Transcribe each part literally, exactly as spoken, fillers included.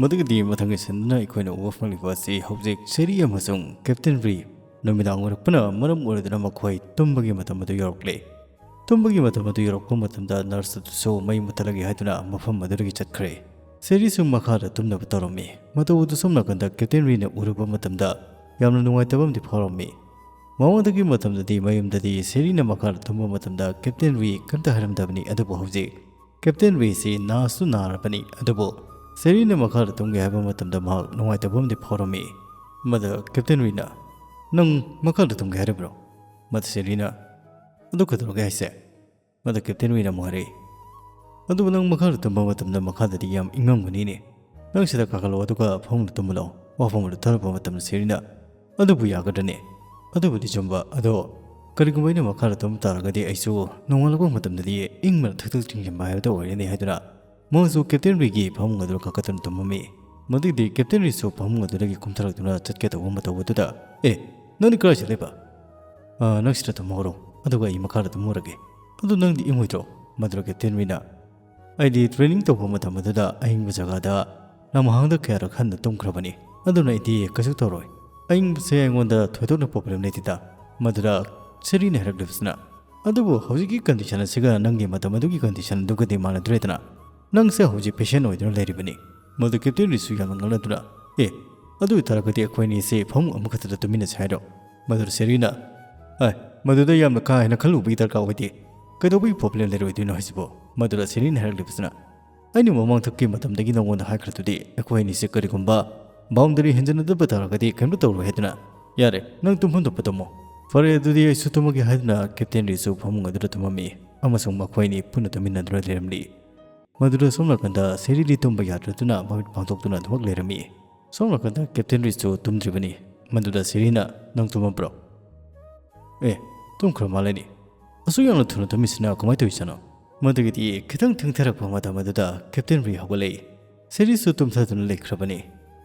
ꯃꯗꯨꯒꯤꯗꯤ ꯃꯊꯪꯒꯤ ꯁꯤꯟꯗꯨꯅ ꯑꯩꯈꯣꯏꯅ ꯎꯕ ꯐꯪꯂꯤꯕ ꯑꯁꯤ ꯍꯧꯖꯤꯛ ꯁꯦꯔꯤ ꯑꯃꯁꯨꯡ ꯀꯦꯞꯇꯦꯟ ꯔꯤ ꯅꯨꯃꯤꯗꯥꯡ ꯑꯣꯏꯔꯛꯄꯅ ꯃꯔꯝ ꯑꯣꯏꯔꯗꯨꯅ ꯃꯈꯣꯏ ꯇꯨꯝꯕꯒꯤ ꯃꯇꯝ ꯑꯗꯨ ꯌꯧꯔꯛꯂꯦ꯫ ꯇꯨꯝꯕꯒꯤ ꯃꯇꯝ ꯑꯗꯨ ꯌꯧꯔꯛꯄ ꯃꯇꯝꯗ ꯅꯔꯁ ꯑꯗꯨꯁꯨ ꯃꯩ ꯃꯨꯠꯊꯠꯂꯒꯦ ꯍꯥꯏꯗꯨꯅ ꯃꯐꯝ ꯑꯗꯨꯗꯒꯤ ꯆꯠꯈ꯭ꯔꯦ꯫ ꯁꯦꯔꯤꯁꯨ ꯃꯈꯥꯗ ꯇꯨꯝꯅꯕ ꯇꯧꯔꯝꯃꯤ꯫ ꯃꯇꯧ ꯑꯗꯨ ꯁꯣꯝ ꯅꯥꯀꯟꯗ ꯀꯦꯞꯇꯦꯟ ꯔꯤꯅ ꯎꯔꯨꯕ ꯃꯇꯝꯗ ꯌꯥꯝꯅ ꯅꯨꯡꯉꯥꯏꯇꯕ ꯑꯃꯗꯤ ꯐꯥꯎꯔꯝꯃꯤ꯫ ꯃꯃꯥꯡꯗꯒꯤ ꯃꯇꯝꯗꯗꯤ ꯃꯌꯨꯝꯗꯗꯤ ꯁꯦꯔꯤꯅ ꯃꯈꯥꯗ ꯇꯨꯝꯕ ꯃꯇꯝꯗ ꯀꯦꯞꯇꯦꯟ ꯔꯤ ꯀꯔꯤꯝꯇ ꯍꯥꯏꯔꯝꯗꯕꯅꯤ, ꯑꯗꯨꯕꯨ ꯍꯧꯖꯤꯛ ꯀꯦꯞꯇꯦꯟ ꯔꯤꯁꯤ ꯅꯥꯁꯨ ꯅꯥꯔꯕꯅꯤ, ꯑꯗꯨꯕꯨ ꯁꯦꯔꯤꯅ ꯃꯈꯥꯗ ꯇꯨꯝꯒꯦ ꯍꯥꯏꯕ ꯃꯇꯝꯗ ꯃꯍꯥꯛ ꯅꯨꯡꯉꯥꯏꯇꯕ ꯑꯃꯗꯤ ꯐꯥꯎꯔꯝꯃꯤ꯫ ꯃꯗ ꯀꯦꯞꯇꯦꯟ ꯔꯤꯅ, "ꯅꯪ ꯃꯈꯥꯗ ꯇꯨꯝꯒꯦ ꯍꯥꯏꯔꯤꯕ꯭ꯔꯣ?" ꯃꯗ ꯁꯦꯔꯤꯅ, "ꯑꯗꯨ ꯀꯩꯗꯧꯔꯒꯦ ꯍꯥꯏꯁꯦ?" ꯃꯗ ꯀꯦꯞꯇꯦꯟ ꯔꯤꯅ ꯑꯃꯨꯛ ꯍꯥꯏꯔꯛꯏ, "ꯑꯗꯨꯕꯨ ꯅꯪ ꯃꯈꯥꯗ ꯇꯨꯝꯕ ꯃꯇꯝꯗ ꯃꯈꯥꯗꯗꯤ ꯌꯥꯝ ꯏꯪꯉꯝꯒꯅꯤꯅꯦ꯫ ꯅꯪ ꯁꯤꯗ ꯀꯥꯈꯠꯂꯛꯑꯣ, ꯑꯗꯨꯒ ꯐꯃꯨꯡꯗ ꯇꯨꯝꯕ ꯂꯥꯛꯑꯣ꯫ ꯋꯥꯐꯝ ꯑꯗꯨ ꯊꯥꯔꯛꯄ ꯃꯇꯝꯗ ꯁꯦꯔꯤꯅ, "ꯑꯗꯨꯕꯨ ꯌꯥꯒꯗ꯭ꯔꯅꯦ? ꯑꯗꯨꯕꯨꯗꯤ ꯆꯨꯝꯕ, ꯑꯗꯣ ꯀꯔꯤꯒꯨꯝꯕ ꯑꯩꯅ ꯃꯈꯥꯗ ꯇꯨꯝꯕ ꯇꯥꯔꯒꯗꯤ ꯑꯩꯁꯨ ꯅꯣꯡꯉꯥꯜꯂꯛꯄ ꯃꯇꯝꯗꯗꯤ ꯏꯪꯕꯅ ꯊꯛ ꯊꯛ ꯆꯤꯡꯁꯤꯟꯕ ꯍꯥꯏꯕꯗꯨ ꯑꯣꯏꯔꯅꯤ" ꯍꯥꯏꯗꯨꯅ ꯃꯍꯥꯛꯁꯨ ꯀꯦꯞꯇꯦꯟ ꯔꯤꯒꯤ ꯐꯃꯨꯡ ꯑꯗꯨꯗ ꯀꯥꯈꯠꯇꯨꯅ ꯇꯨꯝꯃꯝꯃꯤ꯫ ꯃꯗꯨꯒꯤꯗꯤ ꯀꯦꯞꯇꯦꯟ ꯔꯤꯁꯨ ꯐꯃꯨꯡ ꯑꯗꯨꯗꯒꯤ ꯀꯨꯝꯊꯔꯛꯇꯨꯅ ꯆꯠꯀꯦ ꯇꯧꯕ ꯃꯇꯧ ꯑꯗꯨꯗ, "ꯑꯦ, ꯅꯪꯗꯤ ꯀꯗꯥꯏ ꯆꯠꯂꯤꯕ? ꯑꯥ, ꯅꯪ ꯁꯤꯗ ꯇꯨꯝꯍꯧꯔꯣ, ꯑꯗꯨꯒ ꯑꯩ ꯃꯈꯥꯗ ꯇꯨꯝꯃꯨꯔꯒꯦ꯫ ꯑꯗꯨ ꯅꯪꯗꯤ ꯏꯪꯉꯣꯏꯗ꯭ꯔꯣ?" ꯃꯗꯨꯗ ꯀꯦꯞꯇꯦꯟ ꯔꯤꯅ, "ꯑꯩꯗꯤ ꯇ꯭ꯔꯦꯅꯤꯡ ꯇꯧꯕ ꯃꯇꯝ ꯑꯗꯨꯗ ꯑꯏꯪꯕ ꯖꯒꯥꯗ ꯂꯝꯍꯥꯡꯗ ꯀꯌꯥꯔꯛ ꯍꯟꯅ ꯇꯨꯝꯈ꯭ꯔꯕꯅꯤ꯫ ꯑꯗꯨꯅ ꯑꯩꯗꯤ ꯀꯩꯁꯨ ꯇꯧꯔꯣꯏ꯫ ꯑꯏꯪꯕꯁꯦ ꯑꯩꯉꯣꯟꯗ ꯊꯣꯏꯗꯣꯛꯅ ꯄ꯭ꯔꯣꯕ꯭ꯂꯦꯝ ꯂꯩꯇꯦꯗ꯫" ꯃꯗꯨꯗ ꯁꯦꯔꯤꯅ ꯍꯥꯏꯔꯛꯂꯤꯕꯁꯤꯅ, "ꯑꯗꯨꯕꯨ ꯍꯧꯖꯤꯛꯀꯤ ꯀꯟꯗꯤꯁꯟ ꯑꯁꯤꯒ ꯅꯪꯒꯤ ꯃꯇꯝ ꯑꯗꯨꯒꯤ ꯀꯟꯗꯤꯁꯟ ꯑꯗꯨꯒꯗꯤ ꯃꯥꯟꯅꯗ꯭ꯔꯦꯗꯅ꯫ ꯅꯪꯁꯦ ꯍꯧꯖꯤꯛ ꯄꯦꯁꯦꯟ ꯑꯣꯏꯗꯨꯅ ꯂꯩꯔꯤꯕꯅꯤ꯫" ꯃꯗꯨ ꯀꯦꯞꯇꯦꯟ ꯔꯤꯁꯨ ꯌꯥꯝꯅ ꯉꯛꯅꯗꯨꯅ, "ꯑꯦ, ꯑꯗꯨ ꯑꯣꯏꯇꯥꯔꯒꯗꯤ ꯑꯩꯈꯣꯏ ꯑꯅꯤꯁꯦ ꯐꯃꯨꯡ ꯑꯃꯈꯛꯇꯗ ꯇꯨꯃꯤꯟꯅꯁꯦ ꯍꯥꯏꯔꯣ?" ꯃꯗꯨꯗ ꯁꯦꯔꯤꯅ, "ꯑꯦ, ꯃꯗꯨꯗ ꯌꯥꯝꯅ ꯀꯥ ꯍꯦꯟꯅ ꯈꯜꯂꯨꯕꯒꯤ ꯗꯔꯀꯥꯔ ꯑꯣꯏꯗꯦ꯫ ꯀꯩꯗꯧꯕꯒꯤ ꯄ꯭ꯔꯣꯕ꯭ꯂꯦꯝ ꯂꯩꯔꯣꯏꯗꯣꯏꯅꯣ ꯍꯥꯏꯁꯤꯕꯣ?" ꯃꯗꯨꯗ ꯁꯦꯔꯤꯅ ꯍꯥꯏꯔꯛꯂꯤꯕꯁꯤꯅ, "ꯑꯩꯅ ꯃꯃꯥꯡꯊꯛꯀꯤ ꯃꯇꯝꯗꯒꯤ ꯅꯉꯣꯟꯗ ꯍꯥꯏꯈ꯭ꯔꯗꯨꯗꯤ ꯑꯩꯈꯣꯏ ꯑꯅꯤꯁꯦ ꯀꯔꯤꯒꯨꯝꯕ ꯕꯥꯎꯟꯗꯔꯤ ꯍꯦꯟꯖꯤꯟꯅꯗꯕ ꯇꯥꯔꯒꯗꯤ ꯀꯔꯤꯝꯇ ꯇꯧꯔꯣꯏ ꯍꯥꯏꯗꯨꯅ꯫ ꯌꯥꯔꯦ, ꯅꯪ ꯇꯨꯝꯐꯝ ꯊꯣꯛꯄ ꯇꯨꯝꯃꯣ꯫ ꯐꯔꯦ, ꯑꯗꯨꯗꯤ ꯑꯩꯁꯨ ꯇꯨꯝꯃꯒꯦ" ꯍꯥꯏꯗꯨꯅ ꯀꯦꯞꯇꯦꯟ ꯔꯤꯁꯨ ꯐꯃꯨꯡ ꯑꯗꯨꯗ ꯇꯨꯝꯃꯝꯃꯤ ꯑꯃꯁꯨꯡ ꯃꯈꯣꯏ ꯑꯅꯤ ꯄꯨꯟꯅ ꯇꯨꯝꯃꯤꯟꯅꯗꯨꯅ ꯂꯩꯔꯝꯂꯤ꯫ ꯃꯗꯨꯗ ꯁꯣꯝ ꯅꯥꯀꯟꯗ ꯁꯦꯔꯤꯗꯤ ꯇꯨꯝꯕ ꯌꯥꯗ꯭ꯔꯗꯨꯅ ꯃꯃꯤꯠ ꯄꯥꯡꯊꯣꯛꯇꯨꯅ ꯑꯗꯨꯃꯛ ꯂꯩꯔꯝꯃꯤ꯫ ꯁꯣꯝ ꯅꯥꯀꯟꯗ ꯀꯦꯞꯇꯦꯟ ꯔꯤꯁꯁꯨ ꯇꯨꯝꯗ꯭ꯔꯤꯕꯅꯤ꯫ ꯃꯗꯨꯗ ꯁꯦꯔꯤꯅ, "ꯅꯪ ꯇꯨꯝꯃꯕ꯭ꯔꯣ?" "ꯑꯦ, ꯇꯨꯝꯈ꯭ꯔ ꯃꯥꯜꯂꯦꯅꯦ꯫ ꯑꯁꯨꯛ ꯌꯥꯝꯅ ꯊꯨꯅ ꯇꯨꯝꯃꯤꯁꯤꯅ ꯀꯃꯥꯏꯅ ꯇꯧꯔꯤꯁꯥꯅꯣ?" ꯃꯗꯨꯒꯤꯗꯤ ꯈꯤꯇꯪ ꯊꯦꯡꯊꯔꯛꯄ ꯃꯇꯝ ꯑꯗꯨꯗ ꯀꯦꯞꯇꯦꯟ ꯔꯤ ꯍꯧꯒꯠꯂꯛꯏ꯫ ꯁꯦꯔꯤꯁꯨ ꯇꯨꯝꯊꯗꯨꯅ ꯂꯩꯈ꯭ꯔꯕꯅꯤ꯫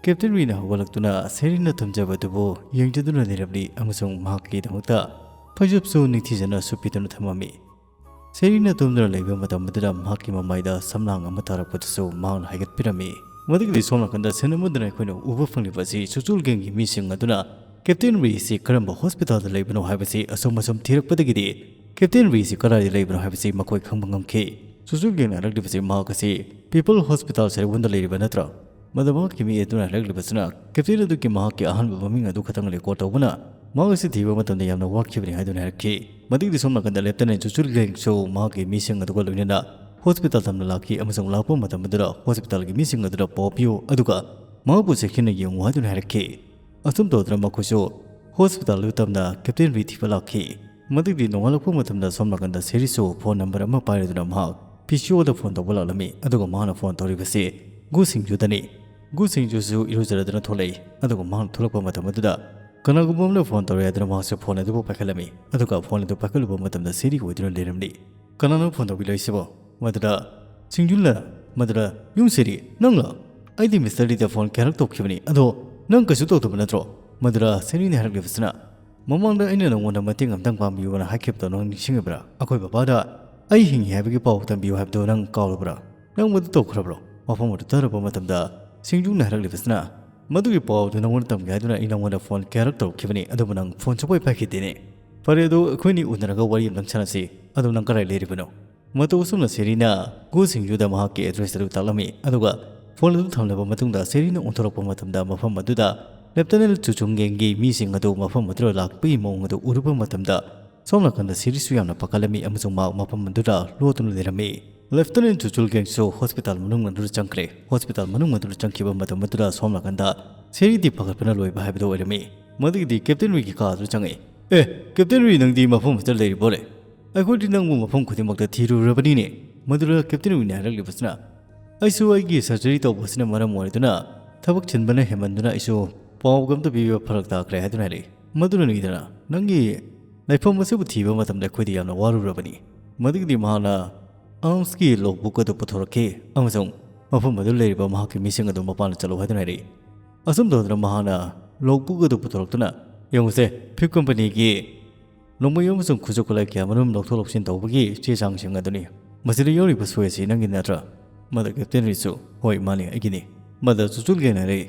ꯀꯦꯞꯇꯦꯟ ꯔꯤꯅ ꯍꯧꯒꯠꯂꯛꯇꯨꯅ ꯁꯦꯔꯤꯅ ꯇꯨꯝꯖꯕꯗꯨꯕꯨ ꯌꯦꯡꯖꯗꯨꯅ ꯂꯩꯔꯝꯂꯤ ꯑꯃꯁꯨꯡ ꯃꯍꯥꯛꯀꯤꯗꯃꯛꯇ ꯐꯩꯖꯨꯞꯁꯨ ꯅꯤꯡꯊꯤꯖꯅ ꯁꯨꯞꯄꯤꯗꯨꯅ ꯊꯝꯃꯝꯃꯤ꯫ ꯁꯦꯔꯤꯅ ꯇꯨꯝꯗꯨꯅ ꯂꯩꯕ ꯃꯇꯝ ꯑꯗꯨꯗ ꯃꯍꯥꯛꯀꯤ ꯃꯃꯥꯏꯗ ꯁꯝꯂꯥꯡ ꯑꯃ ꯇꯥꯔꯛꯄꯗꯨꯁꯨ ꯃꯍꯥꯛꯅ ꯍꯥꯏꯒꯠꯄꯤꯔꯝꯃꯤ꯫ ꯃꯗꯨꯒꯤꯗꯤ ꯁꯣꯝ ꯅꯥꯀꯟꯗ ꯁꯤꯟ ꯑꯃꯗꯅ ꯑꯩꯈꯣꯏꯅ ꯎꯕ ꯐꯪꯂꯤꯕ ꯑꯁꯤ ꯆꯨꯆꯨꯜ ꯒꯦꯡꯒꯤ ꯃꯤꯁꯤꯡ ꯑꯗꯨꯅ ꯀꯦꯞꯇꯦꯟ ꯔꯤꯁꯤ ꯀꯔꯝꯕ ꯍꯣꯁꯄꯤꯇꯥꯜꯗ ꯂꯩꯕꯅꯣ ꯍꯥꯏꯕꯁꯤ ꯑꯁꯨꯝ ꯑꯁꯨꯝ ꯊꯤꯔꯛꯄꯗꯒꯤꯗꯤ ꯀꯦꯞꯇꯦꯟ ꯔꯤꯁꯤ ꯀꯗꯥꯏꯗ ꯂꯩꯕꯅꯣ ꯍꯥꯏꯕꯁꯤ ꯃꯈꯣꯏ ꯈꯪꯕ ꯉꯝꯈꯤ꯫ ꯆꯨꯆꯨꯜ ꯒꯦꯡꯅ ꯍꯥꯏꯔꯛꯂꯤꯕꯁꯤ ꯃꯍꯥꯛ ꯑꯁꯤ ꯄꯤꯄꯜ ꯍꯣꯁꯄꯤꯇꯥꯜ ꯁꯦꯔꯤꯕꯨꯟꯗ ꯂꯩꯔꯤꯕ ꯅꯠꯇ꯭ꯔꯥ? ꯃꯗꯨ ꯃꯍꯥꯛꯀꯤ ꯃꯤ ꯑꯗꯨꯅ ꯍꯥꯏꯔꯛꯂꯤꯕꯁꯤꯅ ꯀꯦꯞꯇꯦꯟ ꯑꯗꯨꯒꯤ ꯃꯍꯥꯛꯀꯤ ꯑꯍꯥꯟꯕ ꯃꯃꯤꯡ ꯑꯗꯨ ꯈꯛꯇꯪ ꯔꯦꯀꯣꯔꯗ ꯇꯧꯕꯅ ꯃꯍꯥꯛ ꯑꯁꯤ ꯊꯤꯕ ꯃꯇꯝꯗ ꯌꯥꯝꯅ ꯋꯥꯈꯤꯕꯅꯤ ꯍꯥꯏꯗꯨꯅ ꯍꯥꯏꯔꯛꯈꯤ꯫ ꯃꯗꯨꯒꯤꯗꯤ ꯁꯣꯝ ꯅꯥꯀꯟꯗ ꯂꯦꯞꯇꯅꯦꯟ ꯆꯨꯆꯨꯜ ꯒꯦꯡꯁꯨ ꯃꯍꯥꯛꯀꯤ ꯃꯤꯁꯤꯡ ꯑꯗꯨꯒ ꯂꯣꯏꯅꯅ ꯍꯣꯁꯄꯤꯇꯥꯜ ꯇꯝꯅ ꯂꯥꯛꯈꯤ ꯑꯃꯁꯨꯡ ꯂꯥꯛꯄ ꯃꯇꯝ ꯑꯗꯨꯗ ꯍꯣꯁꯄꯤꯇꯥꯜꯒꯤ ꯃꯤꯁꯤꯡ ꯑꯗꯨꯗ ꯄꯥꯎ ꯄꯤꯌꯨ, ꯑꯗꯨꯒ ꯃꯍꯥꯛꯄꯨ ꯆꯦꯛꯁꯤꯟꯅ ꯌꯦꯡꯉꯨ ꯍꯥꯏꯗꯨꯅ ꯍꯥꯏꯔꯛꯈꯤ꯫ ꯑꯁꯨꯝ ꯇꯧꯗꯨꯅ ꯃꯈꯣꯏꯁꯨ ꯍꯣꯁꯄꯤꯇꯥꯜꯗꯨ ꯇꯝꯅ ꯀꯦꯞꯇꯦꯟ ꯔꯤ ꯊꯤꯕ ꯂꯥꯛꯈꯤ꯫ ꯃꯗꯨꯒꯤ ꯅꯣꯡꯉꯥꯜꯂꯛꯄ ꯃꯇꯝꯗ ꯁꯣꯝ ꯅꯥꯀꯟꯗ ꯁꯦꯔꯤꯁꯁꯨ ꯐꯣꯟ ꯅꯝꯕꯔ ꯑꯃ ꯄꯥꯏꯔꯗꯨꯅ ꯃꯍꯥꯛ ꯄꯤ ꯁꯤ ꯑꯣꯗ ꯐꯣꯟ ꯇꯧꯕ ꯂꯥꯛꯂꯝꯃꯤ, ꯑꯗꯨꯒ ꯃꯍꯥꯛꯅ ꯐꯣꯟ ꯇꯧꯔꯤꯕꯁꯤ ꯒꯨ ꯁꯤꯡꯖꯨꯗꯅꯤ꯫ ꯒꯨ ꯁꯤꯡꯖꯨꯁꯨ ꯏꯔꯨꯖꯔꯗꯨꯅ ꯊꯣꯛꯂꯛꯏ, ꯑꯗꯨꯒ ꯃꯍꯥꯛꯅ ꯊꯣꯛꯂꯛꯄ ꯃꯇꯝ ꯑꯗꯨꯗ ꯀꯅꯥꯒꯨꯝꯕ ꯑꯃꯅ ꯐꯣꯟ ꯇꯧꯔꯛꯑꯦ ꯍꯥꯏꯗꯨꯅ ꯃꯍꯥꯛꯁꯨ ꯐꯣꯟ ꯑꯗꯨꯕꯨ ꯄꯥꯏꯈꯠꯂꯝꯃꯤ, ꯑꯗꯨꯒ ꯐꯣꯟ ꯑꯗꯨ ꯄꯥꯏꯈꯠꯂꯨꯕ ꯃꯇꯝꯗ ꯁꯦꯔꯤ ꯑꯣꯏꯗꯨꯅ ꯂꯩꯔꯝꯂꯤ꯫ "ꯀꯅꯥꯅꯣ ꯐꯣꯟ ꯇꯧꯕꯤꯔꯛꯏꯁꯤꯕꯣ?" ꯃꯗꯨꯗ ꯁꯤꯡꯖꯨꯅ, ꯃꯗꯨꯗ, "ꯌꯨꯝ ꯁꯦꯔꯤ, ꯅꯪꯂꯣ? ꯑꯩꯗꯤ ꯃꯤꯁꯇꯔ ꯂꯤꯗ ꯐꯣꯟ ꯀꯌꯥꯔꯛ ꯇꯧꯈꯤꯕꯅꯤ, ꯑꯗꯣ ꯅꯪ ꯀꯩꯁꯨ ꯇꯧꯗꯕ ꯅꯠꯇ꯭ꯔꯣ?" ꯃꯗꯨꯗ ꯁꯦꯔꯤꯅ ꯍꯥꯏꯔꯛꯂꯤꯕꯁꯤꯅ, "ꯃꯃꯥꯡꯗ ꯑꯩꯅ ꯅꯉꯣꯟꯗ ꯃꯇꯦꯡ ꯑꯝꯇꯪ ꯄꯥꯡꯕꯤꯌꯨꯅ ꯍꯥꯏꯈꯤꯕꯗꯣ ꯅꯪ ꯅꯤꯡꯁꯤꯡꯉꯤꯕ꯭ꯔꯥ? ꯑꯩꯈꯣꯏ ꯕꯕꯥꯗ ꯑꯩ ꯍꯤꯡꯉꯤ ꯍꯥꯏꯕꯒꯤ ꯄꯥꯎ ꯇꯝꯕꯤꯌꯨ ꯍꯥꯏꯕꯗꯣ ꯅꯪ ꯀꯥꯎꯔꯕ꯭ꯔꯥ? ꯅꯪ ꯃꯗꯨ ꯇꯧꯈ꯭ꯔꯕ꯭ꯔꯣ?" ꯃꯐꯝ ꯑꯗꯨ ꯇꯥꯔꯕ ꯃꯇꯝꯗ ꯁꯤꯡꯖꯨꯅ ꯍꯥꯏꯔꯛꯂꯤꯕꯁꯤꯅ, "ꯃꯗꯨꯒꯤ ꯄꯥꯎ ꯑꯗꯨ ꯅꯉꯣꯟꯗ ꯇꯝꯒꯦ ꯍꯥꯏꯗꯨꯅ ꯑꯩ ꯅꯉꯣꯟꯗ ꯐꯣꯟ ꯀꯌꯥꯔꯛ ꯇꯧꯔꯛꯈꯤꯕꯅꯤ, ꯑꯗꯨꯕꯨ ꯅꯪ ꯐꯣꯟ ꯁꯨꯡꯄꯥꯏ ꯄꯥꯏꯈꯤꯗꯦꯅꯦ꯫ ꯐꯔꯦ, ꯑꯗꯣ ꯑꯩꯈꯣꯏꯅꯤ ꯎꯅꯔꯒ ꯋꯥꯔꯤ ꯑꯝꯇꯪ ꯁꯥꯟꯅꯁꯤ꯫ ꯑꯗꯣ ꯅꯪ ꯀꯗꯥꯏ ꯂꯩꯔꯤꯕꯅꯣ?" ꯃꯇꯧ ꯑꯁꯨꯝꯅ ꯁꯦꯔꯤꯅ ꯒꯨ ꯁꯤꯡꯖꯨꯗ ꯃꯍꯥꯛꯀꯤ ꯑꯦꯗ꯭ꯔꯦꯁ ꯑꯗꯨ ꯇꯥꯛꯂꯝꯃꯤ, ꯑꯗꯨꯒ ꯐꯣꯟ ꯑꯗꯨ ꯊꯝꯂꯕ ꯃꯇꯨꯡꯗ ꯁꯦꯔꯤꯅ ꯑꯣꯟꯊꯣꯔꯛꯄ ꯃꯇꯝꯗ ꯃꯐꯝ ꯑꯗꯨꯗ ꯂꯦꯞꯇꯅꯦꯟ ꯆꯨꯆꯨꯡꯒꯦꯡꯒꯤ ꯃꯤꯁꯤꯡ ꯑꯗꯨ ꯃꯐꯝ ꯑꯗꯨꯗ ꯂꯥꯛꯄꯒꯤ ꯃꯑꯣꯡ ꯑꯗꯨ ꯎꯔꯨꯕ ꯃꯇꯝꯗ ꯁꯣꯝ ꯅꯥꯀꯟꯗ ꯁꯦꯔꯤꯁꯨ ꯌꯥꯝꯅ ꯄꯥꯈꯠꯂꯝꯃꯤ ꯑꯃꯁꯨꯡ ꯃꯍꯥꯛ ꯃꯐꯝ ꯑꯗꯨꯗ ꯂꯣꯠꯇꯨꯅ ꯂꯩꯔꯝꯃꯤ꯫ ꯂꯦꯞꯇꯅꯦꯟ ꯆꯨꯆꯨꯜꯒꯦꯡꯁꯨ ꯍꯣꯁꯄꯤꯇꯥꯜ ꯃꯅꯨꯡ ꯑꯗꯨꯗ ꯆꯪꯈ꯭ꯔꯦ꯫ ꯍꯣꯁꯄꯤꯇꯥꯜ ꯃꯅꯨꯡ ꯑꯗꯨꯗ ꯆꯪꯈꯤꯕ ꯃꯇꯝ ꯑꯗꯨꯗ ꯁꯣꯝ ꯅꯥꯀꯟꯗ ꯁꯦꯔꯤꯗꯤ ꯄꯥꯈꯠꯄꯅ ꯂꯣꯏꯕ ꯍꯥꯏꯕꯗꯨ ꯑꯣꯏꯔꯝꯃꯤ꯫ ꯃꯗꯨꯒꯤꯗꯤ ꯀꯦꯞꯇꯦꯟ ꯔꯤꯒꯤ ꯀꯥ ꯑꯗꯨ ꯆꯪꯉꯛꯏ꯫ "ꯑꯦ, ꯀꯦꯞꯇꯦꯟ ꯔꯤ, ꯅꯪꯗꯤ ꯃꯐꯝ ꯑꯁꯤꯗ ꯂꯩꯔꯤꯕꯣꯔꯦ? ꯑꯩꯈꯣꯏꯗꯤ ꯅꯪꯕꯨ ꯃꯐꯝ ꯈꯨꯗꯤꯡꯃꯛꯇ ꯊꯤꯔꯨꯔꯕꯅꯤꯅꯦ꯫" ꯃꯗꯨꯗ ꯀꯦꯞꯇꯦꯟ ꯔꯤꯅ ꯍꯥꯏꯔꯛꯂꯤꯕꯁꯤꯅ, "ꯑꯩꯁꯨ ꯑꯩꯒꯤ ꯁꯔꯖꯔꯤ ꯇꯧꯕꯁꯤꯅ ꯃꯔꯝ ꯑꯣꯏꯗꯨꯅ ꯊꯕꯛ ꯆꯤꯟꯕꯅ ꯍꯦꯟꯃꯟꯗꯨꯅ ꯑꯩꯁꯨ ꯄꯥꯎꯒ ꯑꯝꯇ ꯄꯤꯕ ꯐꯔꯛ ꯇꯥꯈ꯭ꯔꯦ" ꯍꯥꯏꯗꯨꯅ ꯍꯥꯏꯔꯛꯏ꯫ ꯃꯗꯨꯅꯅꯤꯗꯅ ꯅꯪꯒꯤ ꯂꯩꯐꯝ ꯑꯁꯤꯕꯨ ꯊꯤꯕ ꯃꯇꯝꯗ ꯑꯩꯈꯣꯏꯗꯤ ꯌꯥꯝꯅ ꯋꯥꯔꯨꯔꯕꯅꯤ꯫ ꯃꯗꯨꯒꯤꯗꯤ ꯃꯍꯥꯛꯅ ꯑꯥꯔꯝꯁꯀꯤ ꯂꯣꯒꯕꯨꯛ ꯑꯗꯨ ꯄꯨꯊꯣꯔꯛꯈꯤ ꯑꯃꯁꯨꯡ ꯃꯐꯝ ꯑꯗꯨ ꯂꯩꯔꯤꯕ ꯃꯍꯥꯛꯀꯤ ꯃꯤꯁꯤꯡ ꯑꯗꯨ ꯃꯄꯥꯟꯗ ꯆꯠꯂꯨ ꯍꯥꯏꯗꯨꯅ ꯍꯥꯏꯔꯛꯏ꯫ ꯑꯁꯨꯝ ꯇꯧꯗꯨꯅ ꯃꯍꯥꯛꯅ ꯂꯣꯒꯕꯨꯛ ꯑꯗꯨ ꯄꯨꯊꯣꯔꯛꯇꯨꯅ, "ꯌꯦꯡꯉꯨꯁꯦ, ꯐꯤꯞ ꯀꯝꯄꯅꯤꯒꯤ ꯅꯣꯡꯃꯩ ꯑꯃꯁꯨꯡ ꯈꯨꯠꯁꯨ ꯈꯨꯠꯂꯥꯏ ꯀꯌꯥ ꯃꯔꯨꯝ ꯂꯧꯊꯣꯛ ꯂꯧꯁꯤꯟ ꯇꯧꯕꯒꯤ ꯆꯦ ꯆꯥꯡꯁꯤꯡ ꯑꯗꯨꯅꯤ꯫ ꯃꯁꯤꯗ ꯌꯥꯎꯔꯤꯕ ꯁꯣꯏ ꯑꯁꯤ ꯅꯪꯒꯤ ꯅꯠꯇ꯭ꯔꯥ?" ꯃꯗꯨ ꯀꯦꯞꯇꯦꯟ ꯔꯤꯁꯨ, "ꯍꯣꯏ, ꯃꯥꯅꯤ, ꯑꯩꯒꯤꯅꯤ"꯫ ꯃꯗ ꯆꯨꯆꯨꯜꯒꯦꯅ ꯍꯥꯏꯔꯛꯏ꯫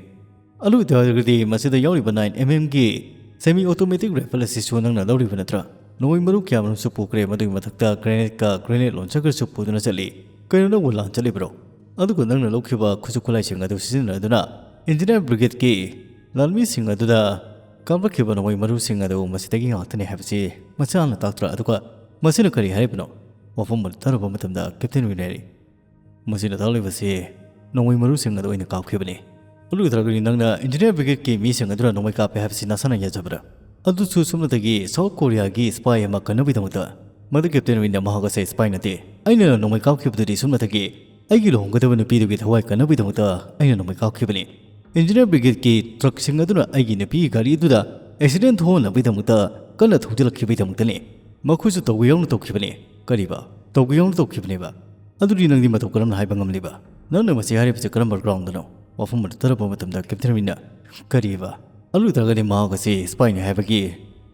ꯑꯗꯨ ꯑꯣꯏꯇꯥꯔꯒꯗꯤ ꯃꯁꯤꯗ ꯌꯥꯎꯔꯤꯕ ꯅꯥꯏꯟ ꯑꯦꯝ ꯑꯦꯝꯒꯤ ꯁꯦꯃꯤ ꯑꯣꯇꯣꯃꯦꯇꯤꯛ ꯔꯥꯏꯐꯜ ꯑꯁꯤꯁꯨ ꯅꯪꯅ ꯂꯧꯔꯤꯕ ꯅꯠꯇ꯭ꯔꯥ? ꯅꯣꯡꯃꯩ ꯃꯔꯨ ꯀꯌꯥꯃꯔꯨꯝꯁꯨ ꯄꯨꯈ꯭ꯔꯦ, ꯃꯗꯨꯒꯤ ꯃꯊꯛꯇ ꯒ꯭ꯔꯦꯅꯦꯗꯀ ꯒ꯭ꯔꯦꯅꯦꯗ ꯂꯣꯟꯆꯔꯒꯁꯨ ꯄꯨꯗꯨꯅ ꯆꯠꯂꯤ꯫ ꯀꯩꯅꯣ, ꯅꯪꯕꯨ ꯂꯥꯟ ꯆꯠꯂꯤꯕ꯭ꯔꯣ? ꯑꯗꯨꯒ ꯅꯪꯅ ꯂꯧꯈꯤꯕ ꯈꯨꯠꯁꯨ ꯈꯨꯠꯂꯥꯏꯁꯤꯡ ꯑꯗꯨ ꯁꯤꯖꯤꯟꯅꯗꯨꯅ ꯏꯟꯖꯤꯅꯤꯌꯥꯔ ꯕ꯭ꯔꯤꯒꯦꯗꯀꯤ ꯂꯥꯟꯃꯤꯁꯤꯡ ꯑꯗꯨꯗ ꯀꯥꯞꯂꯛꯈꯤꯕ ꯅꯣꯡꯃꯩ ꯃꯔꯨꯁꯤꯡ ꯑꯗꯨ ꯃꯁꯤꯗꯒꯤ ꯉꯥꯛꯇꯅꯤ ꯍꯥꯏꯕꯁꯤ ꯃꯁꯥꯅ ꯇꯥꯛꯇ꯭ꯔꯥ? ꯑꯗꯨꯒ ꯃꯁꯤꯅ ꯀꯔꯤ ꯍꯥꯏꯔꯤꯕꯅꯣ? ꯋꯥꯐꯝ ꯑꯗꯨ ꯇꯥꯔꯨꯕ ꯃꯇꯝꯗ ꯀꯦꯞꯇꯦꯟ ꯋꯤꯟ ꯍꯥꯏꯔꯤ, "ꯃꯁꯤꯅ ꯇꯥꯛꯂꯤꯕꯁꯤ ꯅꯣꯡꯃꯩ ꯃꯔꯨꯁꯤꯡ ꯑꯗꯨ ꯑꯩꯅ ꯀꯥꯞꯈꯤꯕꯅꯤ꯫" ꯑꯗꯨ ꯑꯣꯏꯇꯥꯔꯒꯗꯤ ꯅꯪꯅ ꯏꯟꯖꯤꯅꯤꯌꯥꯔ ꯕ꯭ꯔꯤꯒꯦꯗꯀꯤ ꯃꯤꯁꯤꯡ ꯑꯗꯨꯅ ꯅꯣꯡꯃꯩ ꯀꯥꯞꯄꯦ ꯍꯥꯏꯕꯁꯤ ꯅꯁꯥꯅ ꯌꯥꯖꯕ꯭ꯔꯥ? ꯑꯗꯨꯁꯨ ꯁꯨꯞꯅꯇꯒꯤ ꯁꯥꯎꯠ ꯀꯣꯔꯤꯌꯥꯒꯤ ꯁꯤꯄꯥꯏ ꯑꯃ ꯀꯟꯅꯕꯒꯤꯗꯃꯛꯇ꯫ ꯃꯗꯨ ꯀꯦꯞꯇꯦꯟ ꯋꯤꯟꯅ ꯃꯍꯥꯛ ꯑꯁꯦ ꯁꯤꯄꯥꯏ ꯅꯠꯇꯦ꯫ ꯑꯩꯅ ꯅꯣꯡꯃꯩ ꯀꯥꯞꯈꯤꯕꯗꯨꯗꯤ ꯁꯨꯞꯅꯇꯒꯤ ꯑꯩꯒꯤ ꯂꯨꯍꯣꯡꯒꯗꯕ ꯅꯨꯄꯤꯗꯨꯒꯤ ꯊꯋꯥꯏ ꯀꯟꯅꯕꯒꯤꯗꯃꯛꯇ ꯑꯩꯅ ꯅꯣꯡꯃꯩ ꯀꯥꯞꯈꯤꯕꯅꯤ꯫ ꯏꯟꯖꯤꯅꯤꯌꯥꯔ ꯕ꯭ꯔꯤꯒꯦꯗꯀꯤ ꯇ꯭ꯔꯛꯁꯤꯡ ꯑꯗꯨꯅ ꯑꯩꯒꯤ ꯅꯨꯄꯤꯒꯤ ꯒꯥꯔꯤ ꯑꯗꯨꯗ ꯑꯦꯛꯁꯤꯗꯦꯟ ꯊꯣꯛꯍꯟꯅꯕꯒꯤꯗꯃꯛꯇ ꯀꯟꯅ ꯊꯧꯖꯤꯜꯂꯛꯈꯤꯕꯒꯤꯗꯃꯛꯇꯅꯤ꯫ ꯃꯈꯣꯏꯁꯨ ꯇꯧꯕ ꯌꯥꯎꯅ ꯇꯧꯈꯤꯕꯅꯤ꯫ ꯀꯔꯤꯕ? ꯇꯧꯕ ꯌꯥꯎꯅ ꯇꯧꯈꯤꯕꯅꯦꯕ? ꯑꯗꯨꯗꯤ ꯅꯪꯗꯤ ꯃꯇꯧ ꯀꯔꯝꯅ ꯍꯥꯏꯕ ꯉꯝꯂꯤꯕ? ꯅꯪꯅ ꯃꯁꯤ ꯍꯥꯏꯔꯤꯕꯁꯤ ꯀꯔꯝꯕ ꯒ꯭ꯔꯥꯎꯟꯗꯅꯣ? ꯋꯥꯐꯝ ꯑꯗꯨ ꯇꯥꯔꯛꯄ ꯃꯇꯝꯗ ꯀꯦꯞꯇꯦꯟ ꯋꯤꯟꯅ, "ꯀꯔꯤꯕ? ꯑꯗꯨ ꯑꯣꯏꯇꯥꯔꯒꯗꯤ ꯃꯍꯥꯛ ꯑꯁꯤ ꯁꯤꯄꯥꯏꯅꯤ ꯍꯥꯏꯕꯒꯤ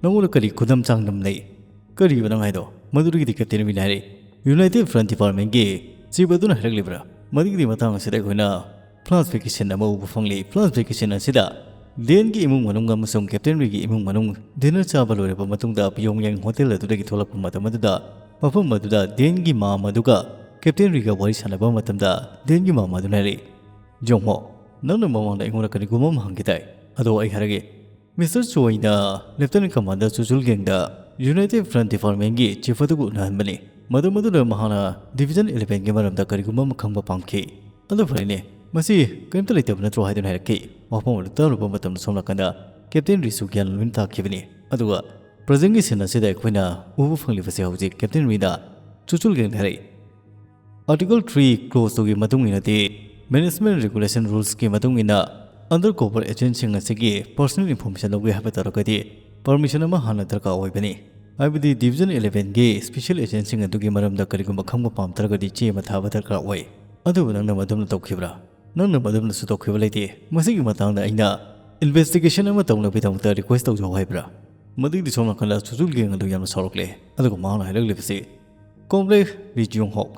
ꯅꯉꯣꯟꯗ ꯀꯔꯤ ꯈꯨꯗꯝ ꯆꯥꯡꯗꯝ ꯂꯩ?" "ꯀꯔꯤꯕ ꯅꯪ ꯍꯥꯏꯗꯣ?" ꯃꯗꯨꯗꯒꯤꯗꯤ ꯀꯦꯞꯇꯦꯟ ꯋꯤꯟꯅ ꯍꯥꯏꯔꯛꯏ, "ꯌꯨꯅꯥꯏꯇꯦꯗ ꯐ꯭ꯔꯟꯠ ꯗꯤꯄꯥꯔꯠꯃꯦꯟꯒꯤ ꯆꯤꯐ ꯑꯗꯨꯅ ꯍꯥꯏꯔꯛꯂꯤꯕ꯭ꯔꯥ?" ꯃꯗꯨꯒꯤꯗꯤ ꯃꯇꯥꯡ ꯑꯁꯤꯗ ꯑꯩꯈꯣꯏꯅ ꯐ꯭ꯂꯥꯁ ꯚꯦꯀꯦꯁꯟ ꯑꯃ ꯎꯕ ꯐꯪꯂꯤ꯫ ꯐ꯭ꯂꯥꯁ ꯚꯦꯀꯦꯁꯟ ꯑꯁꯤꯗ ꯗꯦꯟꯒꯤ ꯏꯃꯨꯡ ꯃꯅꯨꯡ ꯑꯃꯁꯨꯡ ꯀꯦꯞꯇꯦꯟ ꯋꯤꯟꯒꯤ ꯏꯃꯨꯡ ꯃꯅꯨꯡ ꯗꯤꯅꯔ ꯆꯥꯕ ꯂꯣꯏꯔꯕ ꯃꯇꯨꯡꯗ ꯄꯤꯌꯣꯡꯌꯥꯡ ꯍꯣꯇꯦꯜ ꯑꯗꯨꯗꯒꯤ ꯊꯣꯛꯂꯛꯄ ꯃꯇꯝ ꯑꯗꯨꯗ ꯃꯐꯝ ꯑꯗꯨꯗ ꯗꯦꯟꯒꯤ ꯃꯥꯝ ꯑꯗꯨꯒ ꯀꯦꯞꯇꯦꯟ ꯋꯤꯟꯒ ꯋꯥꯔꯤ ꯁꯥꯟꯅꯕ ꯃꯇꯝꯗ ꯗꯦꯟꯒꯤ ꯃꯥꯝ ꯑꯗꯨꯅ ꯍꯥꯏꯔꯛꯏ, "ꯖꯣꯡꯍꯣ, ꯅꯪꯅ ꯃꯃꯥꯡꯗ ꯑꯩꯉꯣꯟꯗ ꯀꯔꯤꯒꯨꯝꯕ ꯑꯃ ꯍꯪꯈꯤ ꯇꯥꯏ꯫ ꯑꯗꯣ ꯑꯩ ꯍꯥꯏꯔꯒꯦ, ꯃꯤꯁꯇꯔ ꯆꯣꯏꯅ ꯂꯦꯐꯇꯦꯅꯦꯟ ꯀꯃꯥꯟꯗꯔ ꯆꯨꯆꯨꯜ ꯒꯦꯡꯗ ꯌꯨꯅꯥꯏꯇꯦꯗ ꯐ꯭ꯔꯟꯠ ꯗꯤꯄꯥꯔꯠꯃꯦꯟꯒꯤ ꯆꯤꯐ ꯑꯗꯨꯕꯨ ꯎꯅꯍꯟꯕꯅꯤ꯫ ꯃꯗꯨ ꯃꯗꯨꯗ ꯃꯍꯥꯛꯅ ꯗꯤꯕꯤꯖꯟ ꯏꯂꯦꯚꯦꯟꯒꯤ ꯃꯔꯝꯗ ꯀꯔꯤꯒꯨꯝꯕ ꯑꯃ ꯈꯪꯕ ꯄꯥꯝꯈꯤ꯫ ꯑꯗꯣ ꯐꯔꯦꯅꯦ, ꯃꯁꯤ ꯀꯔꯤꯝꯇ ꯂꯩꯇꯕ ꯅꯠꯇ꯭ꯔꯣ?" ꯍꯥꯏꯗꯨꯅ ꯍꯥꯏꯔꯛꯈꯤ꯫ ꯋꯥꯐꯝ ꯑꯗꯨ ꯇꯥꯔꯨꯕ ꯃꯇꯝꯗ ꯁꯣꯝ ꯅꯥꯀꯟꯗ ꯀꯦꯞꯇꯦꯟ ꯔꯤꯁꯨ ꯒ꯭ꯌꯥꯟ ꯂꯣꯏꯅ ꯇꯥꯈꯤꯕꯅꯤ꯫ ꯑꯗꯨꯒ ꯄ꯭ꯔꯖꯦꯟꯒꯤ ꯁꯤꯟ ꯑꯁꯤꯗ ꯑꯩꯈꯣꯏꯅ ꯎꯕ ꯐꯪꯂꯤꯕꯁꯦ ꯍꯧꯖꯤꯛ ꯀꯦꯞꯇꯦꯟ ꯔꯤꯅ ꯆꯨꯆꯨꯜ ꯒꯦꯡꯗ ꯍꯥꯏꯔꯛꯏ, "ꯑꯥꯔꯇꯤꯀꯜ ꯊ꯭ꯔꯤ ꯀ꯭ꯂꯣꯁ ꯇꯨꯒꯤ ꯃꯇꯨꯡ ꯏꯟꯅꯗꯤ, ꯃꯦꯅꯦꯖꯃꯦꯟꯠ ꯔꯤꯒꯨꯂꯦꯁꯟ ꯔꯨꯜꯁꯀꯤ ꯃꯇꯨꯡ ꯏꯟꯅ ꯑꯟꯗꯔ ꯀꯣꯚꯔ ꯑꯦꯖꯦꯟꯠꯁꯤꯡ ꯑꯁꯤꯒꯤ ꯄꯔꯁꯣꯅꯦꯜ ꯏꯟꯐꯣꯔꯃꯦꯁꯟ ꯂꯧꯒꯦ ꯍꯥꯏꯕ ꯇꯥꯔꯒꯗꯤ ꯄꯔꯃꯤꯁꯟ ꯑꯃ ꯍꯥꯟꯅ ꯗꯔꯀꯥꯔ ꯑꯣꯏꯕꯅꯤ꯫ ꯍꯥꯏꯕꯗꯤ ꯗꯤꯕꯤꯖꯟ ꯏꯂꯦꯚꯦꯟꯒꯤ ꯁ꯭ꯄꯦꯁꯤꯌꯦꯜ ꯑꯦꯖꯦꯟꯠꯁꯤꯡ ꯑꯗꯨꯒꯤ ꯃꯔꯝꯗ ꯀꯔꯤꯒꯨꯝꯕ ꯈꯪꯕ ꯄꯥꯝ ꯇꯥꯔꯒꯗꯤ ꯆꯦ ꯑꯃ ꯊꯥꯕ ꯗꯔꯀꯥꯔ ꯑꯣꯏ꯫ ꯑꯗꯨꯕꯨ ꯅꯪꯅ ꯃꯗꯨꯝꯅ ꯇꯧꯈꯤꯕ꯭ꯔꯥ? ꯅꯪꯅ ꯃꯗꯨꯝꯅꯁꯨ ꯇꯧꯈꯤꯕ ꯂꯩꯇꯦ꯫ ꯃꯁꯤꯒꯤ ꯃꯇꯥꯡꯗ ꯑꯩꯅ ꯏꯟꯚꯦꯁꯇꯤꯒꯦꯁꯟ ꯑꯃ ꯇꯧꯅꯕꯒꯤꯗꯃꯛꯇ ꯔꯤꯀ꯭ꯋꯦꯁ ꯇꯧꯖꯧ ꯍꯥꯏꯕ꯭ꯔꯥ?" ꯃꯗꯨꯒꯤꯗꯤ ꯁꯣꯝ ꯅꯥꯀꯟꯗ ꯆꯨꯆꯨꯜ ꯒꯦꯡ ꯑꯗꯨ ꯌꯥꯝꯅ ꯁꯥꯎꯔꯛꯂꯦ꯫ ꯑꯗꯨꯒ ꯃꯍꯥꯛꯅ ꯍꯥꯏꯔꯛꯂꯤꯕꯁꯤ, "ꯀꯣꯝꯔꯦꯗ ꯂꯤ ꯖꯨꯡ ꯍꯣꯛ,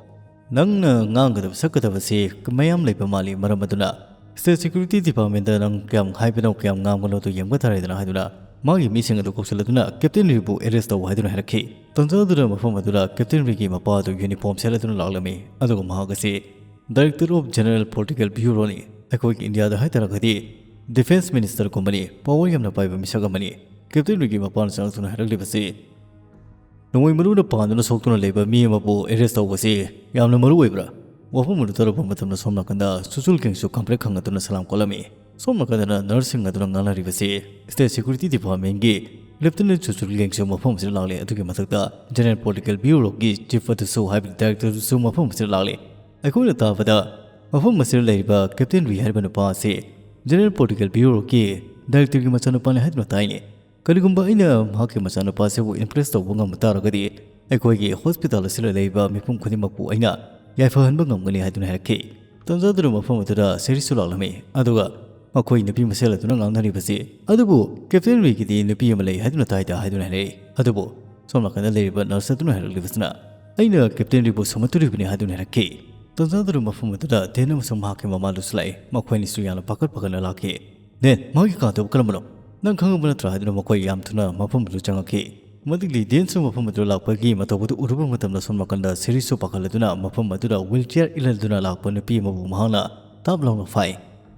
ꯅꯪꯅ ꯉꯥꯡꯒꯗꯕ ꯁꯛꯀꯗꯕꯁꯤ ꯃꯌꯥꯝ ꯂꯩꯕ ꯃꯥꯜꯂꯤ, ꯃꯔꯝ ꯑꯗꯨꯅ "State Security Department ꯅꯪ ꯀꯌꯥꯝ ꯍꯥꯏꯕꯅꯣ, ꯀꯌꯥꯝ ꯉꯥꯡꯕꯅꯣ ꯑꯗꯨ ꯌꯦꯡꯕ ꯇꯥꯔꯦꯗꯅ" ꯍꯥꯏꯗꯨꯅ ꯃꯥꯒꯤ ꯃꯤꯁꯤꯡ ꯑꯗꯨ ꯀꯧꯁꯤꯜꯂꯗꯨꯅ "Captain Reed ꯕꯨ arrest ꯇꯧ" ꯍꯥꯏꯗꯨꯅ ꯍꯥꯏꯔꯛꯈꯤ꯫ ꯇꯟꯖꯥꯗꯨꯗ ꯃꯐꯝ ꯑꯗꯨꯗ Captain Reed ꯒꯤ ꯃꯄꯥ ꯑꯗꯨ uniform ꯁꯦꯠꯂꯗꯨꯅ ꯂꯥꯛꯂꯝꯃꯤ꯫ ꯑꯗꯨꯒ ꯃꯍꯥꯛ ꯑꯁꯤ Director of General Political Bureau ꯅꯤ꯫ ꯑꯩꯈꯣꯏꯒꯤ ꯏꯟꯗꯤꯌꯥꯗ ꯍꯥꯏꯇꯥꯔꯒꯗꯤ Defence Minister ꯒꯨꯝꯕꯅꯤ, power ꯌꯥꯝꯅ ꯄꯥꯏꯕ ꯃꯤꯁꯛ ꯑꯃꯅꯤ꯫ Captain Reed ꯒꯤ ꯃꯄꯥꯅ ꯆꯪꯂꯛꯇꯨꯅ ꯍꯥꯏꯔꯛꯂꯤꯕꯁꯤ, "ꯅꯣꯡꯃꯩ ꯃꯔꯨꯅ ꯄꯥꯟꯗꯨꯅ ꯁꯣꯛꯇꯨꯅ ꯂꯩꯕ ꯃꯤ ꯑꯃꯕꯨ arrest ꯇꯧꯕꯁꯤ ꯌꯥꯝꯅ ꯃꯔꯨ ꯑꯣꯏꯕ꯭ꯔꯥ?" ꯋꯥꯐꯝ ꯑꯗꯨ ꯇꯥꯔꯛꯄ ꯃꯇꯝꯗ ꯁꯣꯝ ꯅꯥꯀꯟꯗ ꯁꯨꯆꯨꯜ ꯒꯦꯡꯁꯨ ꯀꯝꯄ꯭ꯂꯦꯛ ꯈꯪꯒꯗꯨꯅ ꯁꯂꯥꯝ ꯀꯣꯠꯂꯝꯃꯤ꯫ ꯁꯣꯝ ꯅꯥꯀꯟꯗꯅ nurse ꯁꯤꯡ ꯑꯗꯨꯅ ꯉꯥꯡꯅꯔꯤꯕꯁꯤ, "State Security Department ꯒꯤ Lieutenant ꯁꯨꯆꯨꯜ ꯒꯦꯡꯁꯨ ꯃꯐꯝ ꯑꯁꯤꯗ ꯂꯥꯛꯂꯦ꯫ ꯑꯗꯨꯒꯤ ꯃꯊꯛꯇ General Political Bureau ꯒꯤ chief ꯑꯗꯨꯁꯨ, ꯍꯥꯏꯕꯗꯤ director ꯗꯨꯁꯨ ꯃꯐꯝ ꯑꯁꯤꯗ ꯂꯥꯛꯂꯦ꯫ ꯑꯩꯈꯣꯏꯅ ꯇꯥꯕꯗ ꯃꯐꯝ ꯑꯁꯤꯗ ꯂꯩꯔꯤꯕ Captain Reed ꯍꯥꯏꯔꯤꯕ ꯅꯨꯄꯥ ꯑꯁꯤ General Political Bureau ꯒꯤ director ꯒꯤ ꯃꯆꯥꯅꯨꯄꯥꯅꯤ ꯍꯥꯏꯗꯨꯅ ꯇꯥꯏꯅꯦ꯫ ꯀꯔꯤꯒꯨꯝꯕ ꯑꯩꯅ ꯃꯍꯥꯛꯀꯤ ꯃꯆꯥꯅꯨꯄꯥ ꯑꯁꯤꯕꯨ impress ꯇꯧꯕ ꯉꯝꯕ ꯇꯥꯔꯒꯗꯤ, ꯑꯩꯈꯣꯏꯒꯤ hospital ꯑꯁꯤꯗ ꯂꯩꯔꯤꯕ ꯃꯤꯄꯨꯝ ꯈꯨꯗꯤꯡꯃꯛꯄꯨ ꯑꯩꯅ ꯌꯥꯏꯐꯍꯟꯕ ꯉꯝꯒꯅꯤ" ꯍꯥꯏꯗꯨꯅ ꯍꯥꯏꯔꯛꯈꯤ꯫ ꯇꯟꯖꯥꯗꯨꯗ ꯃꯐꯝ ꯑꯗꯨꯗ ꯁꯦꯔꯤꯁꯁꯨ ꯂꯥꯛꯂꯝꯃꯤ꯫ ꯑꯗꯨꯒ ꯃꯈꯣꯏ ꯅꯨꯄꯤ ꯃꯁꯦꯜ ꯑꯗꯨꯅ ꯉꯥꯡꯅꯔꯤꯕꯁꯤ, "ꯑꯗꯨꯕꯨ Captain Reed ꯒꯤꯗꯤ ꯅꯨꯄꯤ ꯑꯃ ꯂꯩ ꯍꯥꯏꯗꯨꯅ ꯇꯥꯏꯗ" ꯍꯥꯏꯗꯨꯅ ꯍꯥꯏꯔꯛꯏ꯫ ꯑꯗꯨꯕꯨ ꯁꯣꯝ ꯅꯥꯀꯟꯗ ꯂꯩꯔꯤꯕ nurse ꯑꯗꯨꯅ ꯍꯥꯏꯔꯛꯂꯤꯕꯁꯤꯅ, "ꯑꯩꯅ Captain Reed ꯕꯨ ꯁꯨꯝꯍꯠꯇꯣꯔꯤꯕꯅꯤ" ꯍꯥꯏꯗꯨꯅ ꯍꯥꯏꯔꯛꯈꯤ꯫ ꯇꯟꯖꯥꯗꯨꯗ ꯃꯐꯝ ꯑꯗꯨꯗ Dan ꯑꯃꯁꯨꯡ ꯃꯍꯥꯛꯀꯤ ꯃꯃꯥꯗꯨꯁꯨ ꯂꯥꯛꯏ꯫ ꯃꯈꯣꯏ ꯑꯅꯤꯁꯨ ꯌꯥꯝꯅ ꯄꯥꯈꯠ ꯄꯥꯈꯠꯅ ꯂꯥꯛꯈꯤ꯫ "Dan, ꯃꯥꯒꯤ ꯀꯥꯗꯨꯕꯨ ꯀꯔꯝꯕꯅꯣ? ꯅꯪ ꯈꯪꯉꯕ ꯅꯠꯇ꯭ꯔꯥ?" ꯍꯥꯏꯗꯨꯅ ꯃꯈꯣꯏ ꯌꯥꯝ ꯊꯨꯅ ꯃꯐꯝ ꯑꯗꯨ ꯆꯪꯉꯛꯈꯤ꯫ ꯃꯗꯨꯒꯤ Dan ꯁꯨ ꯃꯐꯝ ꯑꯗꯨꯗ ꯂꯥꯛꯄꯒꯤ ꯃꯇꯧ ꯑꯗꯨ ꯎꯔꯨꯕ ꯃꯇꯝꯗ ꯁꯣꯝ ꯅꯥꯀꯟꯗ ꯁꯦꯔꯤꯁꯁꯨ ꯄꯥꯈꯠꯂꯗꯨꯅ ꯃꯐꯝ ꯑꯗꯨꯗ wheelchair ꯏꯜꯍꯜꯗꯨꯅ ꯂꯥꯛꯄ ꯅꯨꯄꯤ ꯑꯃꯕꯨ ꯃꯍꯥꯛꯅ ꯇꯥꯞ ꯂꯥꯎꯅ ꯐꯥꯏ꯫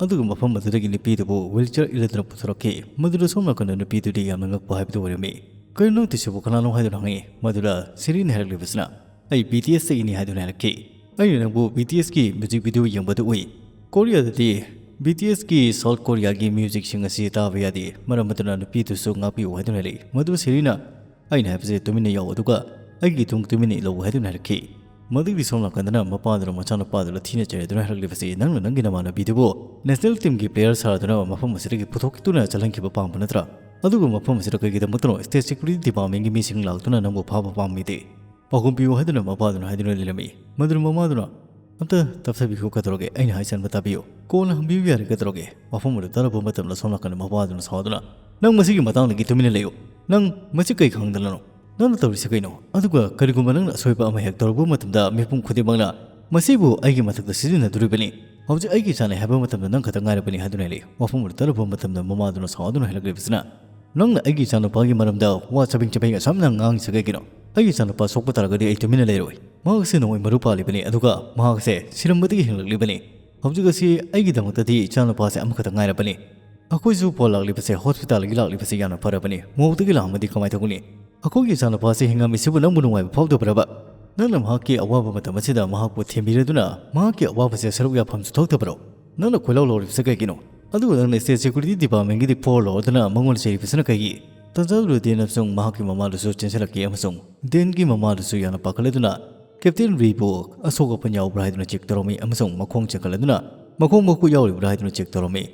ꯑꯗꯨꯒ ꯃꯐꯝ ꯑꯗꯨꯗꯒꯤ ꯅꯨꯄꯤꯗꯨꯕꯨ wheelchair ꯏꯜꯍꯜꯗꯨꯅ ꯄꯨꯊꯣꯔꯛꯈꯤ꯫ ꯃꯗꯨꯗ ꯁꯣꯝ ꯅꯥꯀꯟꯗ ꯅꯨꯄꯤꯗꯨꯗꯤ ꯌꯥꯝꯅ ꯉꯛꯄ ꯍꯥꯏꯕꯗꯨ ꯑꯣꯏꯔꯝꯃꯤ꯫ "ꯀꯔꯤꯅꯣ ꯅꯪ ꯇꯧꯔꯤꯁꯤꯕꯨ, ꯀꯅꯥꯅꯣ?" ꯍꯥꯏꯗꯨꯅ ꯍꯪꯉꯤ꯫ ꯃꯗꯨꯗ ꯁꯦꯔꯤꯅ ꯍꯥꯏꯔꯛꯂꯤꯕꯁꯤꯅ, "ꯑꯩ B T S ꯇꯒꯤꯅꯤ" ꯍꯥꯏꯗꯨꯅ ꯍꯥꯏꯔꯛꯈꯤ꯫ "ꯑꯩꯅ ꯅꯪꯕꯨ B T S ꯀꯤ music video ꯌꯦꯡꯕꯗ ꯎꯏ꯫ ꯀꯣꯔꯤꯌꯥꯗꯗꯤ B T S ꯀꯤ South Korea ꯒꯤ music ꯁꯤꯡ ꯑꯁꯤ ꯇꯥꯕ ꯌꯥꯗꯦ꯫ ꯃꯔꯝ ꯑꯗꯨꯅ ꯅꯨꯄꯤꯗꯨꯁꯨ ꯉꯥꯛꯄꯤꯌꯨ" ꯍꯥꯏꯗꯨꯅ ꯍꯥꯏꯔꯛꯏ꯫ ꯃꯗꯨ ꯁꯦꯔꯤꯅ, "ꯑꯩꯅ ꯍꯥꯏꯕꯁꯦ ꯇꯨꯃꯤꯟꯅ ꯌꯥꯎ, ꯑꯗꯨꯒ ꯑꯩꯒꯤ ꯏꯇꯨꯡ ꯇꯨꯃꯤꯟꯅ ꯏꯜꯂꯛꯎ" ꯍꯥꯏꯗꯨꯅ ꯍꯥꯏꯔꯛꯈꯤ꯫ ꯃꯗꯨꯒꯤ ꯁꯣꯝ ꯅꯥꯀꯟꯗꯅ ꯃꯄꯥꯗꯨꯅ ꯃꯆꯥꯅꯨꯄꯥꯗꯨꯗ ꯊꯤꯅ ꯆꯩꯔꯗꯨꯅ ꯍꯥꯏꯔꯛꯂꯤꯕꯁꯤ, "ꯅꯪꯅ ꯅꯪꯒꯤ ꯅꯃꯥꯟꯅꯕꯤꯗꯨꯕꯨ national team ꯒꯤ player ꯁꯥꯗꯨꯅ ꯃꯐꯝ ꯑꯁꯤꯗꯒꯤ ꯄꯨꯊꯣꯛꯇꯨꯅ ꯆꯠꯍꯟꯈꯤꯕ ꯄꯥꯝꯕ ꯅꯠꯇ꯭ꯔꯥ? ꯑꯗꯨꯒ ꯃꯐꯝ ꯑꯁꯤꯗ ꯀꯩꯒꯤꯗꯃꯛꯇꯅꯣ state security department ꯒꯤ ꯃꯤꯁꯤꯡ ꯂꯥꯛꯇꯨꯅ ꯅꯪꯕꯨ ꯐꯥꯕ ꯄꯥꯝꯃꯤꯗꯤ? ꯄꯥꯎꯈꯨꯝ ꯄꯤꯌꯨ" ꯍꯥꯏꯗꯨꯅ ꯃꯄꯥꯗꯨꯅ ꯍꯥꯏꯗꯨꯅ ꯂꯩꯔꯝꯃꯤ꯫ ꯃꯗꯨꯅ ꯃꯃꯥꯗꯨꯅ, "ꯑꯝꯇ ꯇꯞꯊꯕꯤꯈꯣ ꯀꯩꯗꯧꯔꯒꯦ? ꯑꯩꯅ ꯍꯥꯏꯁꯟꯕ ꯇꯥꯕꯤꯌꯨ꯫ ꯀꯣꯟꯅ ꯍꯪꯕꯤꯌꯨ ꯌꯥꯔꯦ ꯀꯩꯗꯧꯔꯒꯦ?" ꯋꯥꯐꯝ ꯑꯗꯨ ꯇꯥꯔꯕ ꯃꯇꯝꯗ ꯁꯣꯝ ꯅꯥꯀꯟꯗ ꯃꯄꯥꯗꯨꯅ ꯁꯥꯎꯗꯨꯅ, "ꯅꯪ ꯃꯁꯤꯒꯤ ꯃꯇꯥꯡꯗꯒꯤ ꯇꯨꯃꯤꯟꯅ ꯂꯩꯌꯨ꯫ ꯅꯪ ꯃꯁꯤ ꯀꯩ ꯈꯪꯗꯅꯅꯣ? ꯅꯪꯅ ꯇꯧꯔꯤꯁꯤ ꯀꯩꯅꯣ? ꯑꯗꯨꯒ ꯀꯔꯤꯒꯨꯝꯕ ꯅꯪꯅ ꯑꯁꯣꯏꯕ ꯑꯃ ꯍꯦꯛ ꯇꯧꯔꯛꯄ ꯃꯇꯝꯗ ꯃꯤꯄꯨꯝ ꯈꯨꯗꯤꯡꯃꯛꯅ ꯃꯁꯤꯕꯨ ꯑꯩꯒꯤ ꯃꯊꯛꯇ ꯁꯤꯖꯤꯟꯅꯗꯣꯔꯤꯕꯅꯤ꯫ "ꯍꯧꯖꯤꯛ ꯑꯩꯒꯤ ꯏꯆꯥꯅꯤ ꯍꯥꯏꯕ ꯃꯇꯝꯗ ꯅꯪ ꯈꯛꯇ ꯉꯥꯏꯔꯕꯅꯤ" ꯍꯥꯏꯗꯨꯅ ꯍꯥꯏꯔꯛꯏ꯫ ꯋꯥꯐꯝ ꯑꯗꯨ ꯇꯥꯔꯨꯕ ꯃꯇꯝꯗ ꯃꯃꯥꯗꯨꯅ ꯁꯥꯎꯗꯨꯅ ꯍꯥꯏꯔꯛꯂꯤꯕꯁꯤꯅ, "ꯅꯪꯅ ꯑꯩꯒꯤ ꯏꯆꯥꯅꯨꯄꯥꯒꯤ ꯃꯔꯝꯗ ꯋꯥ ꯆꯕꯦꯡ ꯆꯕꯦꯡ ꯑꯁꯨꯝꯅ ꯉꯥꯡꯉꯤꯁꯤ ꯀꯩꯒꯤꯅꯣ? ꯑꯩꯒꯤ ꯏꯆꯥꯅꯨꯄꯥ ꯁꯣꯛꯄ ꯇꯥꯔꯒꯗꯤ ꯑꯩ ꯇꯨꯃꯤꯟꯅ ꯂꯩꯔꯣꯏ꯫ ꯃꯍꯥꯛ ꯑꯁꯤ ꯅꯣꯡꯃꯩ ꯃꯔꯨ ꯄꯥꯜꯂꯤꯕꯅꯤ, ꯑꯗꯨꯒ ꯃꯍꯥꯛ ꯑꯁꯦ ꯁꯤꯔꯝꯕꯗꯒꯤ ꯍꯤꯡꯂꯛꯂꯤꯕꯅꯤ꯫ ꯍꯧꯖꯤꯛ ꯑꯁꯤ ꯑꯩꯒꯤꯗꯃꯛꯇꯗꯤ ꯏꯆꯥꯅꯨꯄꯥꯁꯦ ꯑꯃꯈꯛꯇ ꯉꯥꯏꯔꯕꯅꯤ꯫ ꯑꯩꯈꯣꯏꯁꯨ ꯐꯣꯟ ꯂꯥꯛꯂꯤꯕꯁꯦ ꯍꯣꯁꯄꯤꯇꯥꯜꯗꯒꯤ ꯂꯥꯛꯂꯤꯕꯁꯦ ꯌꯥꯝꯅ ꯐꯔꯕꯅꯤ꯫ ꯃꯣꯜꯗꯒꯤ ꯂꯥꯛꯑꯝꯃꯗꯤ ꯀꯃꯥꯏꯅ ꯇꯧꯒꯅꯤ? ꯑꯩꯈꯣꯏꯒꯤ ꯏꯆꯥꯅꯨꯄꯥꯁꯦ ꯍꯤꯡꯉꯝꯃꯤꯁꯤꯕꯨ ꯅꯪꯕꯨ ꯅꯨꯡꯉꯥꯏꯕ ꯐꯥꯎꯗꯕ꯭ꯔꯕ? ꯅꯪꯅ ꯃꯍꯥꯛꯀꯤ ꯑꯋꯥꯕ ꯃꯇꯝ ꯑꯁꯤꯗ ꯃꯍꯥꯛꯄꯨ ꯊꯦꯝꯕꯤꯔꯗꯨꯅ ꯃꯍꯥꯛꯀꯤ ꯑꯋꯥꯕꯁꯦ ꯁꯔꯨꯛ ꯌꯥꯐꯝꯁꯨ ꯊꯣꯛꯇꯕ꯭ꯔꯣ? ꯅꯪꯅ ꯀꯣꯏꯂꯥꯎ ꯂꯥꯎꯔꯤꯕꯁꯦ ꯀꯩꯒꯤꯅꯣ? ꯑꯗꯨꯒ ꯅꯪꯅ ꯁ꯭ꯇꯦꯠ ꯁꯦꯀ꯭ꯌꯨꯔꯤꯇꯤ ꯗꯤꯄꯥꯔꯠꯃꯦꯟꯒꯤ ꯐꯣꯟ ꯂꯧꯔꯗꯨꯅ ꯃꯉꯣꯟꯗ ꯆꯩꯔꯤꯕꯁꯤꯅ ꯀꯩꯒꯤ?" ꯇꯟꯖꯥꯗꯨꯗ ꯗꯦꯟ ꯑꯃꯁꯨꯡ ꯃꯍꯥꯛꯀꯤ ꯃꯃꯥꯗꯨꯁꯨ ꯆꯦꯟꯁꯤꯜꯂꯛꯈꯤ ꯑꯃꯁꯨꯡ ꯗꯦꯟꯒꯤ ꯃꯃꯥꯗꯨꯁꯨ ꯌꯥꯝꯅ ꯄꯥꯈꯠꯂꯗꯨꯅ ꯀꯦꯞꯇꯦꯟ ꯔꯤꯕꯨ ꯑꯁꯣꯛ ꯑꯄꯟ ꯌꯥꯎꯕ꯭ꯔꯥ ꯍꯥꯏꯗꯨꯅ ꯆꯦꯛ ꯇꯧꯔꯝꯃꯤ ꯑꯃꯁꯨꯡ ꯃꯈꯣꯡ ꯆꯦꯟꯈꯠꯂꯗꯨꯅ ꯃꯈꯣꯡ ꯃꯈꯨꯠ ꯌꯥꯎꯔꯤꯕ꯭ꯔꯥ ꯍꯥꯏꯗꯨꯅ ꯆꯦꯛ ꯇꯧꯔꯝꯃꯤ꯫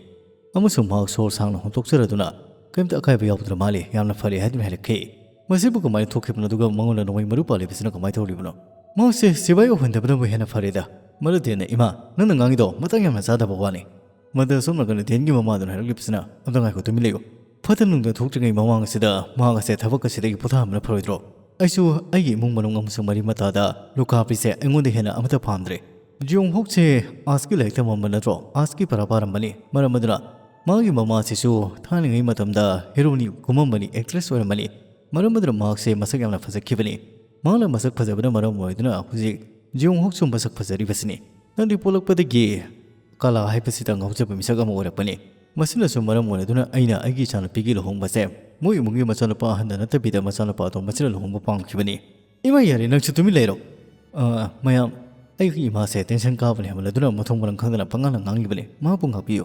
ꯑꯃꯁꯨꯡ ꯃꯍꯥꯛ ꯁꯣꯔ ꯁꯥꯡꯅ ꯍꯣꯟꯗꯣꯛꯆꯔꯗꯨꯅ ꯀꯔꯤꯝꯇ ꯑꯀꯥꯏꯕ ꯌꯥꯎꯗꯅ ꯃꯥꯜꯂꯤ, ꯌꯥꯝꯅ ꯐꯔꯦ ꯍꯥꯏꯗꯨꯅ ꯍꯥꯏꯔꯛꯈꯤ꯫ "ꯃꯁꯤꯕꯨ ꯀꯃꯥꯏꯅ ꯊꯣꯛꯈꯤꯕꯅꯣ? ꯑꯗꯨꯒ ꯃꯉꯣꯟꯗ ꯅꯣꯡꯃꯩ ꯃꯔꯨ ꯄꯥꯜꯂꯤꯕꯁꯤꯅ ꯀꯃꯥꯏꯅ ꯇꯧꯔꯤꯕꯅꯣ?" "ꯃꯍꯥꯛꯁꯦ ꯁꯤꯕꯥꯏ ꯑꯣꯏꯍꯟꯗꯕꯅꯕꯨ ꯍꯦꯟꯅ ꯐꯔꯦꯗ꯫ ꯃꯔꯨ ꯗꯦꯟꯅ, ꯏꯃꯥ, ꯅꯪꯅ ꯉꯥꯡꯉꯤꯗꯣ ꯃꯇꯥꯡ ꯌꯥꯝꯅ ꯆꯥꯗꯕ ꯋꯥꯅꯤ"꯫ ꯃꯗꯨ ꯑꯁꯣꯝ ꯅꯥꯀꯟꯗ ꯗꯦꯟꯒꯤ ꯃꯃꯥꯗꯨꯅ ꯍꯥꯏꯔꯛꯂꯤꯕꯁꯤꯅ, "ꯑꯝꯇ ꯉꯥꯏꯈꯣ, ꯇꯨꯃꯤꯟ ꯂꯩꯌꯨ꯫ ꯐꯠꯇ ꯅꯨꯡꯗ ꯊꯣꯛꯇ꯭ꯔꯤꯉꯩ ꯃꯃꯥꯡ ꯑꯁꯤꯗ ꯃꯍꯥꯛ ꯑꯁꯦ ꯊꯕꯛ ꯑꯁꯤꯗꯒꯤ ꯄꯣꯊꯥꯍꯟꯕꯅ ꯐꯔꯣꯏꯗ꯭ꯔꯣ? ꯑꯩꯁꯨ ꯑꯩꯒꯤ ꯏꯃꯨꯡ ꯃꯅꯨꯡ ꯑꯃꯁꯨꯡ ꯃꯔꯤ ꯃꯇꯥꯗ ꯂꯨꯈꯥꯕꯤꯁꯦ ꯑꯩꯉꯣꯟꯗ ꯍꯦꯟꯅ ꯑꯃꯠꯇ ꯄꯥꯝꯗ꯭ꯔꯦ"꯫ ꯖꯤꯌꯣꯡ ꯍꯣꯛꯁꯦ ꯑꯥꯔꯠꯁꯀꯤ ꯂꯥꯏꯔꯤꯛ ꯇꯝꯃꯝꯕ ꯅꯠꯇ꯭ꯔꯣ? ꯑꯥꯔꯠꯁꯀꯤ ꯄꯔꯥ ꯄꯥꯔꯝꯕꯅꯤ꯫ ꯃꯔꯝ ꯑꯗꯨꯅ ꯃꯥꯒꯤ ꯃꯃꯥꯁꯤꯁꯨ ꯊꯥꯏꯅꯉꯩ ꯃꯇꯝꯗ ꯍꯦꯔꯣꯅꯤ ꯀꯨꯝꯃꯝꯕꯅꯤ, ꯑꯦꯛꯇ꯭ꯔꯦꯁ ꯑꯣꯏꯔꯝꯕꯅꯤ꯫ ꯃꯔꯝ ꯑꯗꯨꯅ ꯃꯍꯥꯛꯁꯦ ꯃꯁꯛ ꯌꯥꯝꯅ ꯐꯖꯈꯤꯕꯅꯤ꯫ ꯃꯍꯥꯛꯅ ꯃꯁꯛ ꯐꯖꯕꯅ ꯃꯔꯝ ꯑꯣꯏꯗꯨꯅ ꯍꯧꯖꯤꯛ ꯖꯤꯌꯣꯡ ꯍꯣꯛꯁꯨ ꯃꯁꯛ ꯐꯖꯔꯤꯕꯁꯤꯅꯤ꯫ ꯅꯪꯗꯤ ꯄꯣꯛꯂꯛꯄꯗꯒꯤ ꯀꯂꯥ ꯍꯥꯏꯕꯁꯤꯗ ꯉꯥꯎꯖꯕ ꯃꯤꯁꯛ ꯑꯃ ꯑꯣꯏꯔꯛꯄꯅꯤ꯫ ꯃꯁꯤꯅꯁꯨ ꯃꯔꯝ ꯑꯣꯏꯔꯗꯨꯅ ꯑꯩꯅ ꯑꯩꯒꯤ ꯏꯆꯥꯅꯨꯄꯤꯒꯤ ꯂꯨꯍꯣꯡꯕꯁꯦ ꯃꯣꯏ ꯏꯃꯨꯡꯒꯤ ꯃꯆꯥꯅꯨꯄꯥ ꯑꯍꯟꯗ ꯅꯠꯇꯕꯤꯗ ꯃꯆꯥꯅꯨꯄꯥ ꯑꯇꯣꯝꯕꯁꯤꯅ ꯂꯨꯍꯣꯡꯕ ꯄꯥꯝꯈꯤꯕꯅꯤ꯫ "ꯏꯃꯥ, ꯌꯥꯔꯦ, ꯅꯪꯁꯨ ꯇꯨꯃꯤꯟ ꯂꯩꯔꯣ꯫ ꯑ, ꯃꯌꯥꯝ, ꯑꯩꯒꯤ ꯏꯃꯥꯁꯦ ꯇꯦꯟꯁꯟ ꯀꯥꯕꯅ ꯍꯦꯟꯃꯟꯂꯗꯨꯅ ꯃꯊꯣꯡ ꯃꯔꯝ ꯈꯪꯗꯅ ꯄꯉꯥꯡꯗ ꯉꯥꯡꯂꯤꯕꯅꯤ꯫ ꯃꯍꯥꯛꯄꯨ ꯉꯥꯛꯄꯤꯌꯨ"꯫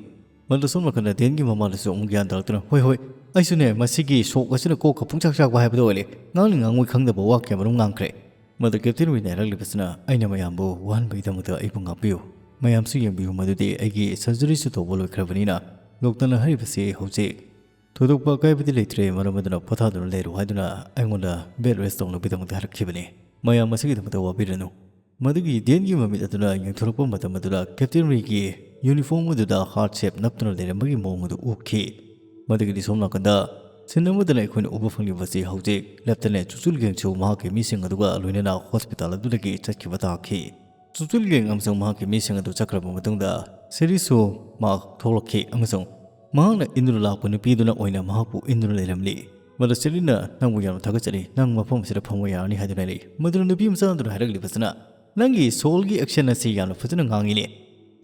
ꯃꯗꯨ ꯁꯣꯝ ꯅꯥꯀꯟꯗ ꯗꯦꯟꯒꯤ ꯃꯃꯥꯗꯨꯁꯨ ꯑꯃꯨꯛ ꯒ꯭ꯌꯥꯟ ꯇꯥꯔꯛꯇꯨꯅ, "ꯍꯣꯏ, ꯍꯣꯏ, ꯑꯩꯁꯨꯅꯦ, ꯃꯁꯤꯒꯤ ꯁꯣꯛ ꯑꯁꯤꯅ ꯀꯣꯛꯀ ꯄꯨꯡꯆꯥꯛ ꯆꯥꯛꯄ ꯍꯥꯏꯕꯗꯨ ꯑꯣꯏꯔꯦ꯫ ꯉꯥꯡꯅꯤꯡ ꯉꯥꯡꯉꯣꯏ ꯈꯪꯗꯕ ꯋꯥ ꯀꯌꯥꯃꯔꯨꯝ ꯉꯥꯡꯈ꯭ꯔꯦ"꯫ ꯃꯗꯨ ꯀꯦꯞꯇꯦꯟ ꯋꯤꯟꯅ ꯍꯥꯏꯔꯛꯂꯤꯕꯁꯤꯅ, "ꯑꯩꯅ ꯃꯌꯥꯝꯕꯨ ꯋꯥꯍꯟꯕꯒꯤꯗꯃꯛꯇ ꯑꯩꯕꯨ ꯉꯥꯛꯄꯤꯌꯨ꯫ ꯃꯌꯥꯝꯁꯨ ꯌꯦꯡꯕꯤꯌꯨ, ꯃꯗꯨꯗꯤ ꯑꯩꯒꯤ ꯁꯔꯖꯔꯤꯁꯨ ꯇꯧꯕ ꯂꯣꯏꯈ꯭ꯔꯕꯅꯤꯅ ꯗꯣꯛꯇꯔꯅ ꯍꯥꯏꯔꯤꯕꯁꯤ ꯍꯧꯖꯤꯛ ꯊꯣꯏꯗꯣꯛꯄ ꯑꯀꯥꯏꯕꯗꯤ ꯂꯩꯇ꯭ꯔꯦ, ꯃꯔꯝ ꯑꯗꯨꯅ ꯄꯣꯊꯥꯗꯨꯅ ꯂꯩꯔꯨ" ꯍꯥꯏꯗꯨꯅ ꯑꯩꯉꯣꯟꯗ ꯕꯦꯗ ꯔꯦꯁ ꯇꯧꯅꯕꯒꯤꯗꯃꯛꯇ ꯍꯥꯏꯔꯛꯈꯤꯕꯅꯤ꯫ ꯃꯌꯥꯝ ꯑꯁꯤꯒꯤꯗꯃꯛꯇ ꯋꯥꯕꯤꯔꯅꯨ꯫ ꯃꯗꯨꯒꯤ ꯗꯦꯟꯒꯤ ꯃꯃꯤꯠ ꯑꯗꯨꯅ ꯌꯦꯡꯊꯣꯔꯛꯄ ꯃꯇꯝ ꯑꯗꯨꯗ ꯀꯦꯞꯇꯦꯟ ꯔꯤꯒꯤ ꯌꯨꯅꯤꯐꯣꯔꯝ ꯑꯗꯨꯗ ꯍꯥꯔꯠ ꯁꯦꯞ ꯅꯞꯇꯨꯅ ꯂꯩꯔꯝꯕꯒꯤ ꯃꯑꯣꯡ ꯑꯗꯨ ꯎꯈꯤ꯫ ꯃꯗꯨꯒꯤꯗꯤ ꯁꯣꯝ ꯅꯥꯀꯟꯗ ꯁꯤꯟ ꯑꯃꯗꯅ ꯑꯩꯈꯣꯏꯅ ꯎꯕ ꯐꯪꯂꯤꯕꯁꯤ ꯍꯧꯖꯤꯛ ꯂꯦꯞꯇꯅꯦꯟ ꯆꯨꯆꯨꯜ ꯒꯦꯡꯁꯨ ꯃꯍꯥꯛꯀꯤ ꯃꯤꯁꯤꯡ ꯑꯗꯨꯒ ꯂꯣꯏꯅꯅ ꯍꯣꯁꯄꯤꯇꯥꯜ ꯑꯗꯨꯗꯒꯤ ꯆꯠꯈꯤꯕ ꯇꯥꯈꯤ꯫ ꯆꯨꯆꯨꯜ ꯒꯦꯡ ꯑꯃꯁꯨꯡ ꯃꯍꯥꯛꯀꯤ ꯃꯤꯁꯤꯡ ꯑꯗꯨ ꯆꯠꯈ꯭ꯔꯕ ꯃꯇꯨꯡꯗ, ꯁꯦꯔꯤꯁꯨ ꯃꯍꯥꯛ ꯊꯣꯛꯂꯛꯈꯤ ꯑꯃꯁꯨꯡ ꯃꯍꯥꯛꯅ ꯏꯟꯗꯨꯅ ꯂꯥꯛꯄ ꯅꯨꯄꯤꯗꯨꯅ ꯑꯣꯏꯅ ꯃꯍꯥꯛꯄꯨ ꯏꯟꯗꯨꯅ ꯂꯩꯔꯝꯂꯤ꯫ ꯃꯗꯨ ꯁꯦꯔꯤꯅ "ꯅꯪꯕꯨ ꯌꯥꯝꯅ ꯊꯥꯒꯠꯆꯔꯤ, ꯅꯪ ꯃꯐꯝ ꯑꯁꯤꯗ ꯐꯝꯕ ꯌꯥꯔꯅꯤ" ꯍꯥꯏꯗꯨꯅ ꯂꯩ꯫ ꯃꯗꯨꯅ ꯅꯨꯄꯤ ꯃꯆꯥ ꯑꯗꯨꯅ ꯍꯥꯏꯔꯛꯂꯤꯕꯁꯤꯅ, "ꯅꯪꯒꯤ ꯁꯣꯜꯒꯤ ꯑꯦꯛꯁꯦꯟ ꯑꯁꯤ ꯌꯥꯝꯅ ꯐꯖꯅ ꯉꯥꯡꯉꯤꯅꯦ꯫